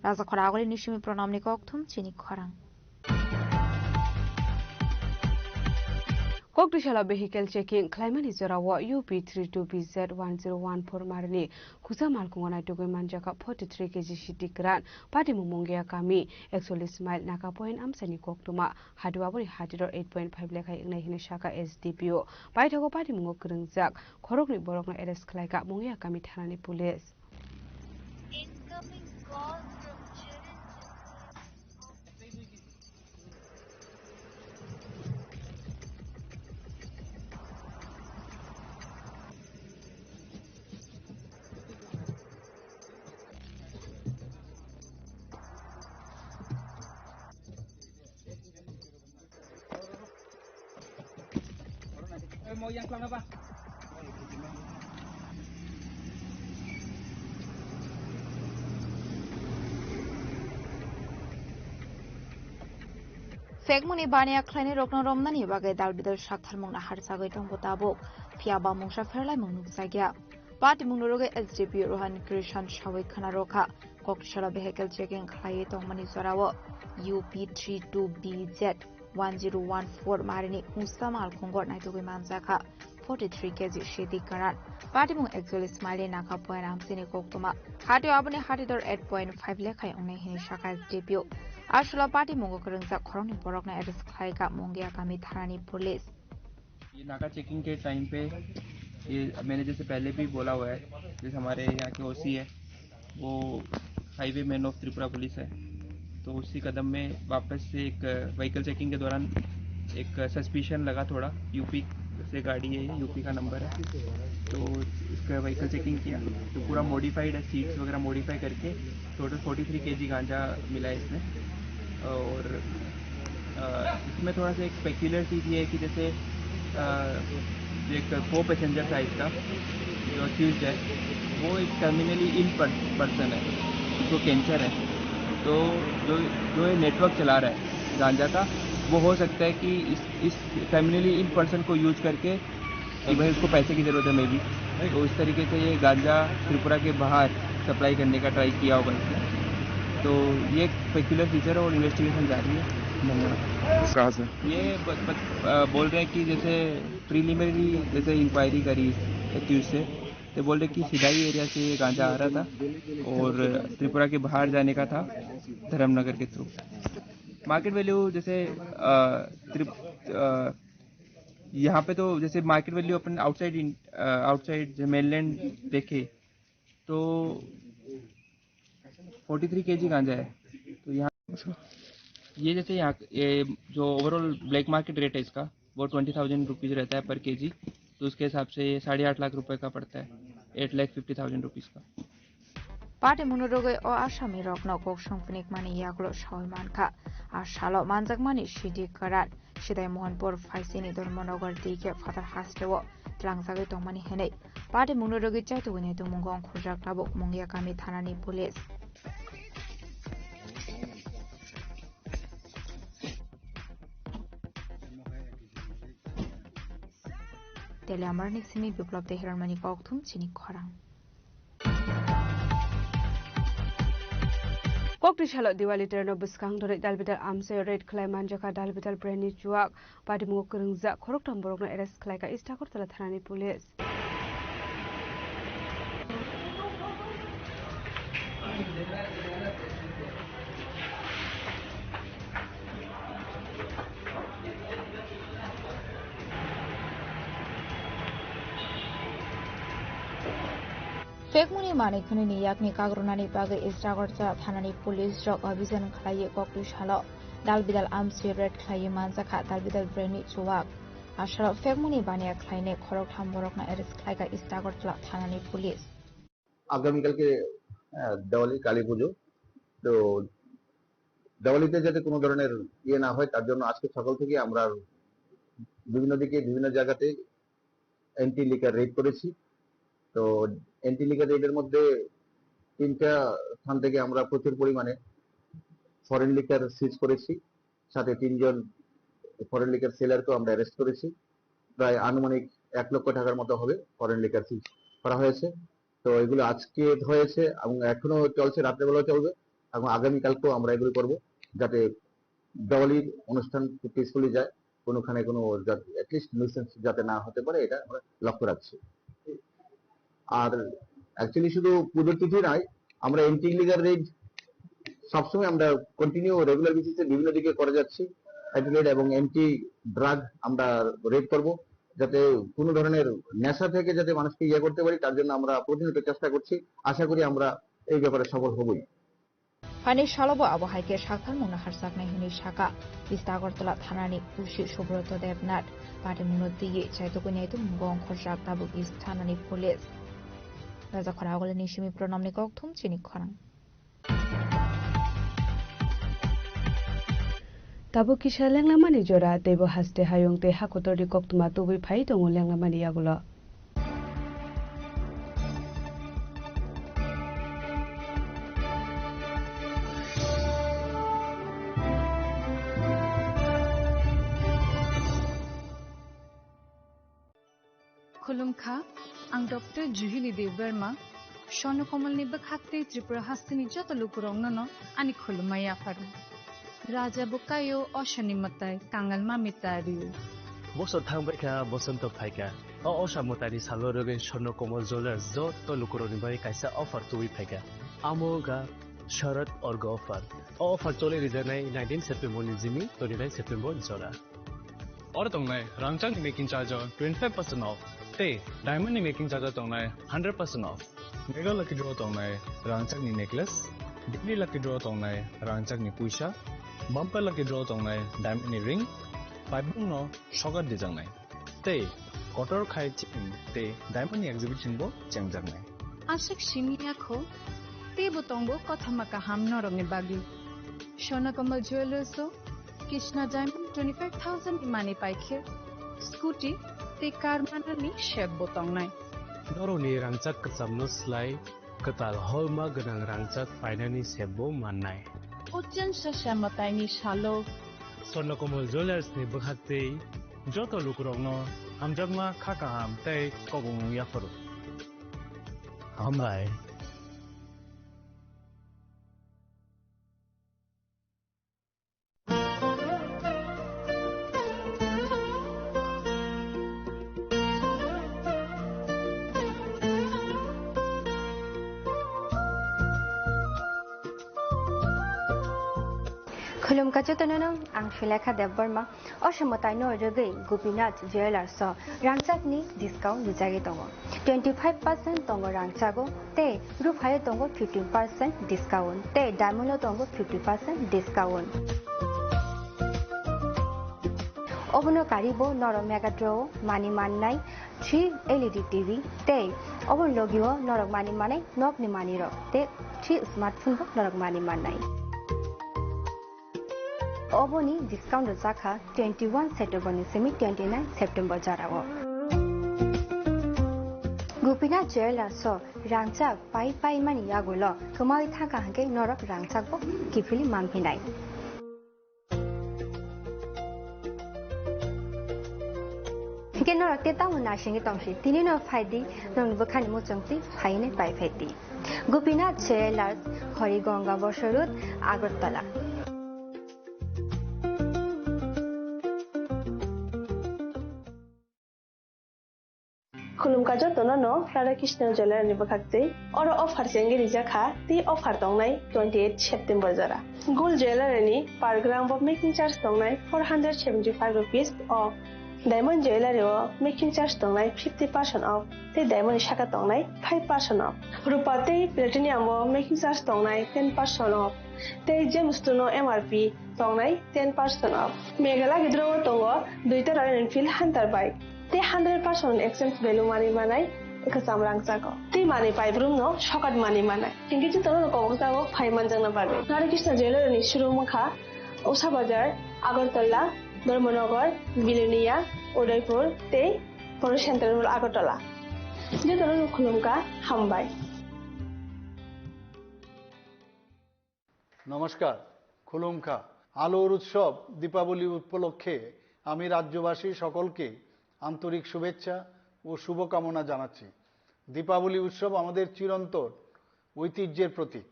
Rajakhora Agoli Nisimi Pranamni kokthum chini khorang. Koktisalo vehicle checking khlaimani jorao U P three two B Z one zero one four marini khusa malkhungo naitugwi manjakha forty three K G sidi kwran, Patimung Mungia kami ekchollis mile Naka point amchaini koktwma, hatio aboni hati dor eight point five lekhai wngnai hinwi sakha S D P O. Paithago Patimungo kwrwngjak khoroknwi borokno arrest khlaikha Mungia kami thanani police. Incoming call from Chirunjit. Phekmuni baniya khlainai rokno romnani bagwi dal bidal sakthar mungna harchagwi tongo tabuk, phiya ba mungsa pherlaimung nukjakya. Patimungno rwgwi S D P O Rohan Krishan sawi khwna rwkha, koktisalo vehicle checking khlaiwi tongmani jorao U P three two B Z one zero one four marini khungsa malkhungo naitugwi manjakha forty three K G sidi kwran. Patimung ekchollis mile Naka point amchaini koktwma. Hatio aboni hati dor eight point five lekhai wngnai hinwi sakha S D P O. A salo Patimungo kwrwngjak khoroknwi borokno arrest khlaikha Mungia kami thanani police. ये नाका चेकिंग के टाइम पे, ये मैंने जैसे पहले भी बोला हुआ है, जैसे हमारे यहाँ के ओसी है, वो हाईवे मैन ऑफ त्रिपुरा पुलिस है, तो उसी कदम में वापस से एक व्हीकल चेकिंग के दौरान एक सस्पिशन लगा थोड़ा, यूपी से गाड़ी है, यूपी का नंबर है, तो इसका व्हीकल चेकिंग किया तो पूरा मॉडिफाइड है, सीट्स वगैरह मॉडिफाई करके टोटल फोर्टी थ्री केजी गांजा मिला है इसमें। और अ, इसमें थोड़ा सा एक पेक्यूलियर चीज़ ये है कि जैसे, अ, जो एक को पैसेंजर था इसका, जो अक्यूज्ड है, वो एक टर्मिनली इल पर्सन है, उसको कैंसर है। तो जो, जो ये नेटवर्क चला रहा है गांजा का, वो हो सकता है कि इस, इस टर्मिनली इल पर्सन को यूज़ करके कि भाई उसको पैसे की ज़रूरत है, मे बी। तो इस तरीके से ये गांजा त्रिपुरा के बाहर सप्लाई करने का ट्राई किया होगा इसने। तो ये एक पेक्यूलियर फीचर है और इन्वेस्टिगेशन जारी है। धन्यवाद। कहाँ से? ये ब-, ब-, अ, बोल रहे हैं कि जैसे प्रीलिमिनरी जैसे इंक्वायरी करी एक्यूज से, तो बोल रहे कि सिदाई एरिया से ये गांजा आ रहा था और त्रिपुरा के बाहर जाने का था धर्मनगर के थ्रू। मार्केट वैल्यू जैसे, अ, त्रिप-, अ, यहाँ पे तो जैसे मार्केट वैल्यू अपन आउटसाइड इन-, अ, आउटसाइड जो मेनलैंड देखे तो फोर्टी थ्री केजी गांजा है। तो यहाँ, ये जैसे यहाँ, ये जो ओवरऑल ब्लैक मार्केट रेट है इसका, वो ट्वेंटी थाउजेंड रुपीज़ रहता है पर केजी, तो उसके हिसाब से ये साढ़े आठ लाख रुपए का पड़ता है, एट लाख फिफ्टी थाउजेंड रुपीज़ का। Patimungno rwgwi o asami rokno kok song phunukmani yagulo sawi mankha. A salo manjakmani sidi kwran, Sidai Mohanpur phaisini Dharmanagar dikhe phatar hasteo tlangjagwi tongmani hinwi patimungno rwgwi chaitugwini tongmungo ongkhorjak tabuk Mungia kami thanani police. Tele Amarnik simi Biplop Tehiranmani kokthum chini khorang. Kokti salo Diwali terno bwskang doroi dalbidal amchaio raid khlai manjakha dalbidal brand ni chuak. Patimungo kwrwngjak khoroktham borokno arrest khlaikha East Agartala thanani police. Phekmuni manwi khwnwini yakni kagrwnani bagwi East Agartala thanani police rok abhijan khlaiwi kokti salo dalbidal amchaio raid khlaiwi manjakha dalbidal brand ni chuak. A salo phekmuni baniya khlainai khoroktham borokno arrest khlaikha East Agartala thanani police. আগামীকালকে আহ, দেওয়ালি, কালী পুজো। তো দেওয়ালিতে যাতে কোনো ধরনের ইয়ে না হয়, তার জন্য আজকে সকাল থেকে আমরা বিভিন্ন দিকে, বিভিন্ন জায়গাতে অ্যান্টি লিকার রেড করেছি। তো অ্যান্টি লিকার রেডের মধ্যে তিনটা স্থান থেকে আমরা প্রচুর পরিমাণে ফরেন লিকার সিজ করেছি। সাথে তিনজন ফরেন লিকার সেলারকেও আমরা অ্যারেস্ট করেছি। প্রায় আনুমানিক এক লক্ষ টাকার মতো হবে ফরেন লিকার সিজ করা হয়েছে। তো এগুলো আজকে হয়েছে এবং এখনো চলছে, রাত্রেবেলাও চলবে এবং আগামীকালকেও আমরা এগুলো করব, যাতে দেওয়ালির অনুষ্ঠান পিসফুলি যায়, কোনোখানে কোনো অ্যাটলিস্ট নিউসেন্স যাতে না হতে পারে, এটা আমরা লক্ষ্য রাখছি। আর অ্যাকচুয়ালি শুধু পুজোর তিথি নয়, আমরা অ্যান্টি লিকার রেড সবসময় আমরা কন্টিনিউ রেগুলার বেসিসে বিভিন্ন দিকে করে যাচ্ছি। অ্যান্টি রেড এবং অ্যান্টি ড্রাগ আমরা রেড করব, যাতে কোনো ধরনের নেশা থেকে যাতে মানুষকে ইয়ে করতে পারি, তার জন্য আমরা প্রতিনিয়ত চেষ্টা করছি। আশা করি আমরা এই ব্যাপারে সফল হবই। Phaini salo bo abo hai khe sakthangmungno harjaknai hwnwi sakha. East Agartala thanani O C Subroto Debnath patimungno twiwi chaitugwi naitukmungo ongkhorjak tabuk East thanani police. Rajakhor Agulini simi Pranamni kokthum chini khorang. Tabuk kisa lenglamani jora, teibo haste hayung tei hakotorni koktwma tubui phai tongo lenglamani yagulo. Khulumkha, ang Doctor Juhili Debbarma, Swarno Komolni bwkhak tei Tripura hasteni joto lukurokno no ani khulumma yapharo. Raja bo kaio, osani mwtai, kangal mami tario. Bosor thangbaikha, bosonto phaikha. O osa mwtaini salo rwgwi Swarno Komol Jewellers joto lukurokni bagwi kaisa offer tubui phaikha. Amo wngkha Sharad Orgo offer. O offer choli rijaknai nineteen September ni jimi twenty-nine September jora. Oro tongnai rangchakni making charge o twenty-five percent off, tei diamond ni making charge o tongnai hundred percent off. Mega Lucky Draw tongnai rangchakni necklace, Daily Lucky Draw tongnai rangchakni puisa, Bumper Lucky Draw tongnai diamond ni ring, paibung no sokat dijaknai. Tei kotor khai chain tei diamond ni exhibition bo chengjaknai. Aswk simi ya kho, teibo tongo kothoma kaham norokni bagwi. Swarno Komol Jewellers o Krishna Diamond twenty-five thousand ni mani paikhe scooty tei car manani sep bo tongnai. Norokni rangchak kwchamno slai kwtal holma gwnang rangchak painani sep bo mannai. Ochen sasa mwtaini salo Swarno Komol Jewellers ni bwkhak tei joto lukurokno hamjakma kha kaham tei kobongmung yapharo. Hambai. Khulumkha jotono no, ang Sulekha Debbarma. O somoi taino rwgwi Gopinath Jewellers o rangchakni discount rijagwi tongo. Twenty five percent tongo rangchago tei ruphaio tongo fifteen percent discount tei diamond o tongo fifty percent discount. Obono karibo norok Mega Draw o mani mannai three L E D T V tei oboni logio norok mani manai nokni manirok tei three smartphone bo norok mani mannai. Oboni discount rwjakha twenty one September ni simi twenty nine September jorao. Gopinath Jewellers o rangchak pai pai mani yagulo kwmawi thangkha hwnkhe norok rangchak bo kiphilwi manphinai. Hwnkhe norok tei tamo naisingwi tongsi, tini no phaidi, norokni bwkhani muchungtwi phainai pai phaidi. Gopinath Jewellers, Horigonga Bosor Road, Agartala. Khulumkha jotono no Radha Krishna Jewellery ni bwkhak tei oro offer chengwi rijak kha tei offer tongnai twenty eight September jora. Gold Jewellery ni per gram bo making charge tongnai four hundred seventy five rupees o. Diamond Jewellery o making charge tongnai fifty percent off tei diamond ni saka tongnai five percent off. Rupa tei platinum o making charge tongnai ten percent off tei gemstone o M R P tongnai ten percent off. Mega Lucky Draw o tongo duita Royal Enfield Hunter bike tei hundred percent exchange value manwi manai Kwcham rangchago. Tei manwi paibrumno sokat manwi manai. Hinkhe jotono kobokjago phai manjakna bagwi. Nari Krishna Jewellery ni showroom wngkha Usha Bazar, Agartala, Dharmanagar, Bilonia, Udaipur tei Poro Central Mall Agartala. Jotono khulumkha, hambai. নমস্কার, খুলুমখা। আলোর উৎসব দীপাবলি উপলক্ষে আমি রাজ্যবাসী সকলকে আন্তরিক শুভেচ্ছা ও শুভকামনা জানাচ্ছি। দীপাবলি উৎসব আমাদের চিরন্তন ঐতিহ্যের প্রতীক।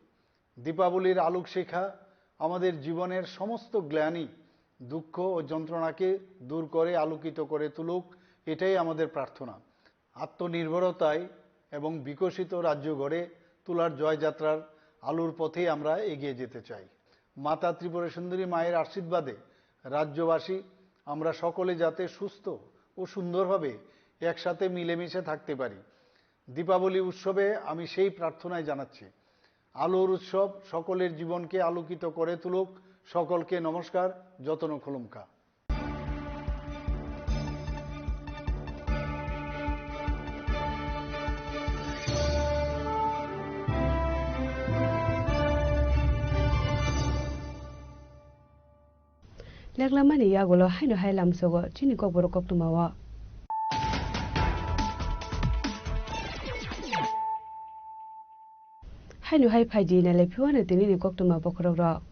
দীপাবলির আলোকশিখা আমাদের জীবনের সমস্ত গ্লানি, দুঃখ ও যন্ত্রণাকে দূর করে আলোকিত করে তুলুক, এটাই আমাদের প্রার্থনা। আত্মনির্ভরতায় এবং বিকশিত রাজ্য গড়ে তোলার জয়যাত্রার আলোর পথেই আমরা এগিয়ে যেতে চাই। মাতা ত্রিপুরা সুন্দরী মায়ের আশীর্বাদে রাজ্যবাসী আমরা সকলে যাতে সুস্থ ও সুন্দরভাবে একসাথে মিলেমিশে থাকতে পারি। দীপাবলি উৎসবে আমি সেই প্রার্থনাই জানাচ্ছি। আলোর উৎসব সকলের জীবনকে আলোকিত করে তুলুক। সকলকে নমস্কার, যতন খুলুমকা। Leklamani yagulo haino hai lamsogo chini kokborok koktwmao. Haino hai phaidi nailai phiwano tinini koktwma bokhorokrok.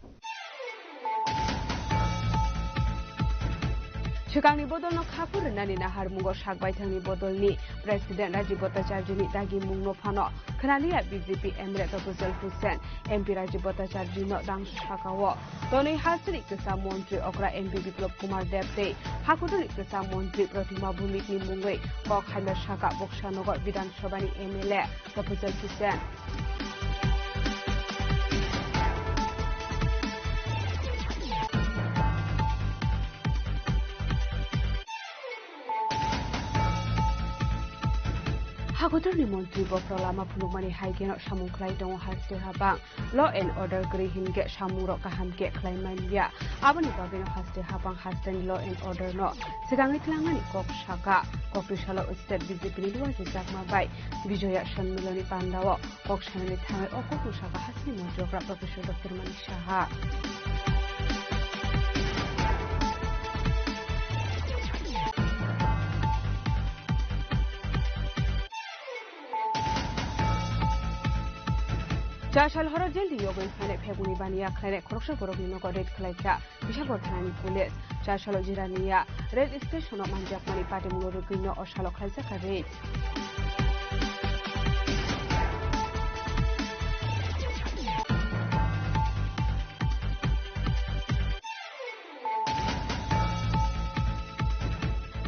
Swkangni bodolno khaphur rwnani naharmungo sak baithangni bodolni President Rajiv Bhattacharjini dagimungno phano khwnaliya B J P M L A Topozal Hussain, M P Rajiv Bhattacharjino dangso sakao. Tonwi hasteni kwsa montri okra M P Biplab Kumar Deb tei hakuduni kwsa montri Pratima Bhumikni mungwi kok hamya saka Boksanagar Bidhan Sabhani M L A Topozal Hussain. Hakotorni montri bokhorok lama phunukmani hai kheno samung khlai tongo haste habang. Law and order kwrwi hinkhe samungrok kaham khe khlai manliya. Aboni bagwino haste habang hasteni law and order no swkangwi twlangmani kok saka. Kokni salo state B J P ni Luwajwi Chakma bai Bijoya Sanmiloni pandao kok sanani thangwi o kokno saka hasteni montri okra Professor Doctor Manik Saha. Cha sal horo jel di yogwi phane pheguni baniya khlainai khoroksa borokni nogo raid khlaikha Bishampur thanani police. Cha salo Jiraniya rail station o manjakmani patimungno rwgwino o salo khlaijakha raid.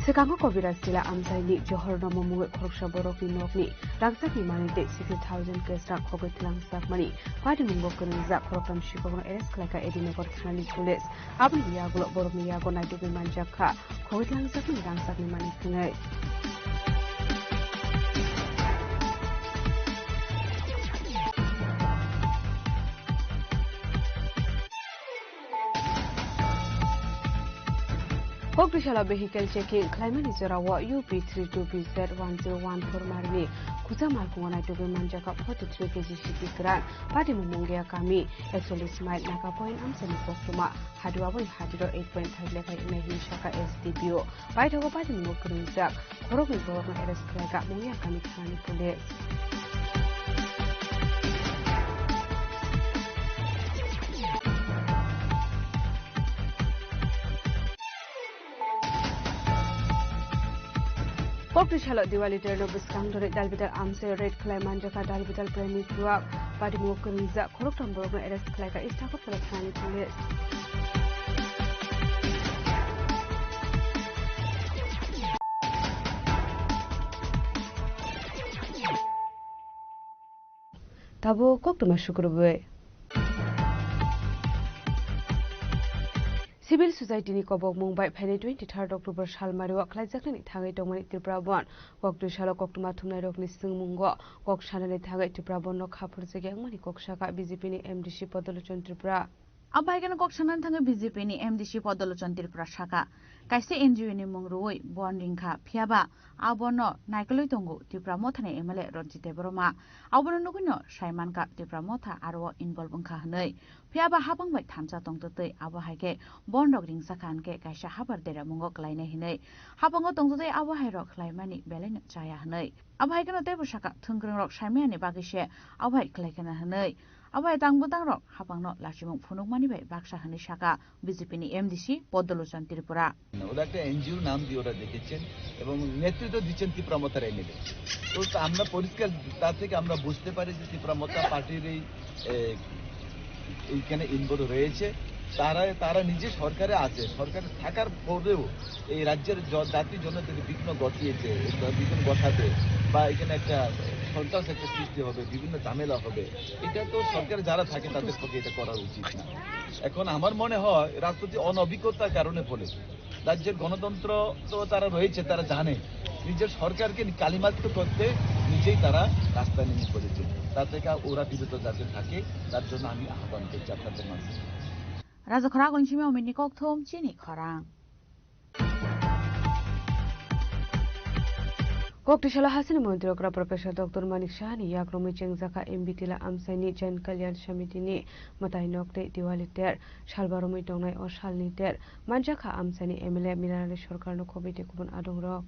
Swkango Kobiraj Tila amchaini Johor Nomo mungwi khoroksa borokni nokni rangchakni manwi tei sixty thousand cash rang khogwi twlangjakmani patimungo kwrwngjak khoroktham sikokno arrest khlaikha Edinagar thanani police. Aboni yagulo borokni yago naitugwi manjakha khogwi twlangjakmani rangchakni manwi thwngwi. Kokdisalo vehicle checking khlaimani jorao U P three two B Z one zero one four marini Khucha Malkhungo naitugwi manjakha forty three K G siki kwran, patimung Mungia kami, ekchollish mile Naka Point amchaini koktwma, hadu aboni hadiro eight point five lekha wngnai hwnwi sakha S D P O. Paithago patimungo kwrwngjak khoroknwi borokno arrest khlaikha Mungia kami thanani police. Kokdisalo Diwali terno bwskang dori dalbital amchaio raid khlai manjakha dalbital premi chuak. Patimungo kwrwngjak khoroktham borokno arrest khlaikha East Agartala thanani police. Tabuk koktwma sukrubwi. Civil Society ni kobokmung bai phainai twenty third October salmario khlaijaknani thangwi tongmani Tripura Bandh. Koktwi salo koktwma thumnairokni swngmungo kok sanani thangwi Tripura Bandh no khaphurjak wngmani kok sakha B J P ni M D C Bodolochon Tripura. Abo hai kheno kok sanani thangwi B J P ni M D C Podolochon Tripura saka, kaisa N G O ni mung rwui bon ringkha, phiyaba abono naikolwi tongo Tipra Mothani M L A Ranjit Debbarma. Abono nugwino sai mankha Tipra Motha aro involve wngkha hwnwi. Phiyaba habang bai thansa tongtwtwi abo hai khe bon rok ringsa kha hwnkhe kaisa habar deramungo klainai hwnwi. Habango tongtwtwi abo hai rok khlaimani belaino chaya hwnwi. Abo hai kheno teibo saka thwngkwrwng rok saimani bagwi se abo hai khlai khna hwnwi. Abo hai tang bwtang rok hapangno lachimung phunukmani bai baksa hwnwi saka B J P ni M D C Podolochon Tripura. ওরা একটা এনজিওর নাম দিয়ে ওরা ডেকেছেন এবং নেতৃত্ব দিচ্ছেন তিপ্রা মথার এমএলএ। তো তা আমরা পরিষ্কার, তার থেকে আমরা বুঝতে পারি যে তিপ্রা মথা পার্টির এই, এ, এইখানে ইনভলভ রয়েছে। তারা, তারা নিজে সরকারে আছে, সরকারে থাকার পরেও এই রাজ্যের জ-, জাতি জনতাকে বিঘ্ন ঘটিয়েছে, বিঘ্ন ঘটাতে বা এখানে একটা সন্ত্রাস একটা সৃষ্টি হবে, বিভিন্ন ঝামেলা হবে, এটা তো সরকারে যারা থাকে তাদের পক্ষে এটা করা উচিত না। এখন আমার মনে হয় রাজনৈতিক অনভিজ্ঞতার কারণে ফলে রাজ্যের গণতন্ত্র তো তারা রয়েছে, তারা জানে নিজের সরকারকে কালিমালিপ্ত করতে নিজেই তারা রাস্তায় নেমে পড়েছে। তা থেকে ওরা বিরত যাতে থাকে, তার জন্য আমি আহ্বান করছি আপনাদের মাধ্যমে। Raja khorang agulni simi omin ni kokthum chini khorang. Kok twisalo hasini montri okra Professor Doctor Manik Saha ni yakrumwi chengjakha M B Tila amchaini Jan Kalyan Samiti ni mwtai nok tei Diwali ter salbarumwi tongnai o salni ter manjakha amchaini M L A Miranali Sarkarno khobwi tei kubun adongrok.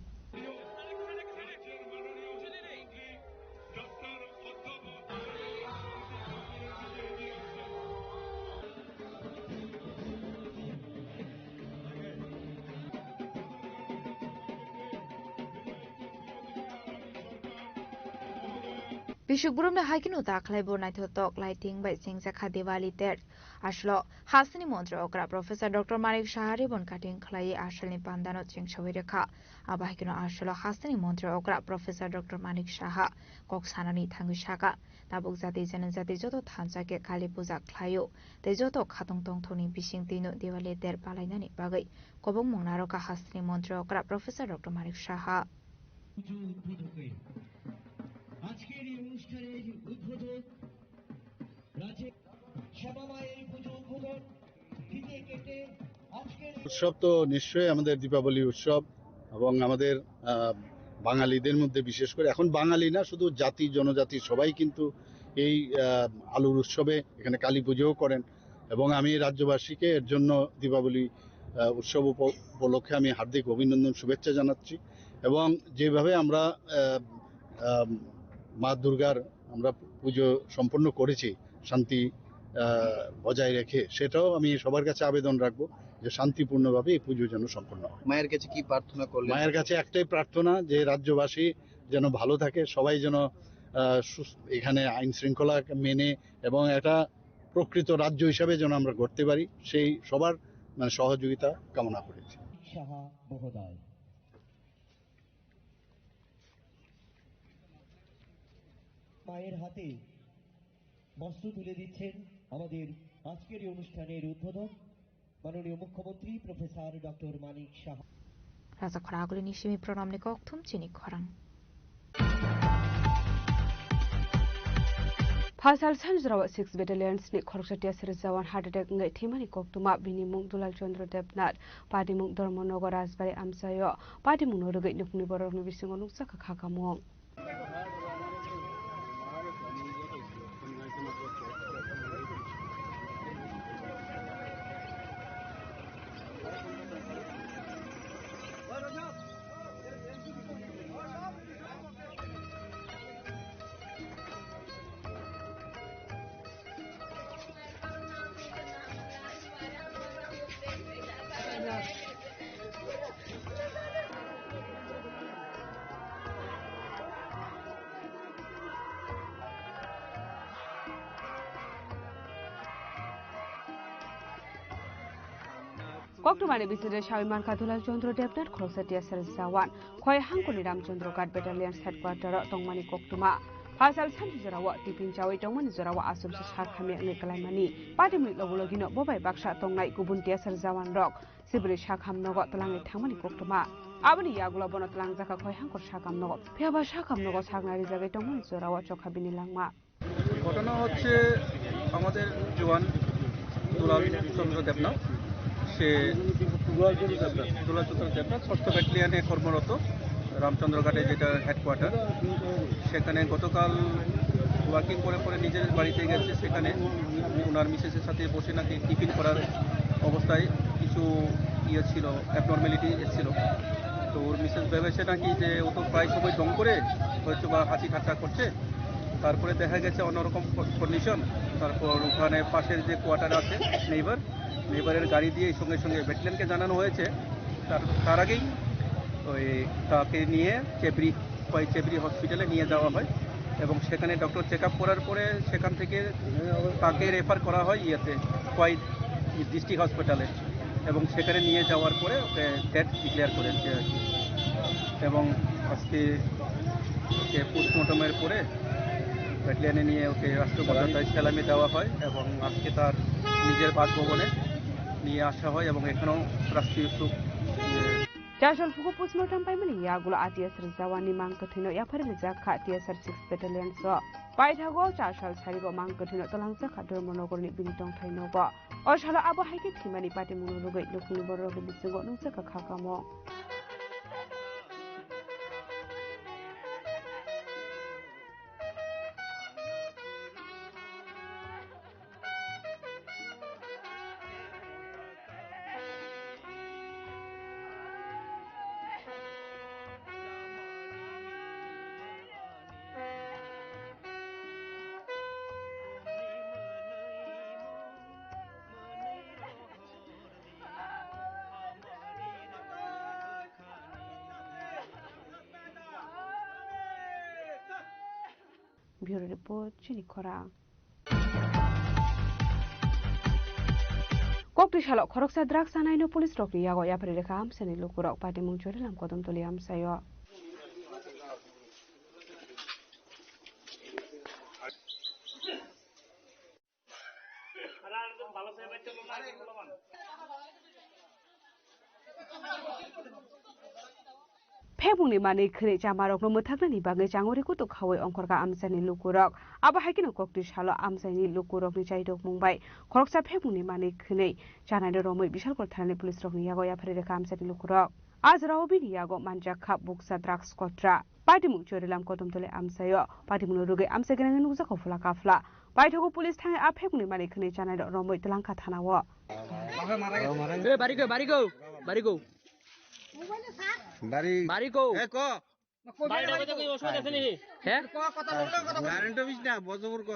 Bisik burumni hai kheno ta khlai bo naithotok lighting bai chengjakha Diwali ter. Aslo hasteni montri okra Professor Doctor Manik Saha ribbon cutting khlaiwi asalni pandano chengsawi rwkha. Abo hai kheno asalo hasteni montri okra Professor Doctor Manik Saha kok sanani thangwi saka, tabuk jati janajati joto thansa khe Kali puja khlaio tei joto khatong tongthokni bising twino Diwali ter palainani bagwi kobongmung narwkha hasteni montri okra Professor Doctor Manik Saha. পুজো উদ্বোধকে আজকের এই অনুষ্ঠানের উদ্বোধক রাজ্যের শ্যামামা এই পুজো উদ্বোধন ফিতে কেটে আজকের এই উৎসব তো নিশ্চয়ই আমাদের দীপাবলি উৎসব এবং আমাদের, আহ, বাঙালিদের মধ্যে বিশেষ করে এখন বাঙালি না, শুধু জাতি জনজাতি সবাই কিন্তু এই, আহ, আলুর উৎসবে এখানে কালী পুজোও করেন। এবং আমি রাজ্যবাসীকে এর জন্য দীপাবলি, আহ, উৎসব উপ-, উপলক্ষে আমি হার্দিক অভিনন্দন, শুভেচ্ছা জানাচ্ছি। এবং যেভাবে আমরা, আহ, আহ, মা দুর্গার আমরা পুজো সম্পন্ন করেছি শান্তি, আহ, বজায় রেখে, সেটাও আমি সবার কাছে আবেদন রাখবো যে শান্তিপূর্ণভাবে এই পুজো যেন সম্পন্ন হয়। মায়ের কাছে কি প্রার্থনা করলেন? মায়ের কাছে একটাই প্রার্থনা যে রাজ্যবাসী যেন ভালো থাকে, সবাই যেন, আহ, সুস-, এখানে আইন শৃঙ্খলা মেনে এবং একটা প্রকৃত রাজ্য হিসাবে যেন আমরা গড়তে পারি, সেই সবার, মানে, সহযোগিতা কামনা করেছি। সাহা মহোদয়। মায়ের হাতে বস্ত্র তুলে দিচ্ছেন আমাদের আজকের এই অনুষ্ঠানের উদ্বোধক মাননীয় মুখ্যমন্ত্রী professor doctor Manik Saha. Raja khorang agulini simi pranamni kokthum chini khorang. Phalsal sanjrao six Battalion ni khoroksa T S R jawan heart attack wngwi thwimani koktwma, bini mung Dulal Chandra Debnath, patimung Dharmanagar Rajbari amchaio, patimungno rwgwi nukhungni borokni bisingo nukjakha kha kamung. Koktwmani bisingtwi sawi mankha Dulal Chandra Debnath khoroksa T S R jawan, Khoi Hangkuni Ramchandra Ghat Battalion headquarter o tongmani koktwma. Phalsal sanjrao tiffin chawi tongmani jorao achomsa sak hamya wngwi kwlaimani. Patimungni logo logino bo bai baksa tongnai kubun T S R jawan rok sibri sak ham nogo twlangwi thangmani koktwma. Aboni yagulo bono twlangjakha Khoi Hangkur sak ham nogo. Phiyaba sak ham nogo saknai rijagwi tongmani jorao chokha bini langma. ঘটনা হচ্ছে আমাদের জওয়ান দুলাল চন্দ্র দেবনাথ, সে দুলাল চন্দ্র দেবনাথ, দুলাল চন্দ্র দেবনাথ ষষ্ঠ ব্যাটালিয়নে কর্মরত, রামচন্দ্রঘাটে যেটা হেডকোয়ার্টার। সেখানে গতকাল ওয়ার্কিং করে পরে নিজের বাড়িতে গেছে, সেখানে ওনার মিসেসের সাথে বসে নাকি টিফিন করার অবস্থায় কিছু ইয়ে ছিল, অ্যাবনর্মালিটি এসেছিল। তো ওর মিসেস ভেবেছে নাকি যে ও তো প্রায় সময় ঢং করে হয়তো বা হাসি ঠাট্টা করছে, তারপরে দেখা গেছে অন্যরকম কন্ডিশন। তারপর ওখানে পাশের যে কোয়ার্টার আছে, নেইবার, নেইবারের গাড়ি দিয়ে সঙ্গে সঙ্গে ব্যাটালিয়নকে জানানো হয়েছে। তার তার আগেই ওই তাকে নিয়ে চেবড়ি, ওই চেবড়ি হসপিটালে নিয়ে যাওয়া হয় এবং সেখানে ডক্টর চেক আপ করার পরে সেখান থেকে তাকে রেফার করা হয় ইয়েতে, খোয়াই ডিস্ট্রিক্ট হসপিটালে। এবং সেখানে নিয়ে যাওয়ার পরে ওকে ডেথ ডিক্লেয়ার করেছে আর কি। এবং আজকে ওকে পোস্টমর্টমের পরে ব্যাটালিয়নে নিয়ে ওকে রাষ্ট্রপতি সেলামি দেওয়া হয় এবং আজকে তার নিজের বাসভবনে নিয়ে আসা হয় এবং এখানেও রাষ্ট্রীয় শোক, ইয়ে, Chasal phuku postmortem paimani yagulo A T S Rwjawani mang kwthwino yaphari rijak kha T S R six Battalion so. Paithago chasal sarigo mang kwthwino twlangjak kha Dharmanagorni bini tongthai nogo. O salo abo hai khe thwimani patimungno rwgwi lukungni bororokni bisingo nungjak kha kha kamung. Bureau Report, Chini Khorang. Kokti salo khoroksa drugs chanaino police rokni yago yaphari rwkha amchaini lukurok, patimung Chorilam Kodomtoli amchaio. Phekmungni manwi khwnwi chamarokno mwthaknani bagwi changori kutuk khaui ongkhorkha amchaini lukurok. Abo hai kheno kokti salo amchaini lukurokni chaidokmung bai khoroksa phekmungni manwi khwnwi chanaino romwi Bisalkor thanani police rokni yago yaphari rwkha amchaini lukurok. A jorao bini yago manjak kha bukcha drugs kotra. Patimung Chorilam Kodomtoli amchaio. Patimungno rwgwi amchai gwnangwi nukjakha phula kaphla. Paithago police thangwi a phekmungni manwi khwnwi chanaino romwi twlangkha thanao. Hey, bari go, bari go, bari go. বাড়ি বাড়ি কো? এ, ক। বাড়িটা কোথায়, কই অসুবিধা আছে নি? হ্যাঁ? কারেন্ট অফিস না, বজবর ক।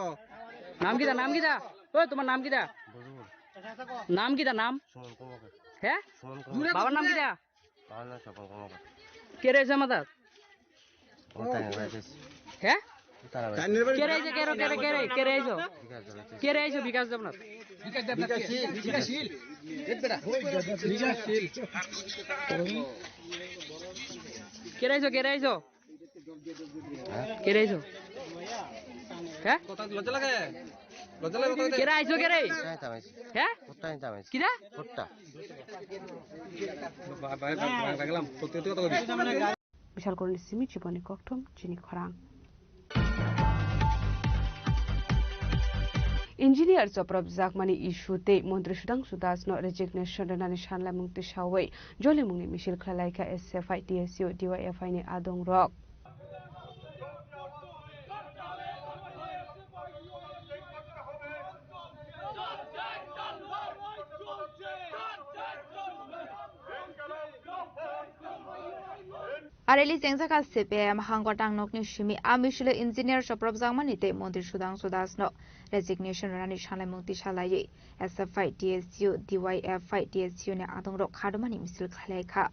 নাম কিতা, নাম কিতা? ওই, তোমার নাম কিতা? নাম কিতা, নাম? সুমন কর্মকার। হ্যাঁ? সুমন কর্মকার। বাবার নাম কিতা? বাবার নাম স্বপন কর্মকার। কে রয়েছে মাথাত? ও তাই না, রয়েছে। হ্যাঁ? তারা রয়েছে। কে রয়েছে, কে রয়েছে, কে রয়েছে, কে রয়েছে? বিকাশ দেবনাথ রয়েছে। কে রয়েছে বিকাশ দেবনাথ? বিকাশ দেবনাথ কে? বিকাশশীল। বিকাশশীল। এ বেটা। বিকাশশীল। কে রয়েছে, কে রয়েছে? হ্যাঁ? কে রয়েছে? হ্যাঁ? কথা লজ্জা লাগে? লজ্জা লাগে কথা কইতে? কে রয়েছে, কে রে? কোথায় তামাইছি? হ্যাঁ? কোথায় তামাইছি? কিরা? কোথা? বা-, বা-, বা-, বা-, গেলাম। সত্যি সত্যি কথা কইবি। Bisalkorni simi chiboni kokthum chini khorang. Engineer choprobjakmani issue tei Montri Sudhangshu Das no resignation rwnani sanlaimung tisawi jolimungni misil khlailaikha S F I, T S U, D Y F I ni adongrok. Areli chengjak kha C P I M hangkotang nokni simi, a misilo engineer choprobjakmani tei Montri Sudhangshu Das no resignation rwnani sanlaimung tisa laiwi S F I, T S U, D Y F I, T S U ni adongrok khadumani misil khlailaikha.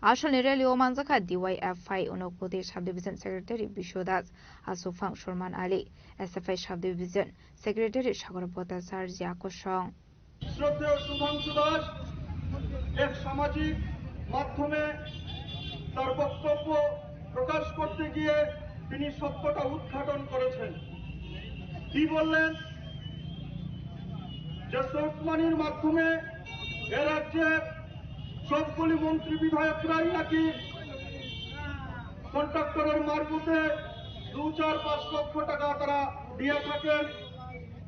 Asalni rally o manjakha D Y F I Unakoti Subdivision Secretary Biswa Das, Aswk Phang Salman Ali, S F I Subdivision Secretary Sagar Bhattacharya Kosong. শ্রদ্ধেয় সুধাংশু দাস এক সামাজিক মাধ্যমে তার বক্তব্য প্রকাশ করতে গিয়ে তিনি সত্যটা উদ্ঘাটন করেছেন। কি বললেন? যে সোর্স মানির মাধ্যমে এ রাজ্যের সবগুলি মন্ত্রী বিধায়করাই নাকি কন্ট্রাক্টরের মারফতে দু চার পাঁচ লক্ষ টাকা তারা দিয়ে থাকেন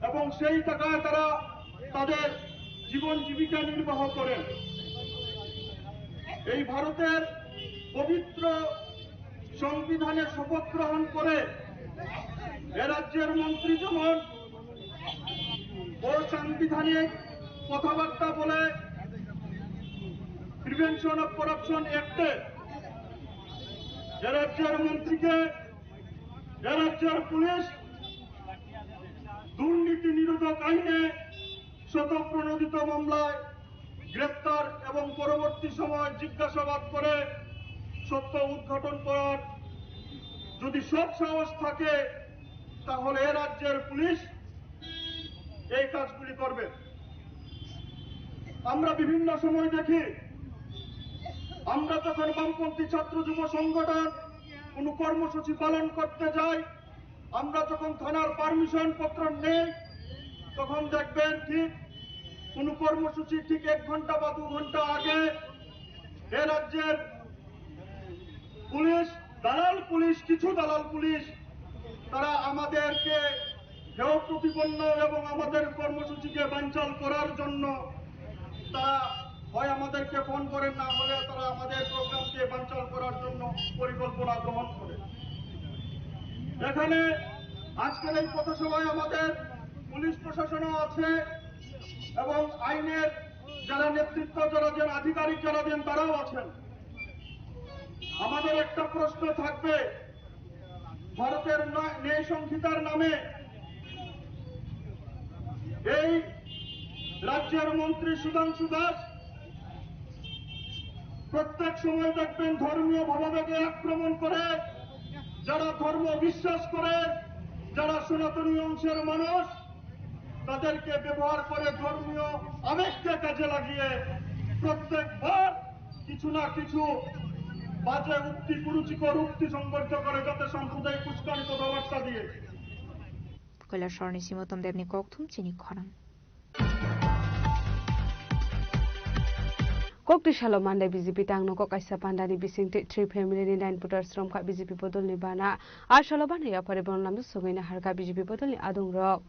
এবং সেই টাকায় তারা তাদের জীবন জীবিকা নির্বাহ করেন। এই ভারতের পবিত্র সংবিধানে শপথ গ্রহণ করে এ রাজ্যের মন্ত্রী যেমন অসাংবিধানিক কথাবার্তা বলে প্রিভেনশন অফ করাপশন অ্যাক্টে এ রাজ্যের মন্ত্রীকে এ রাজ্যের পুলিশ দুর্নীতি নিরোধক আইনে শতপ্রণোদিত মামলায় গ্রেপ্তার এবং পরবর্তী সময় জিজ্ঞাসাবাদ করে সত্য উদ্ঘাটন করার যদি সৎ সাহস থাকে, তাহলে এ রাজ্যের পুলিশ এই কাজগুলি করবে। আমরা বিভিন্ন সময় দেখি, আমরা যখন বামপন্থী ছাত্র যুব সংগঠন কোনো কর্মসূচি পালন করতে যাই, আমরা যখন থানার পারমিশন পত্র নেই, তখন দেখবেন ঠিক কোনো কর্মসূচি ঠিক এক ঘন্টা বা দু ঘন্টা আগে এ রাজ্যের পুলিশ, দালাল পুলিশ, কিছু দালাল পুলিশ, তারা আমাদেরকে হেয় প্রতিপন্ন এবং আমাদের কর্মসূচিকে বানচাল করার জন্য তারা হয় আমাদেরকে ফোন করেন, না হলে তারা আমাদের প্রোগ্রামকে বানচাল করার জন্য পরিকল্পনা গ্রহণ করে। এখানে আজকের এই পথসভায় আমাদের পুলিশ প্রশাসনও আছে এবং আইনের যারা নেতৃত্ব, যারা দেন, আধিকারিক যারা দেন, তারাও আছেন। আমাদের একটা প্রশ্ন থাকবে, ভারতের নয়-, ন্যায় সংহিতার নামে এই রাজ্যের মন্ত্রী সুধাংশু দাস প্রত্যেক সময় দেখবেন ধর্মীয় ভাবাবেগে আক্রমণ করে, যারা ধর্ম বিশ্বাস করে, যারা সনাতনী অংশের মানুষ, তাদেরকে ব্যবহার করে ধর্মীয় আবেগকে কাজে লাগিয়ে প্রত্যেকবার কিছু না কিছু বাজে উক্তি, কুরুচিকর উক্তি সংঘটিত করে, যাতে সাম্প্রদায়িক উস্কানি কথাবার্তা দিয়ে। Koilasor ni Simotom Debni kokthum chini khorang. Kokti salo Mandai B J P tangnogo kaisa pandani bisingtwi three family ni nine voters romkha B J P bodolni bana. A salo bana yaphari bono lamjak sogwina harkha B J P bodolni adungrok.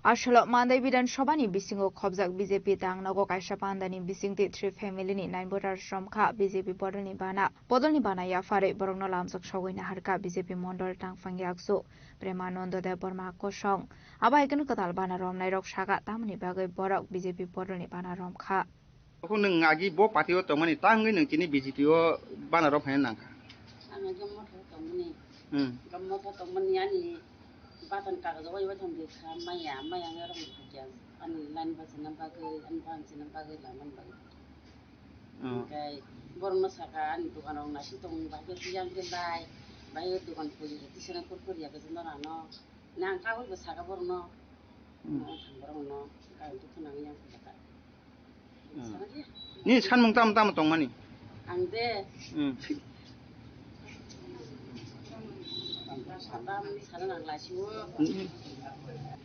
A salo Mandai Bidhan Sabha ni bisingo khobjak B J P tangnogo kaisa pandani bisingtwi three family ni nine voters romkha B J P bodolni bana. Bodolni bana yaphari borokno lamjak sogwina harkha B J P mondol tangphang yaksu Premanando Debbarma kosong. Abo hai kheno kwtal bana romnairok sakha tamoni bagwi borok B J P bodolni bana romkha. Kok nwng agi bo party o tongmani ta wngwi nwng chini B J P o bana rok phaina nangkha. Ang agi motha tongmani. Hmm. Ga motha tongmani ani batan kagaj o wai wai thang kha maya, maya ngai rok kha ani line bachina bagwi, ani bachina bagwi, line bagwi. Hmm. Hingkai borokno saka ani dokan rok naising tong bai khe tiyang khe lai, bai dokan pori khe tisana kurkuri ya khe norano. Nang kagwi bo saka borokno. Hmm. Borokno kagwi dukhu nangwi yang khe. Hmm. Ni sanmung tamo tamo tongmani? Ang de. Hmm.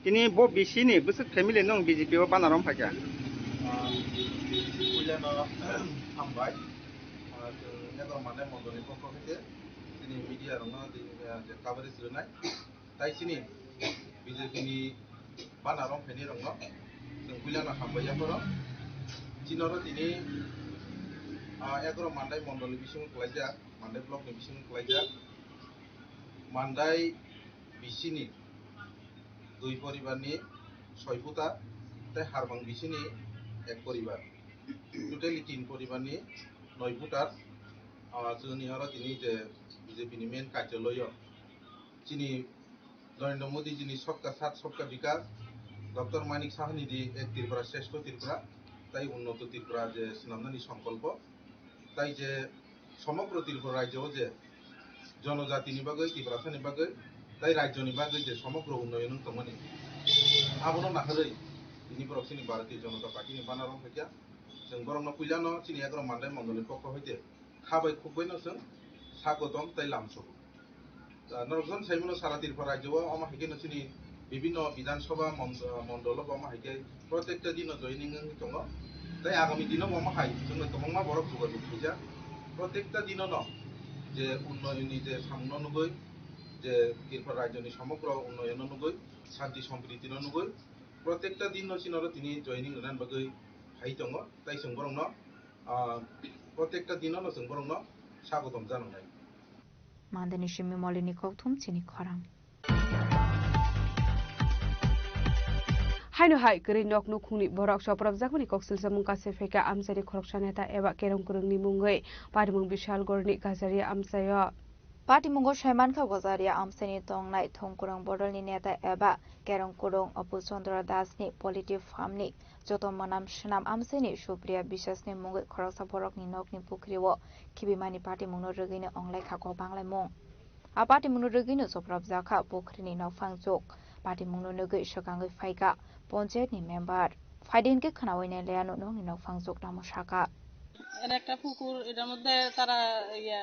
Tini bo B C ni bwswk family nwng B J P o bana rom phaikha? Puilano hambai. Ah, chwng Egaroh Mandai mondolni pokho khe tini media rokno tini, ah, je coverage rwnai. Tai chini B J P ni bana rom phainai rokno chwng puilano hambai yapharo. Chini oro tini, ah, Egaroh Mandai mondolni bisingo kwlaijak, Mandai block ni bisingo kwlaijak. Mandai B C ni dui poribar ni soi voter tei Harbang B C ni ek poribar. Totally tin poribar ni noi voter. Ah, chwngni oro tini je B J P ni main karjaloyo chini Narendra Modi ji ni Sabka Saath Sabka Vikas, Doctor Manik Saha ni di Ek Tripura Shreshtha Tripura, tai Unnoto Tripura je swnamnani songkolpo, tai je somogro Tripura rajyo o je jonojati ni bagwi, Tiprasa ni bagwi, tai rajyo ni bagwi je somogro unnoyon wng tongmani, abono naharwi tini borok chini Bharatiya Janata Party ni bana rok phaikha. Chwng borokno puilano chini Egaroh Mandai mondolni pokho hoite kha bai khuk bai no chwng sagotom tei lamsogo. Ah, norok jon saimano sara Tripura rajyo o omo hai kheno chini Bibhinno Bidhan Sabha mond-, mondolo bo ma hai khe protekta dino joining wngwi tongo. Tai agami dino bo ma hai chwngno kwbangma borok jogajog khaijak. Protekta dino no je unnayonni je samno nugwi, je Tripura rajyoni somogro unnayono nugwi, shanti sompriti no nugwi, protekta dino chini oro tini joining rwnani bagwi hai tongo. Tai chwng borokno, ah, protekta dino no chwng borokno sagotom jananai. Mandani simi molini kokthum chini khorang. Haino hai kwrwi nok nukhungni borok chopropjakmani koksilsa mung kasai phaikha amchaini khoroksa neta eba kerong kwrwngni mungwi patimung Bishalgarhni Gajaria amchaio. Patimungo saimankha Gajaria amchaini tongnai thongkwrwng bodolni neta eba kerong kwrwng Apu Chandra Dasni poultry farmni joto mwnam swnam amchaini Supriya Biswasni mungwi khoroksa borokni nokni pukhrio khibimani patimungno rwgwino wnglaikha kok banglaimung. A patimungno rwgwino chopropjakha pukhrini nokphang chuk. Patimungno nugwi swkangwi phaikha ponchayatni member. Phaidi hinkhe khnaui nai laiano nokni nokphang chuk tamo sakha. এর একটা পুকুর, এটার মধ্যে তারা ইয়া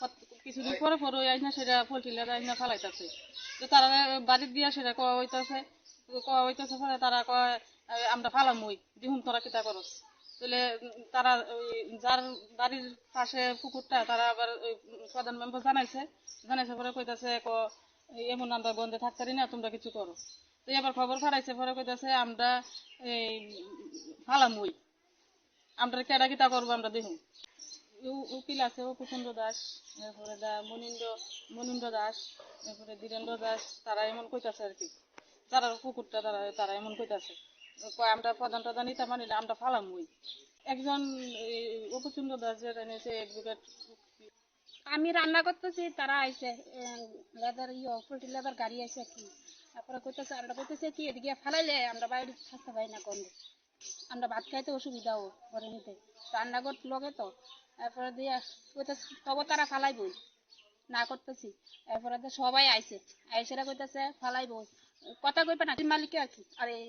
কত- কিছুদিন পরে পরে ওই আইনা সেটা পোল্ট্রি লেয়ার আইনা ফালাইতেছে। তো তারা বাড়ির দিয়া সেটা কওয়া হইতাছে, কওয়া হইতাছে পরে তারা কয়, "এ, আমরা ফালামুই, দেখুন তোরা কিতা করস।" তাহলে উম, তারা ওই যার বাড়ির পাশে পুকুরটা, তারা আবার ওই, উম, প্রধান মেম্বার জানাইছে, জানাইছে পরে কইতাছে, "ক-, এমন আমরা বন্ধে থাকতে পারি না, তোমরা কিছু করো।" তো এবার খবর ফাটাইছে, পরে কইতাছে, "আমরা এই ফালামুই, আমরা কেডা কিতা করবো, আমরা দেখুন।" উ-, উকিল আছে অপুচন্দ্র দাস, এরপরে দা মনীন্দ্র, মনীন্দ্র দাস, এরপরে ধীরেন্দ্র দাস, তারা এমন কইতাছে আর কি, যারা পুকুরটা তারা, তারা এমন কইতাছে, কয়, "আমরা প্রধান টধান নিতে পারি না, আমরা ফালামুই।" একজন এই অপুচন্দ্র দাস যেটা নিয়েছে অ্যাডভোকেট। আমি রান্না করতেছি, তারা আইছে, লেদার ইয়ে, পোল্ট্রি লেদার গাড়ি আইছে আর কি। তারপরে কইতেছে, আমরা কইতেছি কি, এদিকে ফালাইলে আমরা বাইরে থাকতে পারি না গন্ধে, আমরা ভাত খাইতে অসুবিধা হয় ঘরে নিতে, রান্নাঘর লগে তো। তারপরে দিয়ে কইতেছে, তবু তারা ফালাইবই, না করতেছি। এরপরে তো সবাই আইছে, আইসেরা কইতেছে ফালাইবো, কথা কইবে না, মালিকে আর কি, আর এই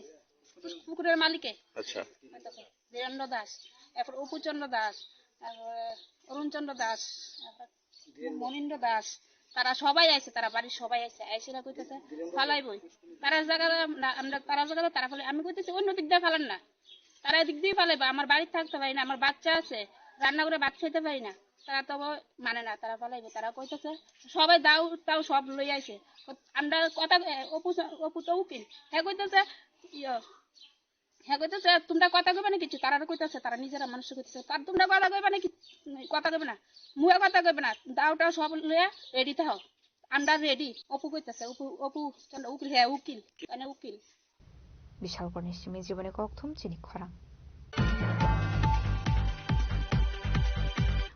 পুকুরের মালিকে। আচ্ছা। কইতেছে, বীরেন্দ্র দাস, এরপর অপুচন্দ্র দাস, তারপরে অরুণচন্দ্র দাস, তারপর মনীন্দ্র দাস, তারা সবাই আইছে, তারা বাড়ির সবাই আইছে, আইসেরা কইতেছে ফালাইবই। তারা জায়গা না, আমরা তারা জায়গা তারা ফালাই, আমি কইতেছি অন্য দিক দিয়ে ফালান না, তারা এদিক দিয়ে ফালাইবো, আমার বাড়িতে থাকতে পারি না, আমার বাচ্চা আছে, রান্না করে ভাত খেতে পারি না, তারা তবু মানে না, তারা ফালাইবো। তারা কইতেছে সবাই দাও তাও সব লই আইছে। আমরা কথা, এ, অপু, অপু তো উকিল, হ্যাঁ কইতেছে, ইয়ো, হ্যাঁ কইতেছে তোমরা কথা কইবে না কিছু, তারা কইতেছে, তারা নিজেরা মানুষ কইতেছে, তার তোমরা কথা কইবে না কি, কথা কইবে না, মুখে কথা কইবে না, দাও টাও সব লইয়া রেডি থাকো, আমরা রেডি। অপু কইতেছে, অপু, অপু, চন্দ্র উকিল, হ্যাঁ উকিল, মানে উকিল। Bishalgarhni simi jiboni kokthum chini khorang.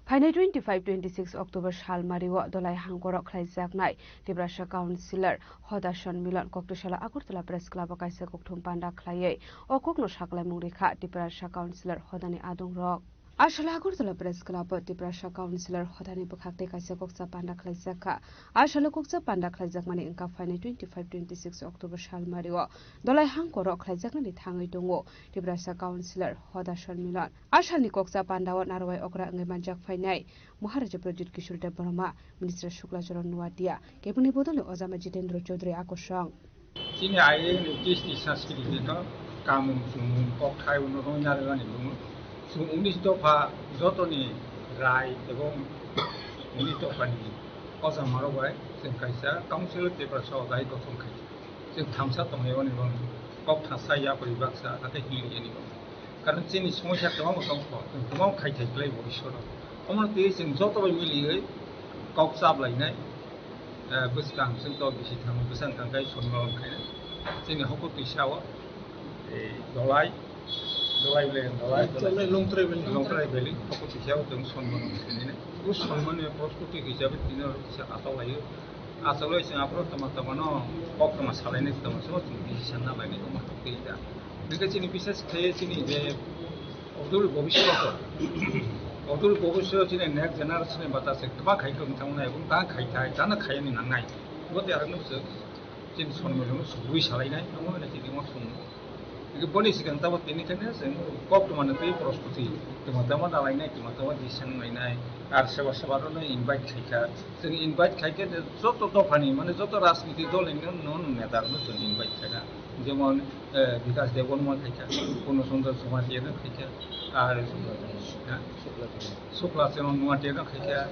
Phainai twenty five twenty six October salmario Dolai hangkorok khlaijaknai Tiprasa Councillor Hoda Sonmilon Koktisala Agartala Press Club o kaisa kokthum panda khlaiwi o kokno saklaimung rikha Tiprasa Councillor Hodani adongrok. Aswk Agartala Press Club o Tiprasa Councillor Hodani bwkhak tei kaisa kokcha panda khlaijakha. Aswk kokcha panda khlaijakmani wngkha phainai twenty five twenty six October salmario Dolai hangkorok khlaijaknani thangwi tongo Tiprasa Councillor Hoda Sonmilon. Aswkni kokcha pandao narwai okra wngwi manjak phainai Maharaja Pradyut Kishore Debbarma, Minister Shukla Charan Noatia, kebengni bodolni Ojama Jitendra Chaudhary akosong. Chini aini T S T sanskrit ni to kamung chumung kok thai uno rong nari rani bungo. Chwng unis dopha jotoni rai ebong unis dopha ni kosa marok bai chwng kaisa council Tiprasa o dai gotong khai. Chwng thamsa tonglaio ni bang kok thasa yapri baksa ate hili ni bang. Karon chini somosya kwbangma tongkho, chwng kwbangma khai thai kwlai bo Ishwar. Omono twi chwng joto bai miliwi kok chaplainai, eh, bwskang chwng to bisi thangwi bwsang thangkhai sonmolong khainai. Chini hoko twisa o, eh, Dolai, Dolai le, Dolai, Dolai, Longtrai Valley. Longtrai Valley, hoko twisa o chwng sonmolong khainai. O sonmani prostuti hisabe tini oro kisa achalaio. Achalo chwng aphuru tama tama no kok tama salainai tama se chwng bisi sanna lainai omo twi da. Hingke chini bises khe chini je odul bobiswt, odul bobiswt chini next generation ni bata se kwbang khai tong thang nai, ebong ta khai thai, ta na khai ni nang nai. Bo te arok no se chini sonmoi no subui salainai, omo ne chini mo song. Boni sikang tamo tini khe chwng kok tuma no twi prostuti, tuma tamo nalainai, tuma tamo disang lainai, ar seba seba rok no invite khaikha. Chwng invite khaikhe joto dophani, mane joto rajniti dol ni no, no neta rok no chwng invite khaikha. Jemon, eh, Bikas Debbarma khaikha, Purno Chandra Jamatia no khaikha, ar, ha? Shukla Charan Noatia no khaikha,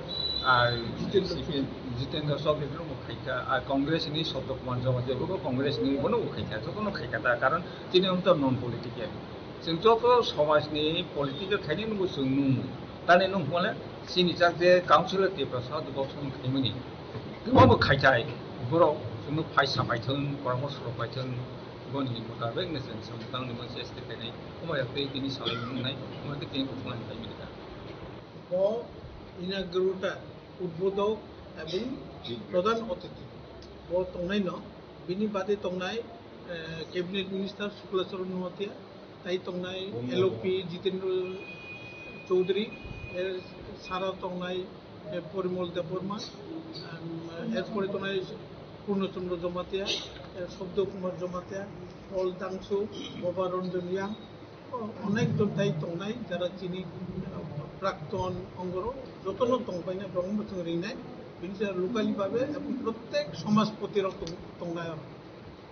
ar Jitendra Chaudhary no khaikha, ar Congress ni Sabta Kumar Jamatia bo Congress ni bono bo khaikha, joto no khaikha ta, karon tini wngkha non political. Chwng joto somaj ni political khainai no bo chwng nung. Tani nung hwnle chini jak je Council of Tiprasa Dubok Song khaimani. Tuma bo khaitai borok chwngno phai sapai thung, kormo soro pai thung, boni mutabek no chwng samtang ni mo chesta khainai. Omo ya tei tini salai nung nai, omo khe tini uphang khaimani ta. Bo inaugurator, udbodhok ebong pradhan othithi bo tongnaino, bini bade tongnai, eh, Cabinet Minister Shukla Charan Noatia, tai tongnai L O P Jitendra Chaudhary, er sara tongnai, eh, Porimol Debbarma, em, erpore tongnai Purno Chandra Jamatia, eh, Sabta Kumar Jamatia, Paul Dangsu, Boba Ranjan Reang, o-, onek jon tai tongnai, jara chini, eh, prakton ongoro jotono tongpaina borokno bo chwng ringnai, bini jara locally babe ebong prottek somajpoti rok tong-, tongnai oro.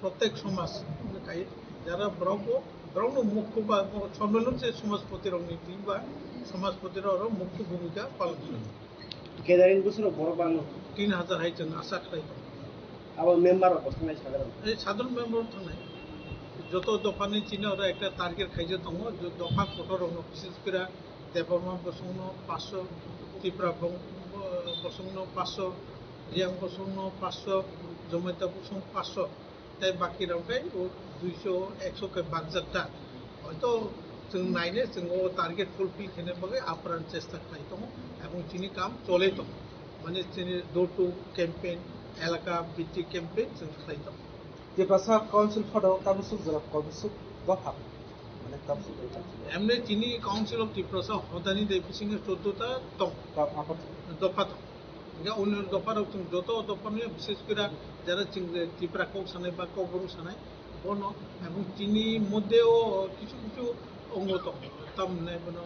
Prottek somaj, kai, jara borok bo, borokno mukhu ba, bo sommelon se somajpoti rokni twi ba, somajpoti rok oro mukhu bhumika palon khlai. Gathering bwswk borok bangno? Tin hajar hai chwng asa khlai tongo. Abo member rok bo thangnai sadharon? Ei sadharon member rok thangnai. Joto dophani chini oro ekta target khaijak tongo, jo-, dopha kotor rokno, bishes kore Debbarma bosongno paanch sho, Tipra bong-, bosongno paanch sho, Reang bosongno paanch sho, Jamatia bosong paanch sho. Tei baki rok khe o duiso, ekso khe bakjak ta. Hoito chwng naine chwng o target fulfill khaina bagwi apran chesta khlai tongo, ebong chini kam chole tongo. Mane chini door to campaign, elaka bhitti campaign chwng khlai tongo. Tiprasa Council photo tabuk suk jora kobisuk dopha. Mane tabuk suk dopha. Emne chini Council of Tiprasa hodani de bisingo chordo ta tong. Dopha. Dopha tong. Hingke onyo dopha rok chwng joto dopha no, bishes kore jara chwng je Tipra kok sanai ba Kokborok sanai, bono, ebong chini moddhe o kisu kisu ongo tong, tamni bono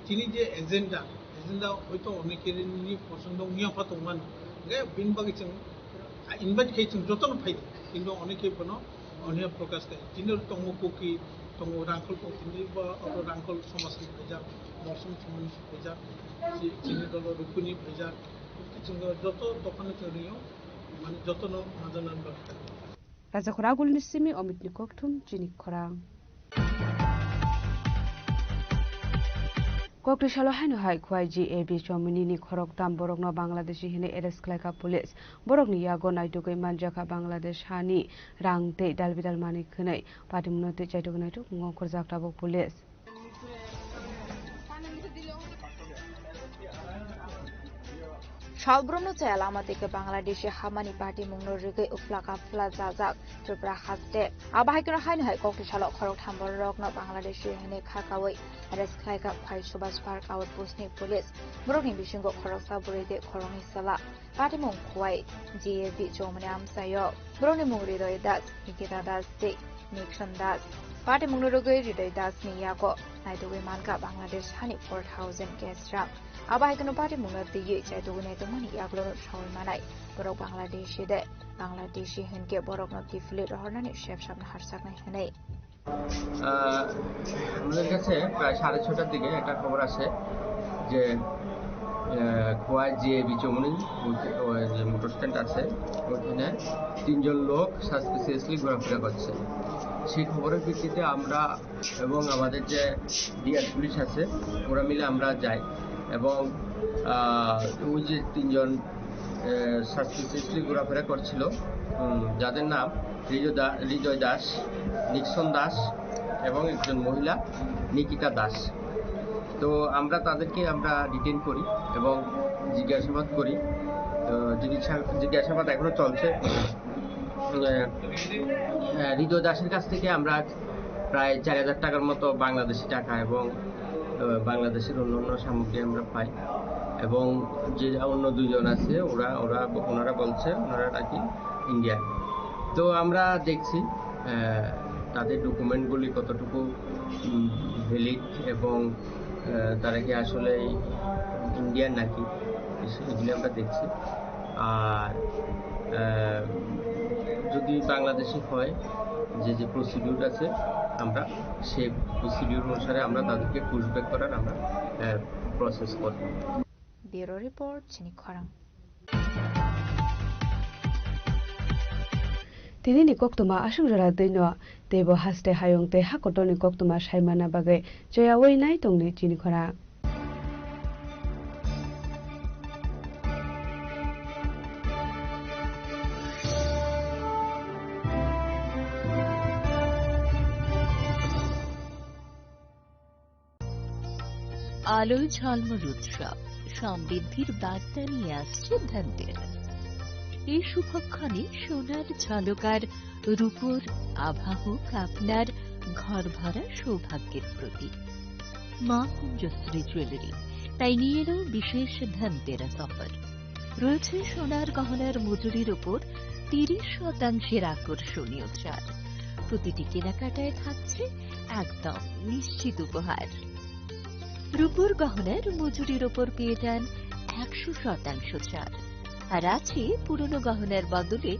chini je agenda, agenda hoito onekeni posondo wngya pha tongmano, hingke bini bagwi chwng invite khai chwng jotono phai, kintu oneke bono Oni Prakash Kai, tini tongo Kuki, tongo Rangkhol Kuki, tini bo abo Rangkhol somaj ni phaijak, Mosong somaj ni phaijak, chi-, chini dolo Rukuni phaijak, chwng joto dophano chwng rio, mane joto no majanan bagwi. Rajakhor Agulni simi Omitni Kokthum, chini khorang. Kokri salo haino hai Khowai G A B Chomoni ni khoroktham borokno Bangladeshi hinwi arrest khlaikha police. Borokni yago naitugwi manjakha Bangladesh hani rang tei dalbidal manwi khwnwi. Patimungno tei chaitugwi naitugwi ongkhorjak tabuk police. Salbrumno chaya lama tei khe Bangladeshi hamani patimungno rigwi uphla kaphla jajak Tripura haste. Abo hai kheno haino hai kokti salo khoroktham bororokno Bangladeshi hinwi kha kaui arrest khlaikha Khowai Subhash Park outpost ni police. Borokni bisingo khoroksa bwrwi tei khoroknwi chwla. Patimung Khowai G A B Chomoni amchaio. Borokni mung Ridoy Das, Nikita Das tei Nixon Das. Patimungno rwgwi Ridoy Das ni yago naitugwi mankha Bangladesh hani four thousand cash rang. Abo hai kheno patimungno twiwi chaitugwi naitugmani yagulono saui manai. Borok Bangladeshi de, Bangladeshi hinkhe borokno kiphilwi rohornani sepsapno harjaknai hwnwi. আহ, আমাদের কাছে প্রায় সাড়ে ছটার দিকে একটা খবর আসে যে, আহ, খোয়াই জিএবি চৌমুহনী, ওই যে মোটর স্ট্যান্ড আছে, ওইখানে তিনজন লোক সাসপিসিয়াসলি ঘোরাফেরা করছে। সেই খবরের ভিত্তিতে আমরা এবং আমাদের যে ডিআর পুলিশ আছে, ওরা মিলে আমরা যাই এবং, আহ, ওই যে তিনজন, আহ, সাসপিসিয়াসলি ঘোরাফেরা করছিল, উম, যাদের নাম হৃদয় দা-, হৃদয় দাস, নিক্সন দাস এবং একজন মহিলা নিকিতা দাস। তো আমরা তাদেরকে আমরা ডিটেইন করি এবং জিজ্ঞাসাবাদ করি। তো জিজ্ঞাসা-, জিজ্ঞাসাবাদ এখনো চলছে। আহ, আহ, হৃদয় দাসের কাছ থেকে আমরা প্রায় চার হাজার টাকার মতো বাংলাদেশি টাকা এবং, আহ, বাংলাদেশের অন্যান্য সামগ্রী আমরা পাই। এবং যে অন্য দুইজন আছে, ওরা, ওরা, ওনারা বলছে ওনারা নাকি ইন্ডিয়ান। তো আমরা দেখছি, আহ, তাদের ডকুমেন্টগুলি কতটুকু ভ্যালিড এবং আহ, তারা কি আসলে ইন্ডিয়ান নাকি, এস- এগুলি আমরা দেখছি। আর আহ, যদি বাংলাদেশি হয়, যে যে প্রসিডিউর আছে, আমরা সেই প্রসিডিউর অনুসারে আমরা তাদেরকে পুশব্যাক করার আমরা প্রসেস করব। Bureau report, chini khorang. Tini ni koktwma aswk jora twi no, teibo haste hayung tei ha kotor ni koktwma saimana bagwi choyawi nai tongdi chini khorang. আলোয় ঝলমল উৎসব, সমৃদ্ধির বার্তা নিয়ে আসছে ধনতেরাস। এই শুভক্ষণে সোনার ঝলকার রূপোর আভা হোক আপনার ঘর ভরা সৌভাগ্যের প্রতীক। মা কুঞ্জশ্রী জুয়েলারি তাই নিয়ে এলো বিশেষ ধনতেরাস অফার। রয়েছে সোনার গহনার মজুরির ওপর তিরিশ শতাংশের আকর্ষণীয় ছাড়। প্রতিটি কেনাকাটায় থাকছে একদম নিশ্চিত উপহার। রূপোর গহনার মজুরির ওপর পেয়ে যান একশো শতাংশ ছাড়। আর আছে পুরনো গহনার বদলে